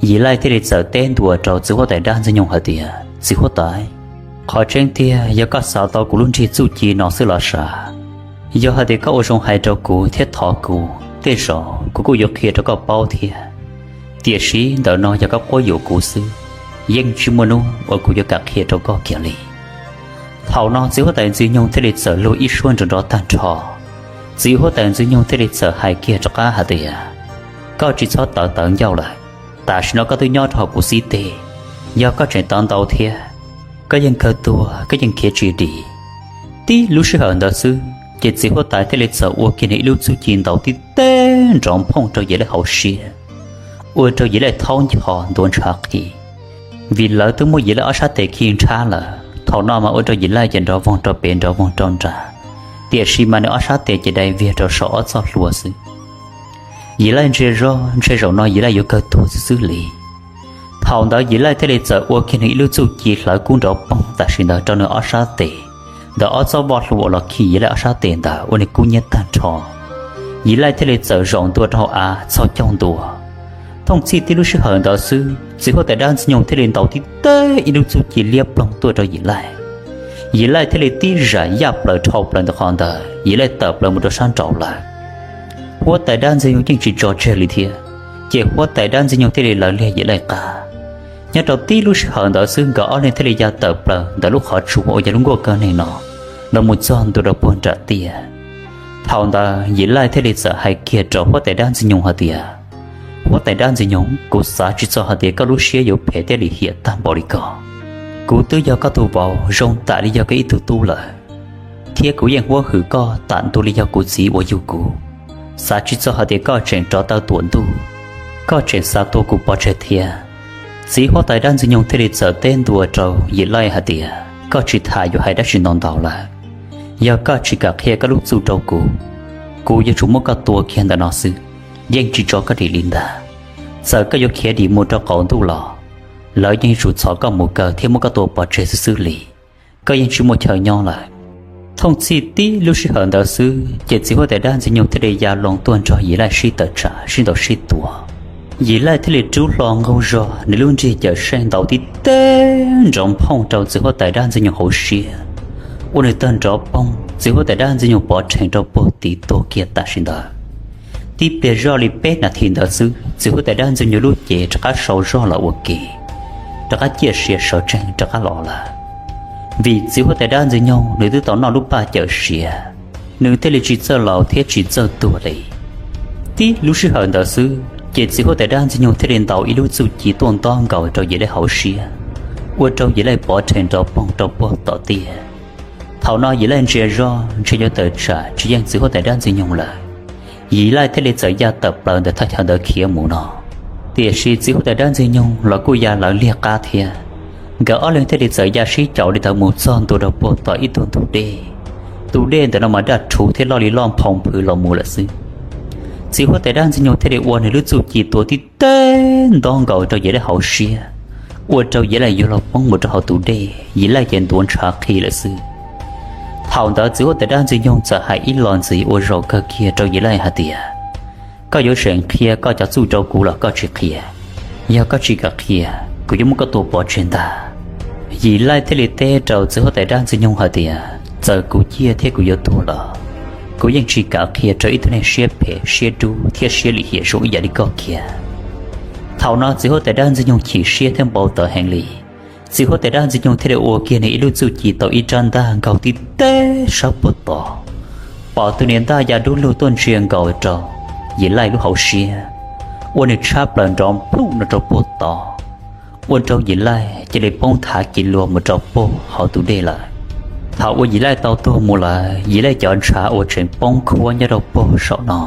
Yim Laij thiaj li txawm teb ntua rau txiv huab tais dab ntxwg nyoog hais tias, Txiv huab tais, qhov tseeb tiag yog koj xav tau kuv lub nrig txuj ci no xwb los sav. Yog hais tias koj ua zoo hais rau kuv thiab thov kuv, tej zaum kuv kuj yuav qhia rau koj paub thiab. Tiam sis ntawm no yog koj quab yuam kuv xwb, yeej tsis muaj hnub uas kuv yuav kam qhia rau koj kiag li. Thaum no txiv huab tais ntxwg nyoog thiaj li txawm luag ib suab nrov nrov tag nrho. Txiv huab tais ntxwg nyoog thiaj li txawm hais kiag rov qab hais tias, Koj tsis txhob tawv tawv ncauj lawm. Tam sim no koj twb nyob rau hauv kuv xib teg, yog koj tseem tawv ntau thiab, koj yeej kawg tuag, koj yeej khiav tsis dim. Tib lub sij hawm ntawd xwb ces txiv huab tais thiaj li txawm ua kiag nws ib lub txuj ci ntaus tib teg nrov nphooj rau Yim Laij hauv siab, ua rau Yim Laij thaub ncho ntuav ntshav qhi, vim lawv twb muab Yim Laij ob sab tes khi nrhab lawm. Thaum no mas ua rau Yim Laij ces nrov voog rau pem nrov voog rau nrad, tiam sis mas nws ob sab tes ces dai viag rau saum ob txoj hlua xwb. Yim Laij ntsia zog ntshe zaum no Yim Laij yuav kawg tuag xwb xwb li. Thaum ntawd Yim Laij thiaj li txawm ua kiag nws ib lub txuj ci hlawv kub nrov poog tam sim ntawd rau nws ob sab tes, ntawm ob txoj voj hlua uas los khi Yim Laij ob sab tes ntawd ua nws kub nyiab tag nrho. Yim Laij thiaj li txawm zaum ntua rau hauv av txhos caug ntua. Thooj txhij tib lub sij hawm ntawd xwb txiv huab tais dab ntxwg nyoog thiaj li ntaus tib teg ib lub txuj ci liab ploog tuaj rau Yim Laij. Yim Laij thiaj li tib zam yaj plaws dhau plaws ntawm qhov ntawd, Yim Laij tawm plaws mus rau sab nraud lawm. Huab tais dab ntxwg nyoog yeej tsis tso tseg li thiab, ces huab tais dab ntxwg nyoog thiaj li lawv liag Yim Laij qab. Nyob rau tib lub sij hawm ntawd xwb nkawd ob leeg thiaj li ya tawm plaws ntawm lub qhov tsua uas yog lub nkuaj kawg neeg no los mus txog ntua rau puag nram tiaj. Thaum ntawd Yim Laij thiaj li txawm hais kiag rau huab tais dab ntxwg nyoog hais tias, Huab tais dab ntxwg nyoog, kuv xav tsis txog hais tias koj lub siab yuav phem thiab lim hiam tag npaum li ko. Kuv twb yog koj tus vauv zoo tam li yog koj ib tug tub lawm, thiab kuv yeej huab hwm koj tam ntua li yog kuv txiv uas yug kuv. Xav tsis txog hais tias koj tseem rov taw tuam ntuj, koj tseem xav tua kuv pov tseg thiab. Txiv huab tais dab ntxwg nyoog thiaj li txawm teb ntua rau Yim Laij hais tias, Koj tsis tham yuav hais dab tsi ntau ntau lawm. Yog koj tsis kam qhia koj lub txuj rau kuv, kuv yuav tsum muab koj tua kiag ntawm no xwb, yeej tsis tso koj dim li ntag. Txawm koj yuav khiav dim mus rau qaum ntuj los, lawv yeej yuav tsum txhom koj mus kaw thiab muab koj tua pov tseg xwb xwb li. Koj yeej tsis muaj chaw nyob lawm. Thooj txhij tib lub sij hawm ntawd xwb ces txiv huab tais dab ntxwg nyoog thiaj li ya loo tuaj nrog Yim Laij sib tawm tsam sib ntaus sib tua. Yim Laij thiaj li rub hlo nqaug zog nws lub nrig cawm seej ntaus tib teg nrov nphooj rau txiv huab tais dab ntxwg nyoog hauv siab, ua nws tawg nrov poog, txiv huab tais dab ntxwg nyoog pov rhees rau puag tid tuag kiag tam sim ntawd. Tib pliag zoj li peb nas this ntawd xwb txiv huab tais dab ntxwg nyoog lub cev rov qab sau zog los ua ke, rov qab ciaj sia sawv tsees rov qab los lawm. Vim txiv huab tais dab ntxwg nyoog nws twb tau noj lub paj cawm siav, nws thiaj li tsis txawj laus thiab tsis txawj tuag li. Tib lub sij hawm ntawd xwb ces txiv huab tais dab ntxwg nyoog thiaj li ntaus ib lub txuj ci tuaj ntob nkaus rau Yim Laij hauv siab, ua rau Yim Laij pov rhees nrov poog rau puag tom tiaj. Thaum no Yim Laij ntsia zoj ntshe yuav tawm tsam tsis yeej txiv huab tais dab ntxwg nyoog lawm. Yim Laij thiaj li txawm ya tawm plaws ntawm thaj chaw ntawd khiav mus no. Tiam sis txiv huab tais dab ntxwg nyoog los kuj ya lawv liag qab thiab. Nkawd ob leeg thiaj li txawm ya sib caum li ntawd mus txog ntua rau puag tom ib tug ntug dej. Tus dej ntawm no mas daj rhuv thiab loj li loj nphoo nphwv los mus lawm xwb. Txiv huab tais dab ntxwg nyoog thiaj li ua nws lub txuj ci tua tib teg ntob nkaus rau Yim Laij hauv siab, ua rau Yim Laij yuav luag poob mus rau hauv tus dej, Yim Laij ces ntuav ntshav qhi lawm xwb. Thaum ntawd txiv huab tais dab ntxwg nyoog txawm hais ib lo ntxiv ua zaum kawg kiag rau Yim Laij hais tias, Koj yuav tseem qhia koj cov txuj rau kuv los koj tsis qhia? Yog koj tsis kam qhia, kuv yuav muab koj tua pov tseg ntag. Yim Laij thiaj li teb rau txiv huab tais dab ntxwg nyoog hais tias, Txawm kuv ciaj thiab kuv yuav tuag los kuv yeej tsis kam qhia rau ib tug neeg siab phem siab dub thiab siab lim hiam zoo ib yam li koj kiag. Thaum no txiv huab tais dab ntxwg nyoog chim siab thiab npau taws heev li. Txiv huab tais dab Ntxwg Nyoog thiaj li ua kiag nws ib lub txuj ci tau ib rab ntaj nkaug tib teb sab puag tod, pom tus niam ntaj ya dub lug tuaj ntsia nkaus rau Yim Laij lub hauv siab, ua nws tshab plaws nrov nplum no rau puag tod, ua rau Yim Laij cia li poob thav kiv luag mus rau puag hauv tus dej lawm. Thaum uas Yim Laij tau tuag mus lawm, Yim Laij cov ntshav uas tseem poob khuab nyob rau puag saum no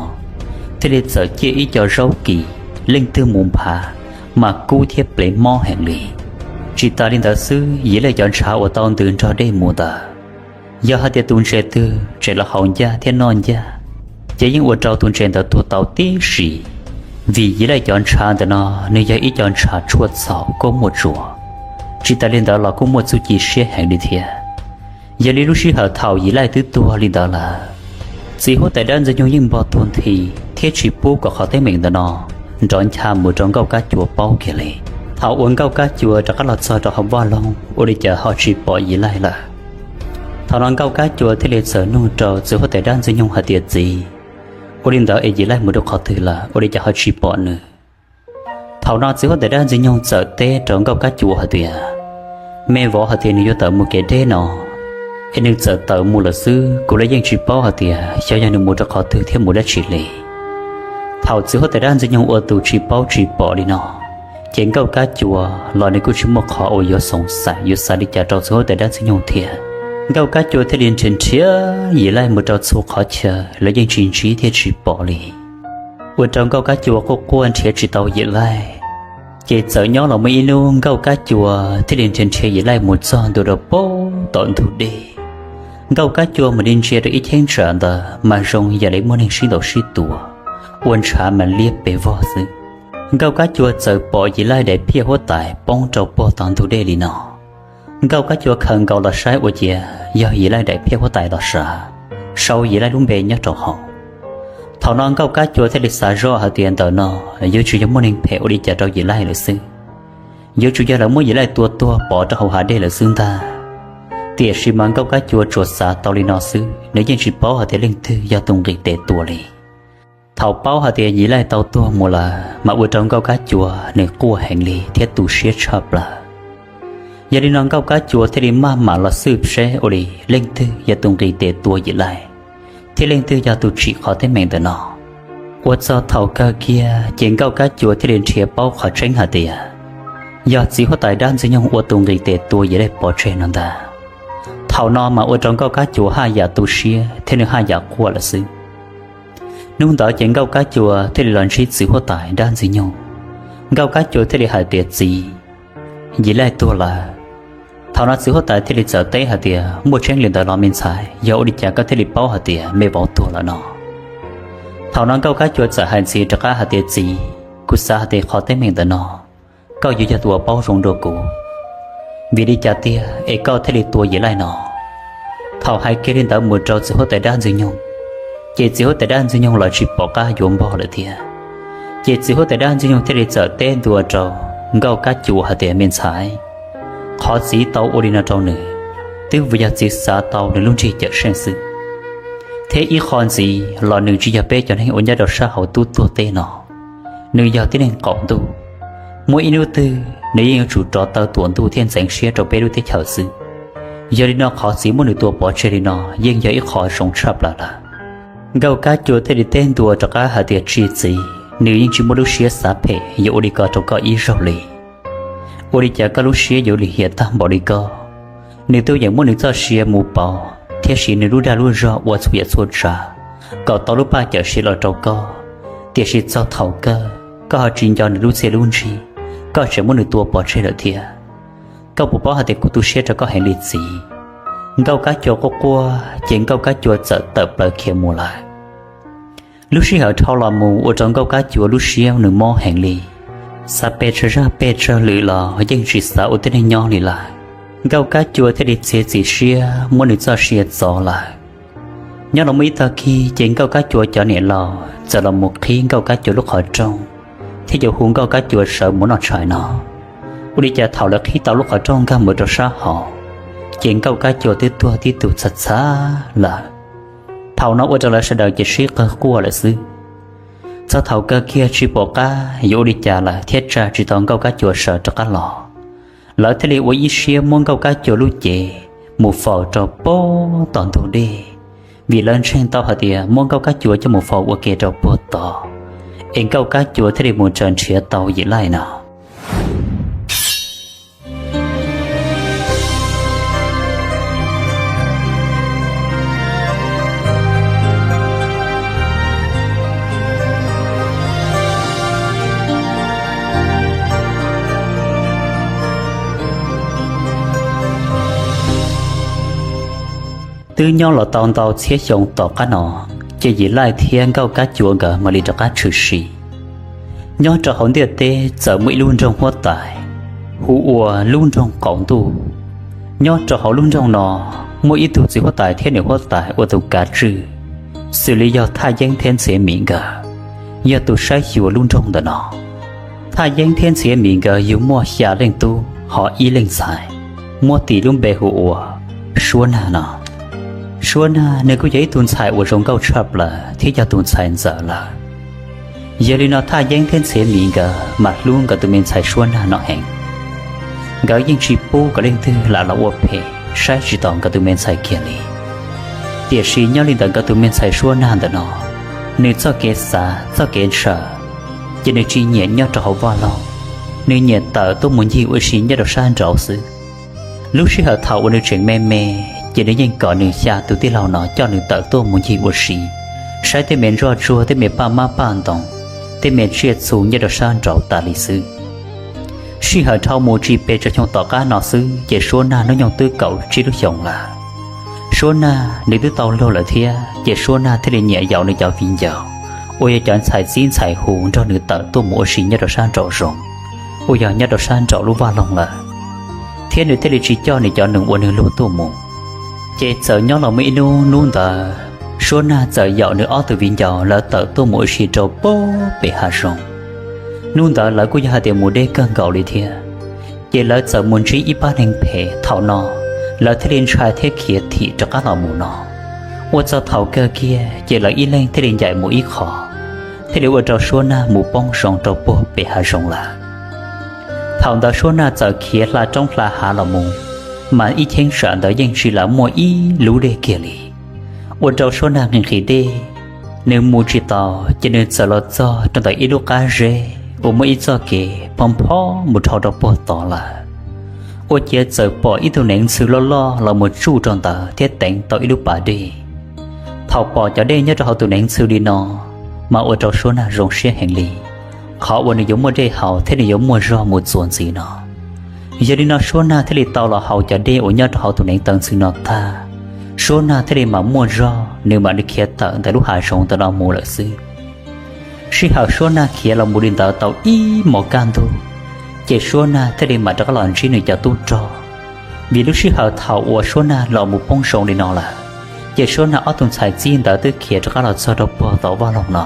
thiaj li txawm ciaj ib co zaub kis, leej twg mus nphav mas kub thiab plev mob heev li. Tsis tas li ntawd xwb, Yim Laij cov ntshav uas tau ntws nrog dej mus ntawd, yog hais tias tus ntses twg tseem los haus ncaj thiab noj ncaj, ces yeej ua rau tus ntses ntawd tuag tau tib si, vim Yim Laij cov ntshav ntawm no nws yog ib co ntshav tshuaj txhaum kuj muaj tsuas, tsis tas li ntawd los kuj muaj txuj ci siab heev li thiab. Yog li lub sij hawm thaum Yim Laij twb tuag li ntawd lawm, txiv huab tais dab Ntxwg Nyoog yeej npog tuag nthi thiab tsis pub kom qhov teeb meem ntawm no nrov ncha mus rau Nkauj Kab Cua paub kiag li. Thaum uas Nkauj Kab Cua rov qab los txog rau hauv vaj loog ua li cas ho tsis pom Yim Laij lawm. Thaum no Nkauj Kab Cua thiaj li txawm nug rau txiv huab tais dab Ntxwg Nyoog hais tias, Txiv, ua li ntawd es Yim Laij mus rau qhov twg lawm, ua li cas ho tsis pom nws? Thaum no txiv huab tais dab Ntxwg Nyoog txawm teb rau Nkauj Kab Cua hais tias, Me vauv hais tias nws yuav tawm mus kev deb no, es nws txawm tawm mus lawm xwb, kuv los yeej tsis paub hais tias xyov yog nws mus rau qhov twg thiab mus dab tsi li. Thaum txiv huab tais dab Ntxwg Nyoog ua tus tsis paub tsis pom li no, ces Nkauj Kab Cua los nws kuj tsis muaj qhov uas yuav xoom xaim yuav xav li cas rau txiv huab tais dab Ntxwg Nyoog thiab. Nkauj Kab Cua thiaj li nrhiav nrhiav Yim Laij mus rau txhua qhov chaw los yeej tsis ntsib thiab tsis pom li. Ua rau Nkauj Kab Cua quaj quaj nrhiav tsis tau Yim Laij, ces txawm nyob los muaj ib hnub Nkauj Kab Cua thiaj li nrhiav nrhiav Yim Laij mus txog ntua rau puag tom ntug dej. Nkauj Kab Cua mam li ntsia rau ib cheeb tsam ntawd mas zoo yam li muaj neeg sib ntaus sib tua, ua ntshav mas liab pes vog xwb. Nkauj Kab Cua txawm pom Yim Laij daim phiaj huab tais poob rau puag tom ntug dej li no. Nkauj Kab Cua khaws nkaus los saib ua ciav yog Yim Laij daim phiaj huab tais los sav, sau Yim Laij lub npe nyob rau hauv. Thaum no Nkauj Kab Cua thiaj li xav zoj hais tias ntawm no yuav tsum yog muaj neeg phem ua li cas rau Yim Laij lawm xwb, yuav tsum yog lawv muab Yim Laij tua tuag pov rau hauv hav dej lawm xwb ntag. Tiam sis mas Nkauj Kab Cua tsuas xav tau li no xwb, nws yeej tsis paub hais tias leej twg yog tus nqis tes tua li. Thaum paub hais tias Yim Laij tau tuag mus lawm mas ua rau Nkauj Kab Cua nws quaj heev li thiab tu siab tshaj plaws. Yog li no Nkauj Kab Cua thiaj li maj mam los xwb seb ua li leej twg yog tus nqis tes tua Yim Laij, thiab leej twg yog tus tsim qhov teeb meem ntawm no. Ua txog thaum kawg kiag ces Nkauj Kab Cua thiaj li nrhiav paub qhov tseeb hais tias yog txiv huab tais dab Ntxwg Nyoog ua tus nqis tes tua Yim Laij pov tseg no ntag. Thaum no mas ua rau Nkauj Kab Cua haj yam tu siab thiab nws haj yam quaj lawm xwb. Hnub ntawd ces Nkauj Kab Cua thiaj li los ntsib txiv huab tais dab Ntxwg Nyoog. Nkauj Kab Cua thiaj li hais tias, Txiv, Yim Laij tuag lawm. Thaum no txiv huab tais thiaj li txawm teb hais tias, Muaj tseeb li ntawd los me ntxhais, yog ua li cas koj thiaj li paub hais tias me vauv tuag lawm no? Thaum no Nkauj Kab Cua txawm hais ntxiv rov qab hais tias, Txiv, kuv xav hais tias qhov teeb meem ntawm no koj yuav yog tus uas paub zoo dua kuv. Vim li cas tiag es koj thiaj li tua Yim Laij no? Thaum hais kiag li ntawd mus rau txiv huab tais dab Ntxwg Nyoog, ces txiv huab tais dab Ntxwg Nyoog los tsis pom qab yuav npog lawm thiab. Ces txiv huab tais dab Ntxwg Nyoog thiaj li txawm teb ntua rau Nkauj Kab Cua hais tias, Me ntxhais, qhov txiv tau ua li no rau nws, twb vim yog txiv xav tau nws lub nrig cawm seej xwb. Thiab ib qho ntxiv los nws tsis yog peb cov neeg uas nyob rau sab hauv tub tuag teb no, nws yog tib neeg qaum ntuj. Muaj ib hnub twg nws yeej yuav tsum rov taw tuam ntuj thiab ntxeev siab rau peb lub teb chaws xwb. Yog li no qhov txiv muab nws tua pov tseg li no yeej yog ib qho zoo tshaj plaws lawm. Nkauj Kab Cua thiaj li teb ntua rov qab hais tias, Tsis txiv, nws yeej tsis muaj lub siab xav phem yuav ua li ko rau koj ib zaug li. Ua li cas koj lub siab yuav lim hiam tag npaum li ko? Nws twb yeej muab nws txoj sia mus pauv thiab siv nws lub dag lub zog ua txhua yam txhua tsav kom tau lub paj cawm siv los rau koj, tiam sis txog thaum kawg koj ho tsis nco nws lub txiaj lub ntsig, koj tseem muab nws tua pov tseg lawm thiab. Koj puas paub hais tias kuv tu siab rau koj heev li txiv? Nkauj Kab Cua quaj quaj ces Nkauj Kab Cua txawm tawm plaws khiav mus lawm. Lub sij hawm dhau los mus ua rau Nkauj Kab Cua lub siab nws mob heev li, xav pes tsawg zaj pes tsawg lwm los yeej tsis xav ua tib neeg nyob li lawm. Nkauj Kab Cua thiaj li txiav txim siab muab nws txoj sia txov lawm. Nyob los muaj ib tag kis ces Nkauj Kab Cua cov niam laus txawm los mus qhib Nkauj Kab Cua lub qhov rooj, thiab yuav hu Nkauj Kab Cua sawv mus noj tshais no. Ua li cas thaum lawv qhib tau lub qhov rooj nkag mus rau sab hauv, ces Nkauj Kab Cua twb tuag tib tug txhav txhav lawm. Thaum no ua rau lawv sawv daws ces sib qawg quaj lawm xwb. Txog thaum kawg kiag tsis pom qab yuav ua li cas lawm thiab tsa tsis tau Nkauj Kab Cua sawv rov qab los. Lawv thiaj li ua ib siab muab Nkauj Kab Cua lub cev mus faus rau puag tom ntug dej, vim lawv ntseeg tau hais tias muab Nkauj Kab Cua coj mus faus ua ke rau puag tod, es Nkauj Kab Cua thiaj li mus raws nrhiav tau Yim Laij no. Twb nyob los tau ntau txhiab xyoo tom qab no, ces Yim Laij thiab Nkauj Kab Cua nkawd mam li rov qab tshwm sim. Nyob rau hauv ntiaj teb txawm muaj ib lub nroog huab tais hu ua lub nroog Qaum Ntuj. Nyob rau hauv lub nroog no, muaj ib tug txiv huab tais thiab niam huab tais ua tus kav tswj, xws li yog Thaj Yeeb thiab Ntxhiav Mim nkawd yog tus saib xyuas lub nroog ntawm no. Thaj Yeeb thiab Ntxhiav Mim nkawd yug muaj xya leej tub ho ib leej ntxhais, muab tis lub npe hu ua Suab Nag no. Suab Nag nws kuj yog ib tug ntxhais uas zoo nkauj tshaj plaws thiab yog tus ntxhais ntxawm lawm. Yog li no Thaj Yeeb thiab Ntxhiav Mim nkawd mas hlub nkawd tus me ntxhais Suab Nag no heev. Nkawd yeej tsis pub kom leej twg lam los ua phem saib tsis taus nkawd tus me ntxhais kiag li. Tiam sis nyob li ntawm nkawd tus me ntxhais Suab Nag ntawm no, nws txoj kev xav txoj kev ntshaw, ces nws tsis nyiam nyob rau hauv vaj loog, nws nyiam tawm tuaj mus ncig ua si nyob rau sab nraud xwb. Lub sij hawm thaum uas nws tseem me me, ces nws yeej kom nws xya tus tij laug no coj nws tawm tuaj mus ncig ua si, saib tej me ntsoj tsuag, tej me paj mab paj ntoos, tej me tsiaj txhu nyob rau sab nraud tas li xwb. Sij hawm dhau mus tsis pes tsawg xyoo tom qab no xwb ces Suab Nag hnub nyoog twb kaum tsib lub xyoos lawm. Suab Nag nws twb tau luag lawm thiab ces Suab Nag thiaj li nyiam yaum nws cov viv ncaus uas yog cov ntxhais txib ntxhais hu nrog nws tawm tuaj mus ua si nyob rau sab nraum zoov, uas yog nyob rau sab nraum lub vaj loog lawm, thiab nws thiaj li tsis coj nws cov neeg uas nws luag tuaj mus. Ces txawm nyob los muaj ib hnub, hnub ntawd Suab Nag txawm yaum nws ob tug viv ncaus lawv tawm tuaj mus ua si rau puag pem hav zoov. Hnub ntawd lawv kuj yog hais tias mus deb kawg nkaus li thiab, ces lawv txawm mus ntsib ib pab neeg phem. Thaum no lawv thiaj li ntshai thiab khiav thim rov qab los mus no. Ua txog thaum kawg kiag ces lawv ib leeg thiaj li ncaim mus ib qho, thiaj li ua rau Suab Nag mus poob zoo rau puag pem hav zoov lawm. Thaum ntawd Suab Nag txawm khiav hla roob hla hav los mus, mas ib cheeb tsam ntawd yeej tsis lam muaj ib lub dej kiag li. Ua rau Suab Nag nqhis nqhis dej, nws mus tsis taus ces nws txawm los txog rau ntawm ib lub qab zeb uas muaj ib txoj kev phob phob mus dhau rau puag tod lawm. Ua ciav txawm pom ib tug neev ntxhw loj loj los mus tsuj rau ntawd thiab teev tau ib lub pas dej. Thaum pom cov dej nyob rau hauv tus neev ntxhw li no, mas ua rau Suab Nag zoo siab heev li, qhov uas nws yuav muaj dej haus thiab nws yuav muaj zog mus txuas ntxiv no. Yog li no Suab Nag thiaj li tau los haus cov dej uas nyob rau hauv tus neev taw ntxhw no tag, Suab Nag thiaj li mam muaj zog, nws mam li khiav tawm ntawm lub hav zoov ntawm no mus lawm xwb. Sij hawm Suab Nag khiav los mus li ntawd tau ib hmos kaj ntug, ces Suab Nag thiaj li mam rov qab los ntsib nws cov tub rog. Vim lub sij hawm thaum uas Suab Nag los mus poob zoo li no lawm, ces Suab Nag ob tug ntxhais txib ntawd twb khiav rov qab los txog rau puag tom vaj loog no.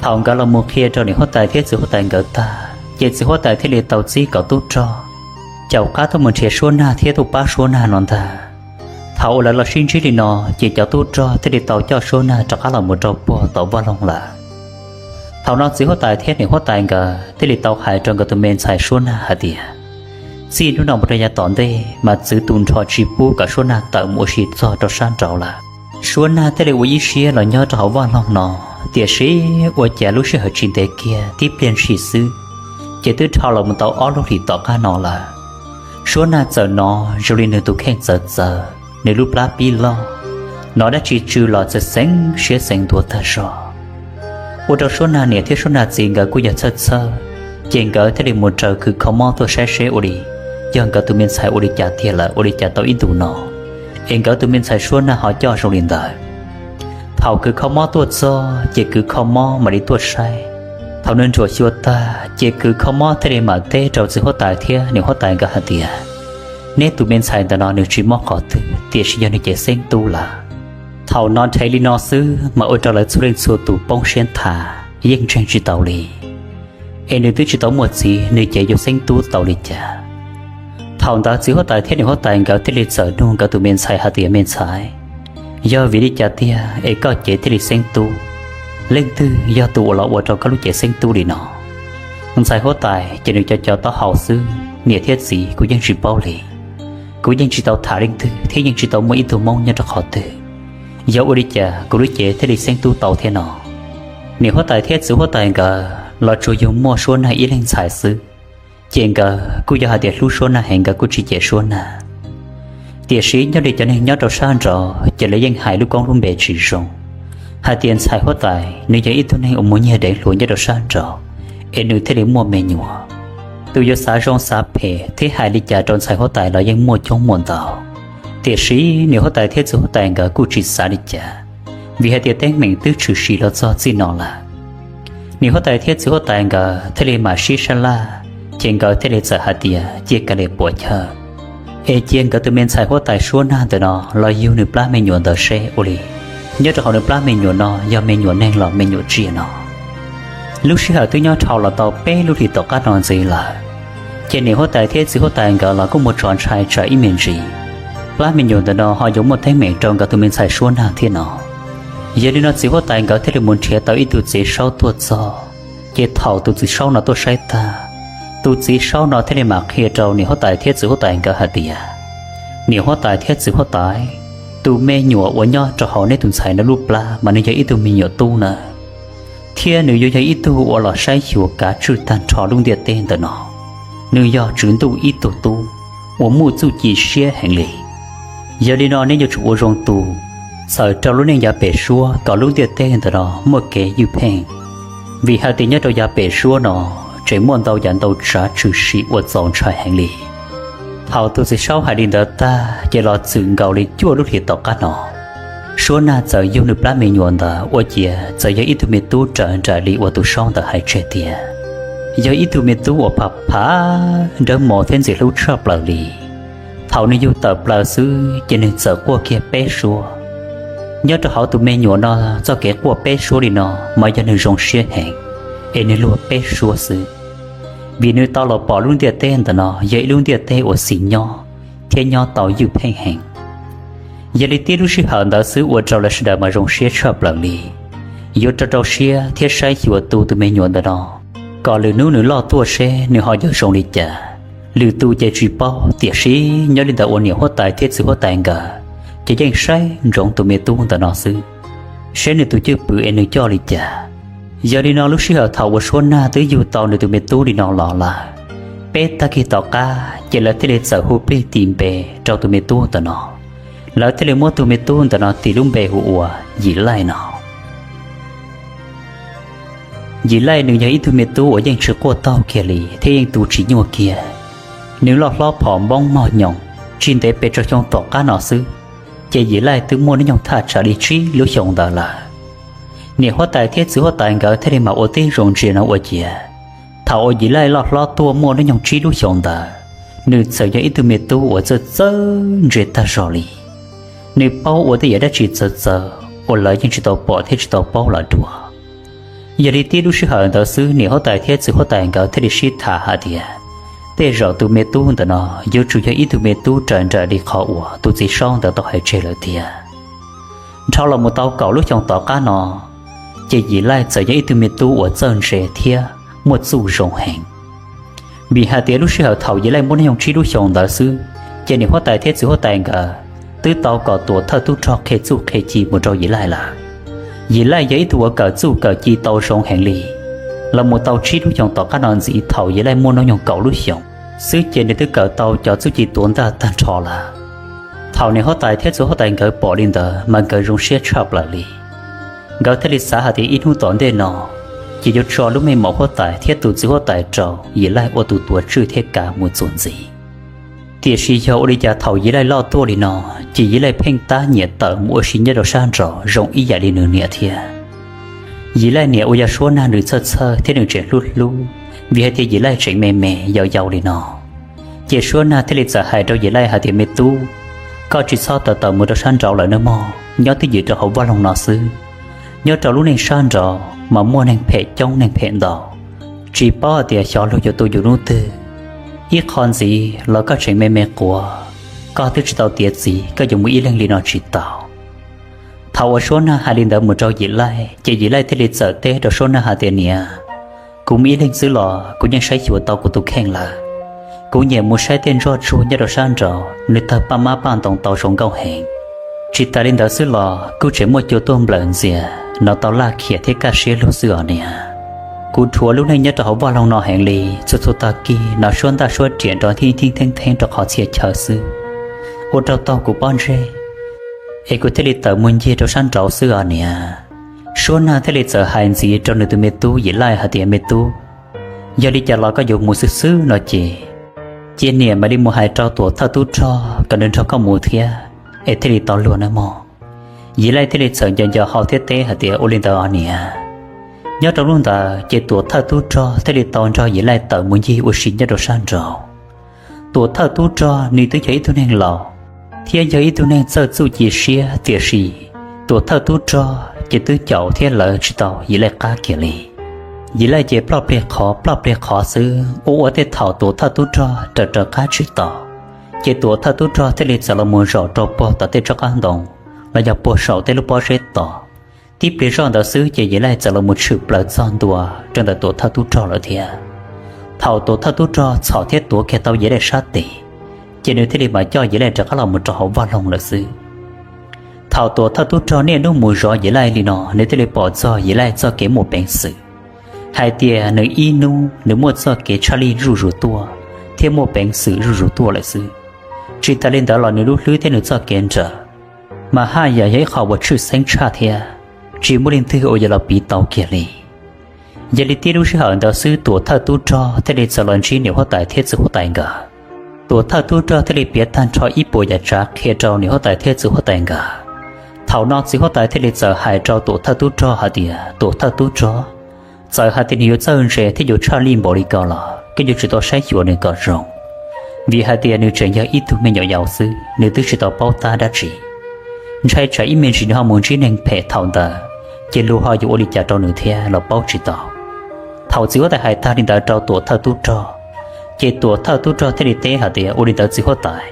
Thaum nkawd los mus qhia rau niam huab tais thiab txiv huab tais nkawd tag, ces txiv huab tais thiaj li tau txib kom tub rog caum qab tuaj mus nrhiav Suab Nag thiab tuaj pab Suab Nag no ntag. Thaum uas lawv los sib ntsib li no, ces cov tub rog thiaj li tau coj Suab Nag rov qab los mus rau puag tom vaj loog lawm. Thaum no txiv huab tais thiab niam huab tais nkawd thiaj li tau hais rau nkawd tus me ntxhais Suab Nag hais tias, txij hnub no mus rau yav tom ntej mas txwv tu nrho tsis pub kom Suab Nag tawm mus ua si txog rau sab nraud lawm. Suab Nag thiaj li ua ib siab los nyob rau hauv vaj loog no, tiam sis ua cas lub sij hawm tsis ntev kiag tib pliag ntshis xwb, ces twb dhau los mus tau ob lub hlis tom qab no lawm. Suab Nag txawm hnov zoo li nws tus kheej txawv txawv, nws lub plab pib loj, hnov dab tsi tsw los txawm xeev siab xeev ntuav tag zog. Ua rau Suab Nag niam thiab Suab Nag txiv nkawd kuj yog txhawj txhawj, ces nkawd thiaj li mus raws kws kho mob tuaj saib seb ua li yog nkawd tus me ntxhais ua li cas tiag lawm, ua li cas tau ib ntus no es nkawd tus me ntxhais Suab Nag ho coj zoo li ntawd. Thaum kws kho mob tuaj txog ces kws kho mob mam li tuaj saib. Thaum nws nruam xyuas tag ces kws kho mob thiaj li mam teb rau txiv huab tais thiab niam huab tais nkawd hais tias, neb tus me ntxhais ntawm no nws tsis mob qhov twg tiam sis yog nws cev xeeb tub lawm. Thaum hnov nrhe li no xwb mas ua rau lawv txhua leej txhua tus poob siab nthav, yeej ntseeg tsis tau li. Es nws twb tsis tau muaj txiv, nws cev yus xeeb tub tau li cas? Thaum ntawd txiv huab tais thiab niam huab tais nkawd thiaj li txawm nug nkawd tus me ntxhais hais tias, me ntxhais, yog vim li cas tiag es koj cev thiaj li xeeb tub? Leej twg yog tus uas los ua rau koj lub cev xeeb tub li no? Ntxhais huab tais ces nws co co taub hau xwb, niam thiab txiv kuv yeej tsis paub li. Kuv yeej tsis tau tham leej twg thiab yeej tsis tau muaj ib tug hmoob nyob rau qhov twg. Yog ua li cas kuv lub cev thiaj li xeeb tub tau thiab no? Niam huab tais thiab txiv huab tais nkawd los tsuas yug muaj Suab Nag ib leeg ntxhais xwb, ces nkawd kuj yog hais tias hlub Suab Nag heev, nkawd kuj tsis cem Suab Nag. Tiam sis nyob li cov neeg nyob rau sab nraud ces lawv yeej hais lub koob lub npe tsis zoo, hais tias ntxhais huab tais nws yog ib tug neeg uas muaj nyiag deev hluas nyob rau sab nraud, es nws thiaj li muaj me nyuam. Tus yuav xav zoo xav phem thiab hais li cas rau ntxhais huab tais los yeej muaj coob muaj ntau. Tiam sis niam huab tais thiab txiv huab tais nkawd kuj tsis xav li cas, vim hais tias teeb meem twb tshwm sim los txog txij no lawm. Niam huab tais thiab txiv huab tais nkawd thiaj li mam sib sab laj, ces nkawd thiaj li txawm hais tias cia kav liam puam chawj, es cia nkawd tus me ntxhais huab tais Suab Nag ntawm no los yug nws plab me nyuam ntawd seb ua li, nyob rau hauv nws plab me nyuam no yog me nyuam neeg los me nyuam tsiaj no. Lub sij hawm twb nyob dhau los tau peb lub hlis tom qab no ntxiv lawm, ces niam huab tais thiab txiv huab tais nkawd los kuj mus tso ntshai tsam ib me ntsis plab me nyuam ntawm no ho yuav muaj teeb meem rau nkawd tus me ntxhais Suab Nag thiab no. Yog li no txiv huab tais nkawd thiaj li mus nrhiav tau ib tug txiv saub tuaj txog, ces thaum tus txiv saub no tuaj saib tag, tus txiv saub no thiaj li mam qhia rau niam huab tais thiab txiv huab tais nkawd hais tias, niam huab tais thiab txiv huab tais, tus me nyuam uas nyob rau hauv neb tus ntxhais no lub plab mas nws yog ib tug me nyuam tub nawb, thiab nws yuav yog ib tug uas los saib xyuas kav tswj tag nrho lub ntiaj teb ntawm no. Nws yog tswv ntuj ib tug tub uas muaj txuj ci siab heev li. Yog li no neb yuav tsum ua zoo tu, txhawm rau lub neej yav pem suab kom lub ntiaj teb ntawm no muaj kev ywj pheej, vim hais tias nyob rau yav pem suab no tseem muaj ntau yam ntau tsav tshwm sim uas txaus ntshai heev li. Thaum tus txiv saub hais li ntawd tag ces los txwm nkaus li cuaj lub hlis tom qab no, Suab Nag txawm yug nws plab me nyuam ntawd ua ciav txawm yog ib tug me tub raws nraim li uas tus saub ntawd hais tseg tiag. Yog ib tug me tub uas pha pha, nrawm mos thiab ntxim hlub tshaj plaws li. Thaum nws yug tawm plaws xwb ces nws txawm quaj kiag peb suab. Nyob rau hauv tus me nyuam no txoj kev quaj peb suab li no mas yog nws zoo siab heev, es nws luag peb suab xwb, vim nws tau los pom lub ntiaj teb ntawm no yog ib lub ntiaj teb uas xis nyob thiab nyob tau ywj pheej heev. Yog li tib lub sij hawm ntawd xwb ua rau lawv sawv daws mas zoo siab tshaj plaws li, yuav rau rau siab thiab saib xyuas tu tus me nyuam ntawm no, kom lwm hnub nws loj tuaj seb nws ho yuav zoo li cas. Lwm tus ces tsis paub, tiam sis nyob li ntawd uas niam huab tais thiab txiv huab tais nkawd ces yeej saib ntsoov tus me tub ntawm no xwb, seb nws tus cwj pwm es nws coj li cas. Yog li no lub sij hawm thaum uas Suab Nag twb yug tau nws tus me tub li no los lawm, peb tag kis tom qab ces lawv thiaj li txawm hu plig tis npe rau tus me tub ntawm no. Lawv thiaj li muab tus me tub ntawm no tis lub npe hu ua Yim Laij no. Yim Laij nws yog ib tug me tub uas yeej tsis quaj taug kiag li thiab yeej tu tsis nyuaj kiag. Nws loj hlob phom npoob mog nyoos, tsis ntev pes tsawg xyoo tom qab no xwb, ces Yim Laij twb muaj hnub nyoog thaj tsam li tsib lub xyoo ntawd lawm. Niam huab tais thiab txiv huab tais nkawd thiaj li mam ua tib zoo ntsia no ua ciav, thaum uas Yim Laij loj hlob tuaj muaj hnub nyoog tsib lub xyoo ntawd, nws txawm yog ib tug me tub uas txawj txawj ntse tag zog li. Nws paub ua tej yam dab tsi txawv txawv uas lawv yeej tsis tau pom thiab tsis tau paub lawm dua. Yog li tib lub sij hawm ntawd xwb niam huab tais thiab txiv huab tais nkawd thiaj li sib tham hais tias, tej zaum tus me tub ntawm no yuav tsum yog ib tug me tub raws nraim li qhov uas tus txiv saub ntawd tau hais tseg lawm tiag. Dhau los mus tau kaum lub xyoo tom qab no, ces Yim Laij txawm yog ib tug me tub uas txawj ntse thiab muaj txuj zoo heev. Vim hais tias lub sij hawm thaum Yim Laij muaj hnub nyoog tsib lub xyoo ntawd xwb, ces niam huab tais thiab txiv huab tais nkawd twb tau kom tuam thawj tub rog qhia txuj qhia ci mus rau Yim Laij lawm. Yim Laij yog ib tug uas kawm txuj kawm ci tau zoo heev li. Los mus tau tsib lub xyoo tom qab no ntxiv thaum Yim Laij muaj hnub nyoog kaum lub xyoos xwb ces nws twb kawm tau cov txuj ci tuav ntaj tag nrho lawm. Thaum niam huab tais thiab txiv huab tais nkawd pom li ntawd mas nkawd zoo siab tshaj plaws li. Nkawd thiaj li xav hais tias ib hnub tom ntej no ces yuav tso lub meej mom huab tais thiab tus txiv huab tais rau Yim Laij ua tus tuav tswj thiab kav mus txuas ntxiv. Tiam sis yog ua li cas thaum Yim Laij loj tuaj li no, ces Yim Laij pheej tab nyiam tawm mus ua si nyob rau sab nraud zoo ib yam li nws niam thiab. Yim Laij niam uas yog Suab Nag nws txhawj txhawj thiab nws tseem hlub hlub, vim hais tias Yim Laij tseem me me yau yau li no. Ces Suab Nag thiaj li txawm hais rau Yim Laij hais tias, me tub, koj tsis txhob tawm tawm mus rau sab nraud lawm nawb mog, nyob twj ywm rau hauv vaj loog no xwb. Nyob rau lub neej sab nraud mas muaj neeg phem coob neeg phem ntau, tsis paub hais tias xyov luag yuav tu yus hnub twg. Ib qho ntxiv los koj tseem me me quav, koj twb tsis tau tiav txiv, koj yuav mus ib leeg li no tsis tau. Thaum uas Suab Nag hais li ntawd mus rau Yim Laij, ces Yim Laij thiaj li txawm teb rau Suab Nag hais tias, niam, Kuv muaj ib leeg xwb los kuv yeej saib xyuas tau kuv tus kheej lawm. Kuv nyiam mus saib tej ntsuag tsuag nyob rau sab nraud, nws tawg paj mab paj ntoos tau zoo nkauj heev. Tsis tas li ntawd xwb los kuj tseem muaj cua tuaj nplawm ntxias, hnov tau laj khiam thiab kaj siab lug xwb os niam. Kuv dhuav lub neej nyob rau hauv vaj loog no heev li, txhua txhua tag kis hnov suab ntaj suab riam nrov thij thij theeb theeb rau qhov txhia chaw xwb, ua rau taug kuv pob ntseg, es kuv thiaj li tawm mus ncig rau sab nraud xwb os niam. Suab nag thiaj li txawm hais ntxiv rau nws tus me tub Yim Laij hais tias, Me tub, yog li cas los koj yuav mus xwb xwb no ces, cia niam mam li mus hais rau tuam thawj tub rog kom nws nrog koj mus thiab, es thiaj li tau luag nawb mog. Yim Laij thiaj li txawm nco nco hau thiab teb hais tias, Ua li ntawd os niam. Nyob rau hnub ntawd ces tuam thawj tub rog thiaj li tau nrog Yim Laij tawm mus ncig ua si nyob rau sab nraud. Tuam thawj tub rog nws twb yog ib tug neeg laus thiab yog ib tug neeg txawj txuj ci siab, tiam sis tuam thawj tub rog ces twb caum thiab lawv tsis tau Yim Laij qab kiag li. Yim Laij ces ploj pliag qhov ploj pliag qhov xwb, ua ua tej thaum tuam thawj tub rog raws raws qab tsis tau, ces tuam thawj tub rog thiaj li txawm los mus zaum rau puag tom tej tsob qab ntoo los yog puag saum tej lub pob zeb tos. Tib pliag zoj ntawd xwb ces Yim Laij txawm los mus tshwm plaws txog ntua rau ntawm tuam thawj tub rog lawm thiab. Thaum tuam thawj tub rog txhom thiab tuav kiag tau Yim Laij sab tes, ces nws thiaj li mam coj Yim Laij rov qab los mus rau hauv vaj loog lawm xwb. Thaum tuam thawj tub rog niaj hnub mus zov Yim Laij li no, nws thiaj li pom txog Yim Laij txoj kev muaj peev xwm, hais tias nws ib hnub nws muaj txoj kev tshaj lij zuj zus tuaj thiab muaj peev xwm zuj zus tuaj lawm xwb. Tsis tas li ntawd los nws lub hlwb thiab nws txoj kev nrawm mas haj yam yog ib qho uas tshwj xeeb tshaj thiab tsis muaj leej twg uas yuav los piv tau kiag li. Yog li tib lub sij hawm ntawd xwb tuam thawj tub rog thiaj li txawm los ntsib niam huab tais thiab txiv huab tais nkawd. Tuam thawj tub rog thiaj li piav tag nrho ib puas yam tsav qhia rau niam huab tais thiab txiv huab tais nkawd. Thaum no txiv huab tais thiaj li txawm hais rau tuam thawj tub rog hais tias, Tuam thawj tub rog, txawm hais tias nws yuav txawj ntse thiab yuav tshaj lij npaum li ko los koj yuav tsum tau saib xyuas nws kom zoo, vim hais tias nws tseem yog ib tug me nyuam yaus xwb, nws twb tsis tau paub tab dab tsi. Ntshai tsam ib me ntsis nws ho mus ntsib neeg phem thaum ntawd, ces luag ho yuav ua li cas rau nws thiab los paub tsis tau. Thaum txiv huab tais hais tag li ntawd rau tuam thawj tub rog, ces tuam thawj tub rog thiaj li teb hais tias, Ua li ntawd txiv huab tais.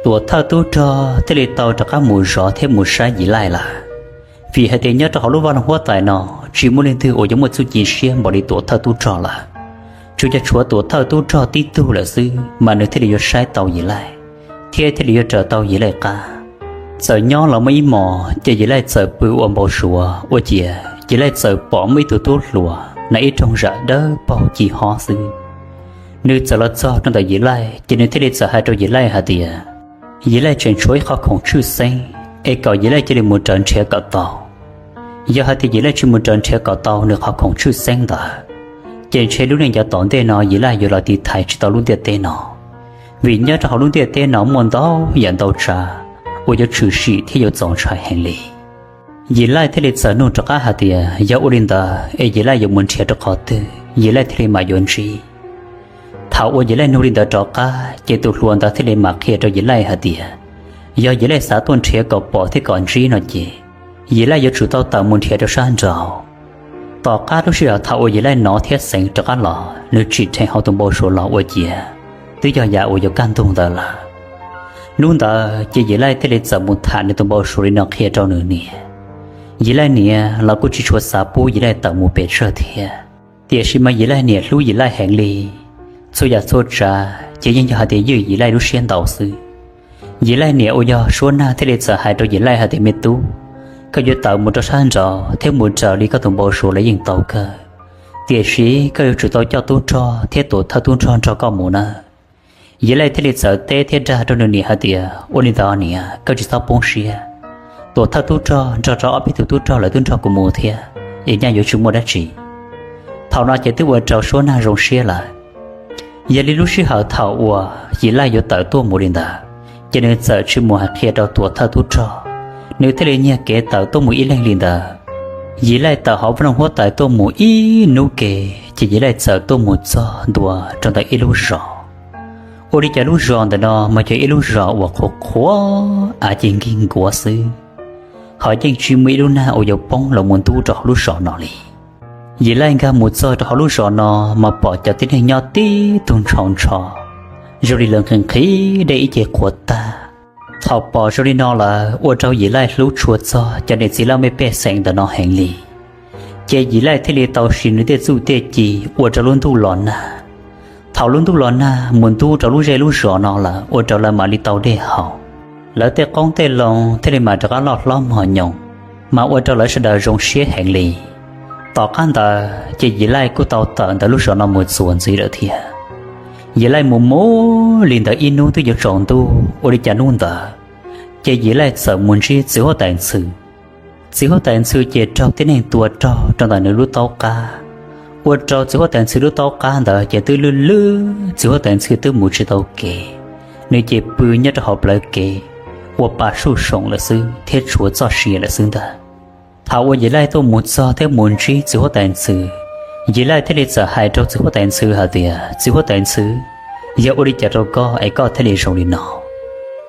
Tuam thawj tub rog thiaj li tau rov qab mus zov thiab mus saib Yim Laij lawm, vim hais tias nyob rau hauv lub vaj loog huab tais no tsis muaj leej twg uas yuav muaj txuj ci siab npaum li tuam thawj tub rog lawm. Tsuas yog tshuav tuam thawj tub rog tib tug lawm xwb mas nws thiaj li yuav saib tau Yim Laij thiab thiaj li yuav raws tau Yim Laij qab. Txawm nyob los muaj ib hmos ces Yim Laij txawm pw ua npau suav ua ciav Yim Laij txawm pom muaj ib tug tub hluas hnav ib rooj zam dawb paug ci hob xwb. Nws txawm los txog rau ntawm Yim Laij ces nws thiaj li txawm hais rau Yim Laij hais tias, Yim Laij tseem tshuav ib qhov khoom tshwj xeeb, es kom Yim Laij cia li mus raws nrhiav kom tau. Yog hais tias Yim Laij tsis mus raws nrhiav kom tau nws qhov khoom tshwj xeeb ntawd, ces ntshe lub neej yav tom ntej no Yim Laij yuav los tiv thaiv tsis tau lub ntiaj teb no, vim nyob rau hauv lub ntiaj teb no muaj ntau yam ntau tsav uas yuav tshwm sim thiab yuav txaus ntshai heev li. Yim Laij thiaj li txawm nug rov qab hais tias, Yog ua li ntawd es Yim Laij yuav mus nrhiav rau qhov twg Yim Laij thiaj li mam yuav ntsib? Thaum uas Yim Laij nug li ntawd rov qab ces tus hluas ntawd thiaj li mam qhia rau Yim Laij hais tias, yog Yim Laij xav tuaj nrhiav kom pom thiab kom ntsib no ces, Yim Laij yuav tsum tau tawm mus nrhiav rau sab nraud. Tom qab lub sij hawm thaum uas Yim Laij hnov thiab xeev rov qab los, nws tsim dheev hauv tus npau suav los ua ciav twb yog yam uas yuav kaj ntug ntawd lawm. Hnub ntawd ces Yim Laij thiaj li txawm mus tham nws tus npau suav li no qhia rau nws niam. Yim Laij niam los kuj tsis tshua xav pub Yim Laij tawm mus pes tsawg thiab, tiam sis mas Yim Laij niam hlub Yim Laij heev li. Txhua yam txhua tsav ces yeej yog hais tias ywj Yim Laij lub siab ntau xwb. Yim Laij niam uas yog Suab Nag thiaj li txawm hais rau Yim Laij hais tias, Me tub, koj yuav tawm mus rau sab nraud thiab mus raws li koj tus npau suav los yeej tau kawg, tiam sis koj yuav tsum tau coj tub rog thiab tuam thawj tub rog nrog koj mus nawb. Yim Laij thiaj li txawm teb thiab dag rau nws niam hais tias, Ua li ntawd niam, koj tsis txhob poob siab. Tuam thawj tub rog nrog rau ob peb tus tub rog lawv twb nrog kuv mus thiab, es nyaj yuav tsis muaj dab tsi. Thaum no ces twb ua rau Suab Nag zoo siab lawm. Yog li lub sij hawm thaum uas Yim Laij yuav tawm tuaj mus li ntawd, ces nws txawm tsis mus hais qhia rau tuam thawj tub rog, nws thiaj li nyiag kev tawm tuaj mus ib leeg li ntawd. Yim Laij tawm hauv vaj loog huab tais tuaj mus ib hnub ke, ces Yim Laij txawm tuaj mus txog ntua rau ntawm ib lub zos. Ua li cas lub zos ntawm no mas yog ib lub zos uas qhuav qhuav av ces nkig nkuav xwb, ho yeej tsis muaj ib lub nag uas yuav poob los mus ntub rau hauv lub zos no li. Yim Laij nkag mus txog rau hauv lub zos no mas pom cov tib neeg nyob tib tug ntshaus ntsho, zoo li lawv nqhis nqhis dej ib ce qhuav tag. Thaum pom zoo li no lawm ua rau Yim Laij hlub tshua txog cov niam txiv laj mej pej xeem ntawm no heev li. Ces Yim Laij thiaj li tau siv nws tej txuj tej ci ua rau lub ntuj los nag. Thaum lub ntuj los nag mus ntub rau lub zej lub zos no lawm ua rau lawv mam li tau dej haus. Lawv tej qoob tej loo thiaj li mam rov qab loj hlob mos nyoos, mas ua rau lawv sawv daws zoo siab heev li. Tom qab ntawd ces Yim Laij kuj tau tawm ntawm lub zos no mus txuas ntxiv lawm thiab. Yim Laij mus mus li ntawd ib hnub twb yuav tsaus ntuj ua li cas hnub ntawd, ces Yim Laij txawm mus ntsib txiv huab tais Ntxhw. Txiv huab tais Ntxhw ces raug tib neeg tua raug rau ntawm nws lub taub qab, ua rau txiv huab tais Ntxhw lub taub qab ntawd ces twb lwj lwj, txiv huab tais Ntxhw twb mus tsis tau kev. Nws ces pw nyob rau hauv plawv kev, ua pa suj soom lawm xwb thiab tshuav txoj sia lawm xwb ntag. Thaum uas Yim Laij tuaj mus txog thiab mus ntsib txiv huab tais Ntxhw, Yim Laij thiaj li txawm hais rau txiv huab tais Ntxhw hais tias, Txiv huab tais Ntxhw, yog ua li cas rau koj es koj thiaj li zoo li no?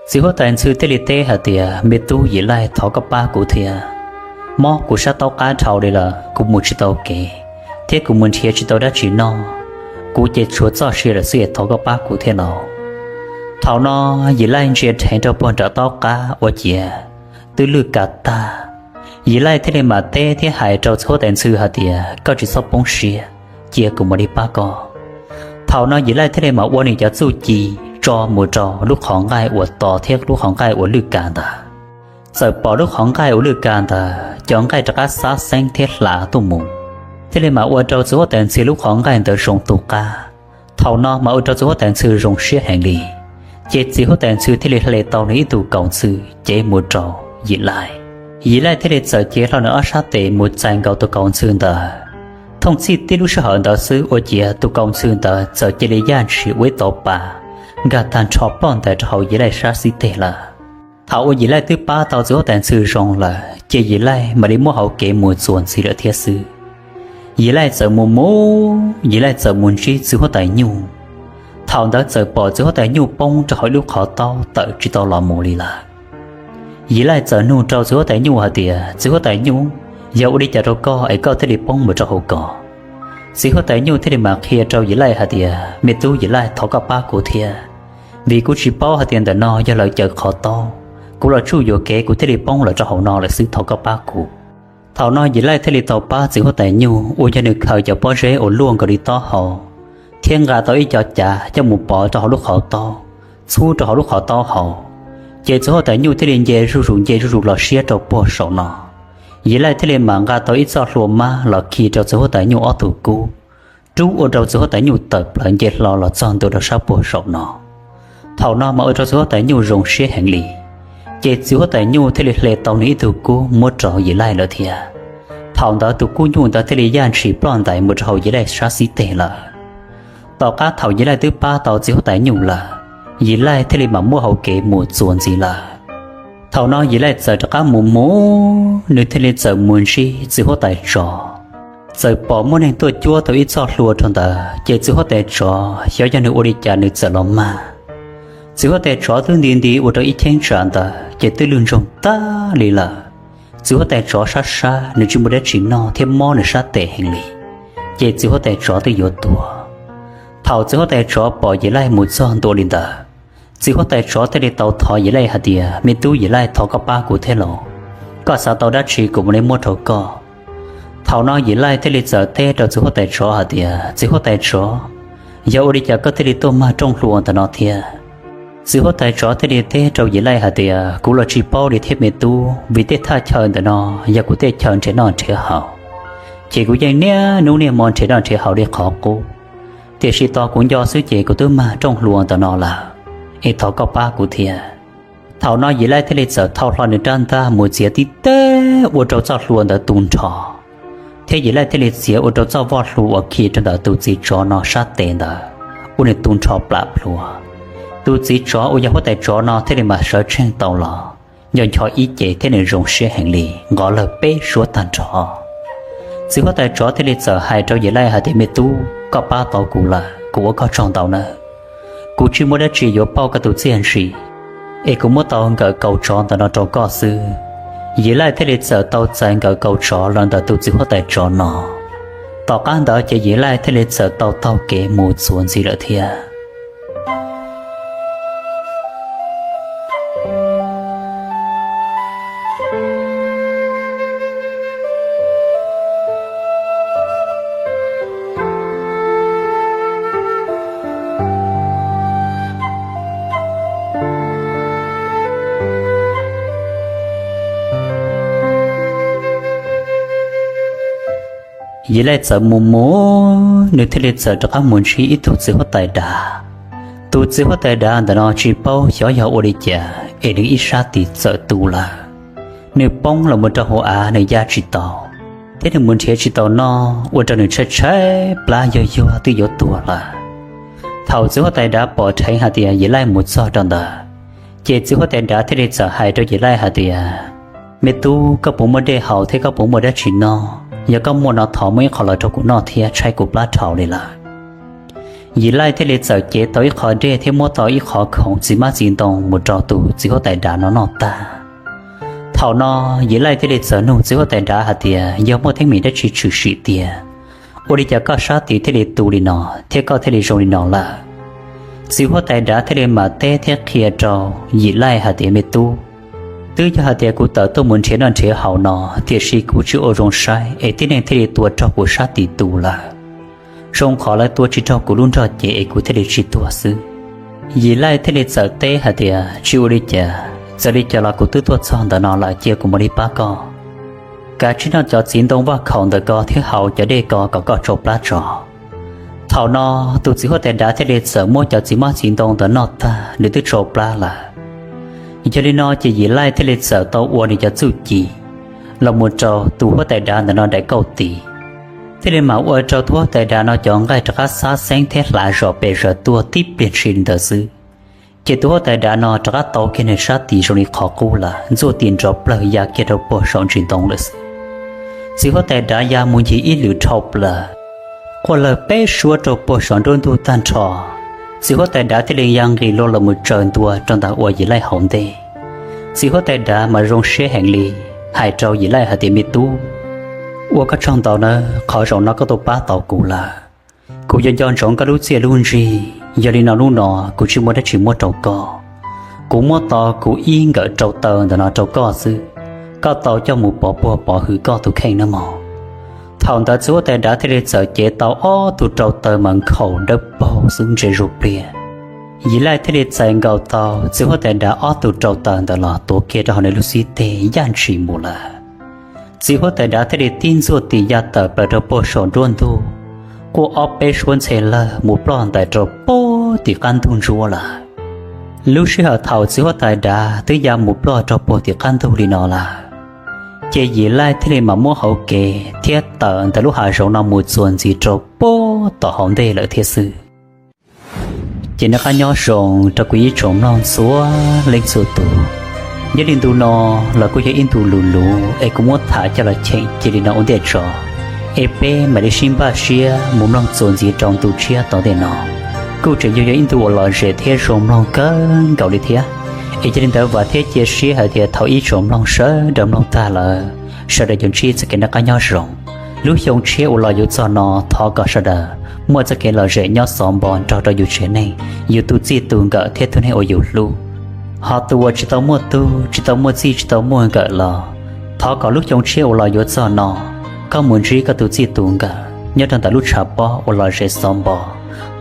Txiv huab tais Ntxhw thiaj li teb hais tias, Me tub Yim Laij, thov koj pab kuv thiab. Mob kuv sab taub qab dhau li lawm, kuv mus tsis tau kev, thiab kuv mus nrhiav tsis tau dab tsi noj. Kuv ces tshuav txoj sia lawm xwb es thov koj pab kuv thiab lauj. Thaum no Yim Laij ntsia dheev rau puag nram taub qab ua ciav twb lwj ka tag. Yim Laij thiaj li mam teb thiab hais rau txiv huab tais Ntxhw hais tias, Koj tsis txhob poob siab, cia kuv mam li pab koj. Thaum no Yim Laij thiaj li mam ua nws cov txuj ci tso mus rau lub qhov nqaij uas to thiab lub qhov nqaij uas lwj ka ntawd. Txawm pom lub qhov nqaij uas lwj ka ntawd cov nqaij rov qab xab xeeb thiab hla tuaj mus, thiaj li mam ua rau txiv huab tais Ntxhw lub qhov nqaij ntawd zoo tu qab. Thaum no mas ua rau txiv huab tais Ntxhw zoo siab heev li. Ces txiv huab tais Ntxhw thiaj li hle tau nws ib tug kaus ntxhw cev mus rau Yim Laij. Yim Laij thiaj li txawm cev hlo nws ob sab tes mus txais nkaus tus kaus ntxhw ntawd. Thooj txhij tib lub sij hawm ntawd xwb ua ciav tus kaus ntxhw ntawd txawm cia li yaj ntshis ua ib tauv pas nkag tag nrho ploj ntais rau hauv Yim Laij sab xib teg lawm. Thaum uas Yim Laij twb pab tau txiv huab tais Ntxhw zoo lawm ces Yim Laij mam li muab hauv kev mus txuas ntxiv lawm thiab xwb. Yim Laij txawm mus mus, Yim Laij txawm mus ntsib txiv huab tais Nyuj. Thaum ntawd txawm pom txiv huab tais Nyuj poob rau hauv ib lub qhov taub tawm tsis tau los mus li lawm. Yim Laij txawm nug rau txiv huab tais Nyuj hais tias, Txiv huab tais Nyuj, yog ua li cas rau koj es koj thiaj li poob mus rau hauv ko? Txiv huab tais Nyuj thiaj li mam qhia rau Yim Laij hais tias, Me tub Yim Laij, thov koj pab kuv thiab, vim kuv tsis paub hais tias ntawm no yog lawv caws qhov taub. Kuv los tsuj yuam kev kuv thiaj li poob los rau hauv no lawm xwb, thov koj pab kuv. Thaum no Yim Laij thiaj li tau pab txiv huab tais Nyuj uas yog nws khaws cov pob zeb uas luaj nkaus li taub hau thiab nqa tau ib co cav coj mus pov rau hauv lub qhov taub, txhub rau hauv lub qhov taub hau. Ces txiv huab tais Nyuj thiaj li nce zuj zus nce zuj zus los siab rau puag saum no. Yim Laij thiaj li mam nqa tau ib txoj hlua mab los khi rau txiv huab tais Nyuj ob tug kub, rub ua rau txiv huab tais Nyuj tawm plaws nce hlo los txog ntua rau sab puag saum no. Thaum no mas ua rau txiv huab tais Nyuj zoo siab heev li. Ces txiv huab tais Nyuj thiaj li hle tau nws ib tug kub muab rau Yim Laij lawm thiab. Thaum ntawd tus kub nyuj ntawd thiaj li yaj ntshis ploj ntais mus rau hauv Yim Laij sab xib teg lawm. Tom qab thaum Yim Laij twb pab tau txiv huab tais Nyuj lawm, Yim Laij thiaj li mam muab hauv kev mus txuas ntxiv lawm. Thaum no Yim Laij txawm rov qab mus mus, nws thiaj li txawm mus ntsib txiv huab tais Tsov. Txawm pom muaj neeg tuaj cuab tau ib txoj hlua rau ntawd, ces txiv huab tais Tsov xyov yog nws ua li cas nws txawm los mag. Txiv huab tais Tsov twb nti nti ua rau ib cheeb tsam ntawd ces twb lwj ntsoog tag li lawm. Txiv huab tais Tsov sab sab, nws tsis muaj dab tsi noj thiab mob nws sab tes heev li, ces txiv huab tais Tsov twb yuav tuag. Thaum txiv huab tais Tsov pom Yim Laij mus txog ntua li ntawd, txiv huab tais Tsov thiaj li tau thov Yim Laij hais tias, Me tub Yim Laij, thov koj pab kuv thiab lauj, koj xav tau dab tsi kuv mam li muab rau koj. Thaum no Yim Laij thiaj li txawm teb rau txiv huab tais Tsov hais tias, Txiv huab tais Tsov, yog ua li cas koj thiaj li tuaj mag rooj hlua ntawm no thiab? Txiv huab tais Tsov thiaj li teb rau Yim Laij hais tias, Kuv los tsis paub li thiab me tub, vim tej thaj chaw ntawm no yog kuv tej chaw nrhiav noj nrhiav haus, ces kuv yeej niaj hnub niaj hmo nrhiav noj nrhiav haus li qhov qub. Tiam sis tos kuv nco xwb ces kuv twb mag rooj hlua ntawm no lawm, es thov koj pab kuv thiab. Thaum no Yim Laij thiaj li txawm thau hlo nws rab ntaj mus txiav tib teg ua rau txoj hlua ntawd tu nrho, thiab Yim Laij thiaj li txiav ua rau txoj voj hlua uas khi rau ntawm tus txiv tsov no sab tes ntawd ua nws tu nrho plam plhuav. Tus txiv tsov uas yog huab tais Tsov no thiaj li mam sawv tsees tau los, nco ncho ib ce thiab nws zoo siab heev li, nqov lawg peb suab tag nrho. Txiv huab tais Tsov thiaj li txawm hais rau Yim Laij hais tias, Me tub, koj pab tau kuv lawm, kuv ua koj tsaug ntau nawb. Kuv tsis muaj dab tsi yuav pauj koj tus txiaj ntsim, es kuv muab tau nkawm kaus tsov ntawm no rau koj xwb. Yim Laij thiaj li txawm tau txais nkawm kaus tsov los ntawm tus txiv huab tais Tsov no. Tom qab ntawd ces Yim Laij thiaj li txawm tau taug kev mus txuas ntxiv lawm thiab. Yim Laij txawm mus mus, nws thiaj li txawm rov qab mus ntsib ib tug txiv huab tais dav. Tus txiv huab tais dav ntawm no tsis paub xyov yog ua li cas es nws ib sab tis txawm tu lawm. Nws poob los mus rau hauv av, nws ya tsis tau, thiab nws mus nrhiav tsis tau noj, ua rau nws tshaib tshaib plab yuag yuag twb yuav tuag lawm. Thaum txiv huab tais dav pom dheev hais tias Yim Laij mus txog rau ntawd, ces txiv huab tais dav thiaj li txawm hais rau Yim Laij hais tias, Me tub, koj puas muaj dej haus thiab koj puas muaj dab tsi noj? Yog koj muaj no thov muab ib qho los rau kuv noj thiab, tshaib kuv plab dhau li lawm. Yim Laij thiaj li txawm cev tau ib qho dej thiab muab tau ib qho khoom txiv hmab txiv ntoo mus rau tus txiv huab tais dav no noj tag. Thaum no Yim Laij thiaj li txawm nug txiv huab tais dav hais tias, Yog muaj teeb meem dab tsi tshwm sim tiag, ua li cas koj sab tis thiaj li tu li no thiab koj thiaj li zoo li no lawm? Txiv huab tais dav thiaj li mam teb thiab qhia rau Yim Laij hais tias, Me tub, twb yog hais tias kuv tawm tuaj mus nrhiav noj nrhiav haus no, tiam sis kuv tsis ua zoo saib es tib neeg thiaj li tua raug kuv sab tis tu lawm. Zoo qhov lawv tua tsis raug kuv lub nrog cev es kuv thiaj li tsis tuag xwb. Yim Laij thiaj li txawm teb hais tias, Tsis ua li cas, txawm li cas los kuv twb tuaj txog ntawm no lawm, cia kuv mam li pab koj. Kav tsij noj cov txiv ntoo vaj khaum ntawm ko thiab haus cov dej ko kom koj tsau plab tso. Thaum no tus txiv huab tais dav thiaj li txawm muab cov txiv hmab txiv ntoo ntawd noj tag, nws twb tsau plab lawm. Yog li no ces Yim Laij thiaj li txawm tau ua nws cov txuj ci los mus rau tus huab tais dav ntawm no daim kauj tis, thiaj li mam ua rau tus huab tais dav no cov nqaij rov qab xab xeeb thiab hlav zom pes zom tuaj tib pliag ntshis li ntawd xwb. Ces tus huab tais dav no rov qab tau kiag nws sab tis zoo li qhov qub lawm, ntxuaj tis nrov plawg ya kiag rau puag saum ntsis ntoo lawm xwb. Txiv huab tais dav ya mus ncig ib lwm dhau plaws, quaj lawg peb suab rau puag saum nruab ntug tag nrho. Txiv huab tais dav thiaj li ya nqis loo los mus tsaws ntua rau ntawm uas Yim Laij hauv ntej. Txiv huab tais dav mas zoo siab heev li, hais rau Yim Laij hais tias, Me tub, ua koj tsaug ntau nawb, qhov zaum no koj tau pab tau kuv lawm. Kuv yuav nco ntsoov koj lub txiaj lub ntsig, yog li no lub no kuv tsis muaj dab tsi muab rau koj. Kuv muab tau kuv ib nkawm rau taw ntawm no rau koj xwb, koj tau coj mus pov puag pov hwm koj tus kheej nawb mog. Thaum ntawd txiv huab tais dav thiaj li txawm cev tau ob tug rau taw mas nkhaus dawb paug xwb ntse zuj pliag. Yim Laij thiaj li txais nkaus tau txiv huab tais dav ob tug rau taw ntawd los tuav kiag rau hauv nws lub xib teg yaj ntshis mus lawm. Txiv huab tais dav thiaj li tib ntxuaj tis ya tawm plaws rau puag saum nruab ntug, quaj ob peb suab ntxhe lawg mus ploj ntais rau puag tim qab ntug ntsuab lawm. Lub sij hawm thaum txiv huab tais dav twb ya mus ploj rau puag tim qab ntug li no lawm, ces Yim Laij thiaj li mam muab hauv kev thiab tawm ntawm lub hav zoov no mus txuas ntxiv rau puag tom hauv ntej lawm thiab xwb. Ces noj qab nyob zoo rau kuv ib tsoom mloog txhua leej txhua tus. Nyob li ntu no los kuj yog ib ntu luv luv es kuv muab tham coj los cheem cia li no ua ntej tso, es peb mam li sib npaj siab mus mloog txuas ntxiv rau ntu tshiab tom ntej no. Kuj tseem yog yog ib ntu uas lom zem thiab zoo mloog kawg nkaus li thiab. Es yog li ntawd vam thiab cia siab hais tias thaum ib tsoom mloog sawv daws mloog tag lawm, sawv daws yuav ntsib txoj kev noj qab nyob zoo. Lub xyoo tshiab uas los yuav txog no thov kom sawv daws muaj txoj kev lom zem nyob xov npo nrog rau yus tsev neeg, yus tus txij tus nkawm thiab tus neeg uas yus hlub. Ho tus uas tsis tau muaj tug, tsis tau muaj txij, tsis tau muaj nkawm los, thov kom lub xyoo tshiab uas los yuav txog no, koj mus ntsib koj tus txij tus nkawm nyob rau ntawm lub tshav pob uas lom zem xov npo.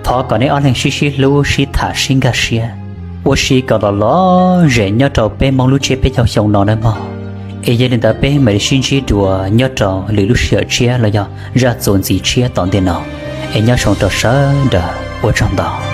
Thov kom nej ob leeg sib sib hlub, sib tham, sib nkag siab, ua si kom los lom zem nyob rau peb Hmoob lub tsiab peb caug xyoo no nawb mog. Es yog li ntawd peb mam li sib ntsib dua nyob rau lwm lub sij hawm tshiab los yog zaj txuas ntxiv tshiab tom ntej no. Es nyob zoo rau sawv daws, ua tsaug ntau.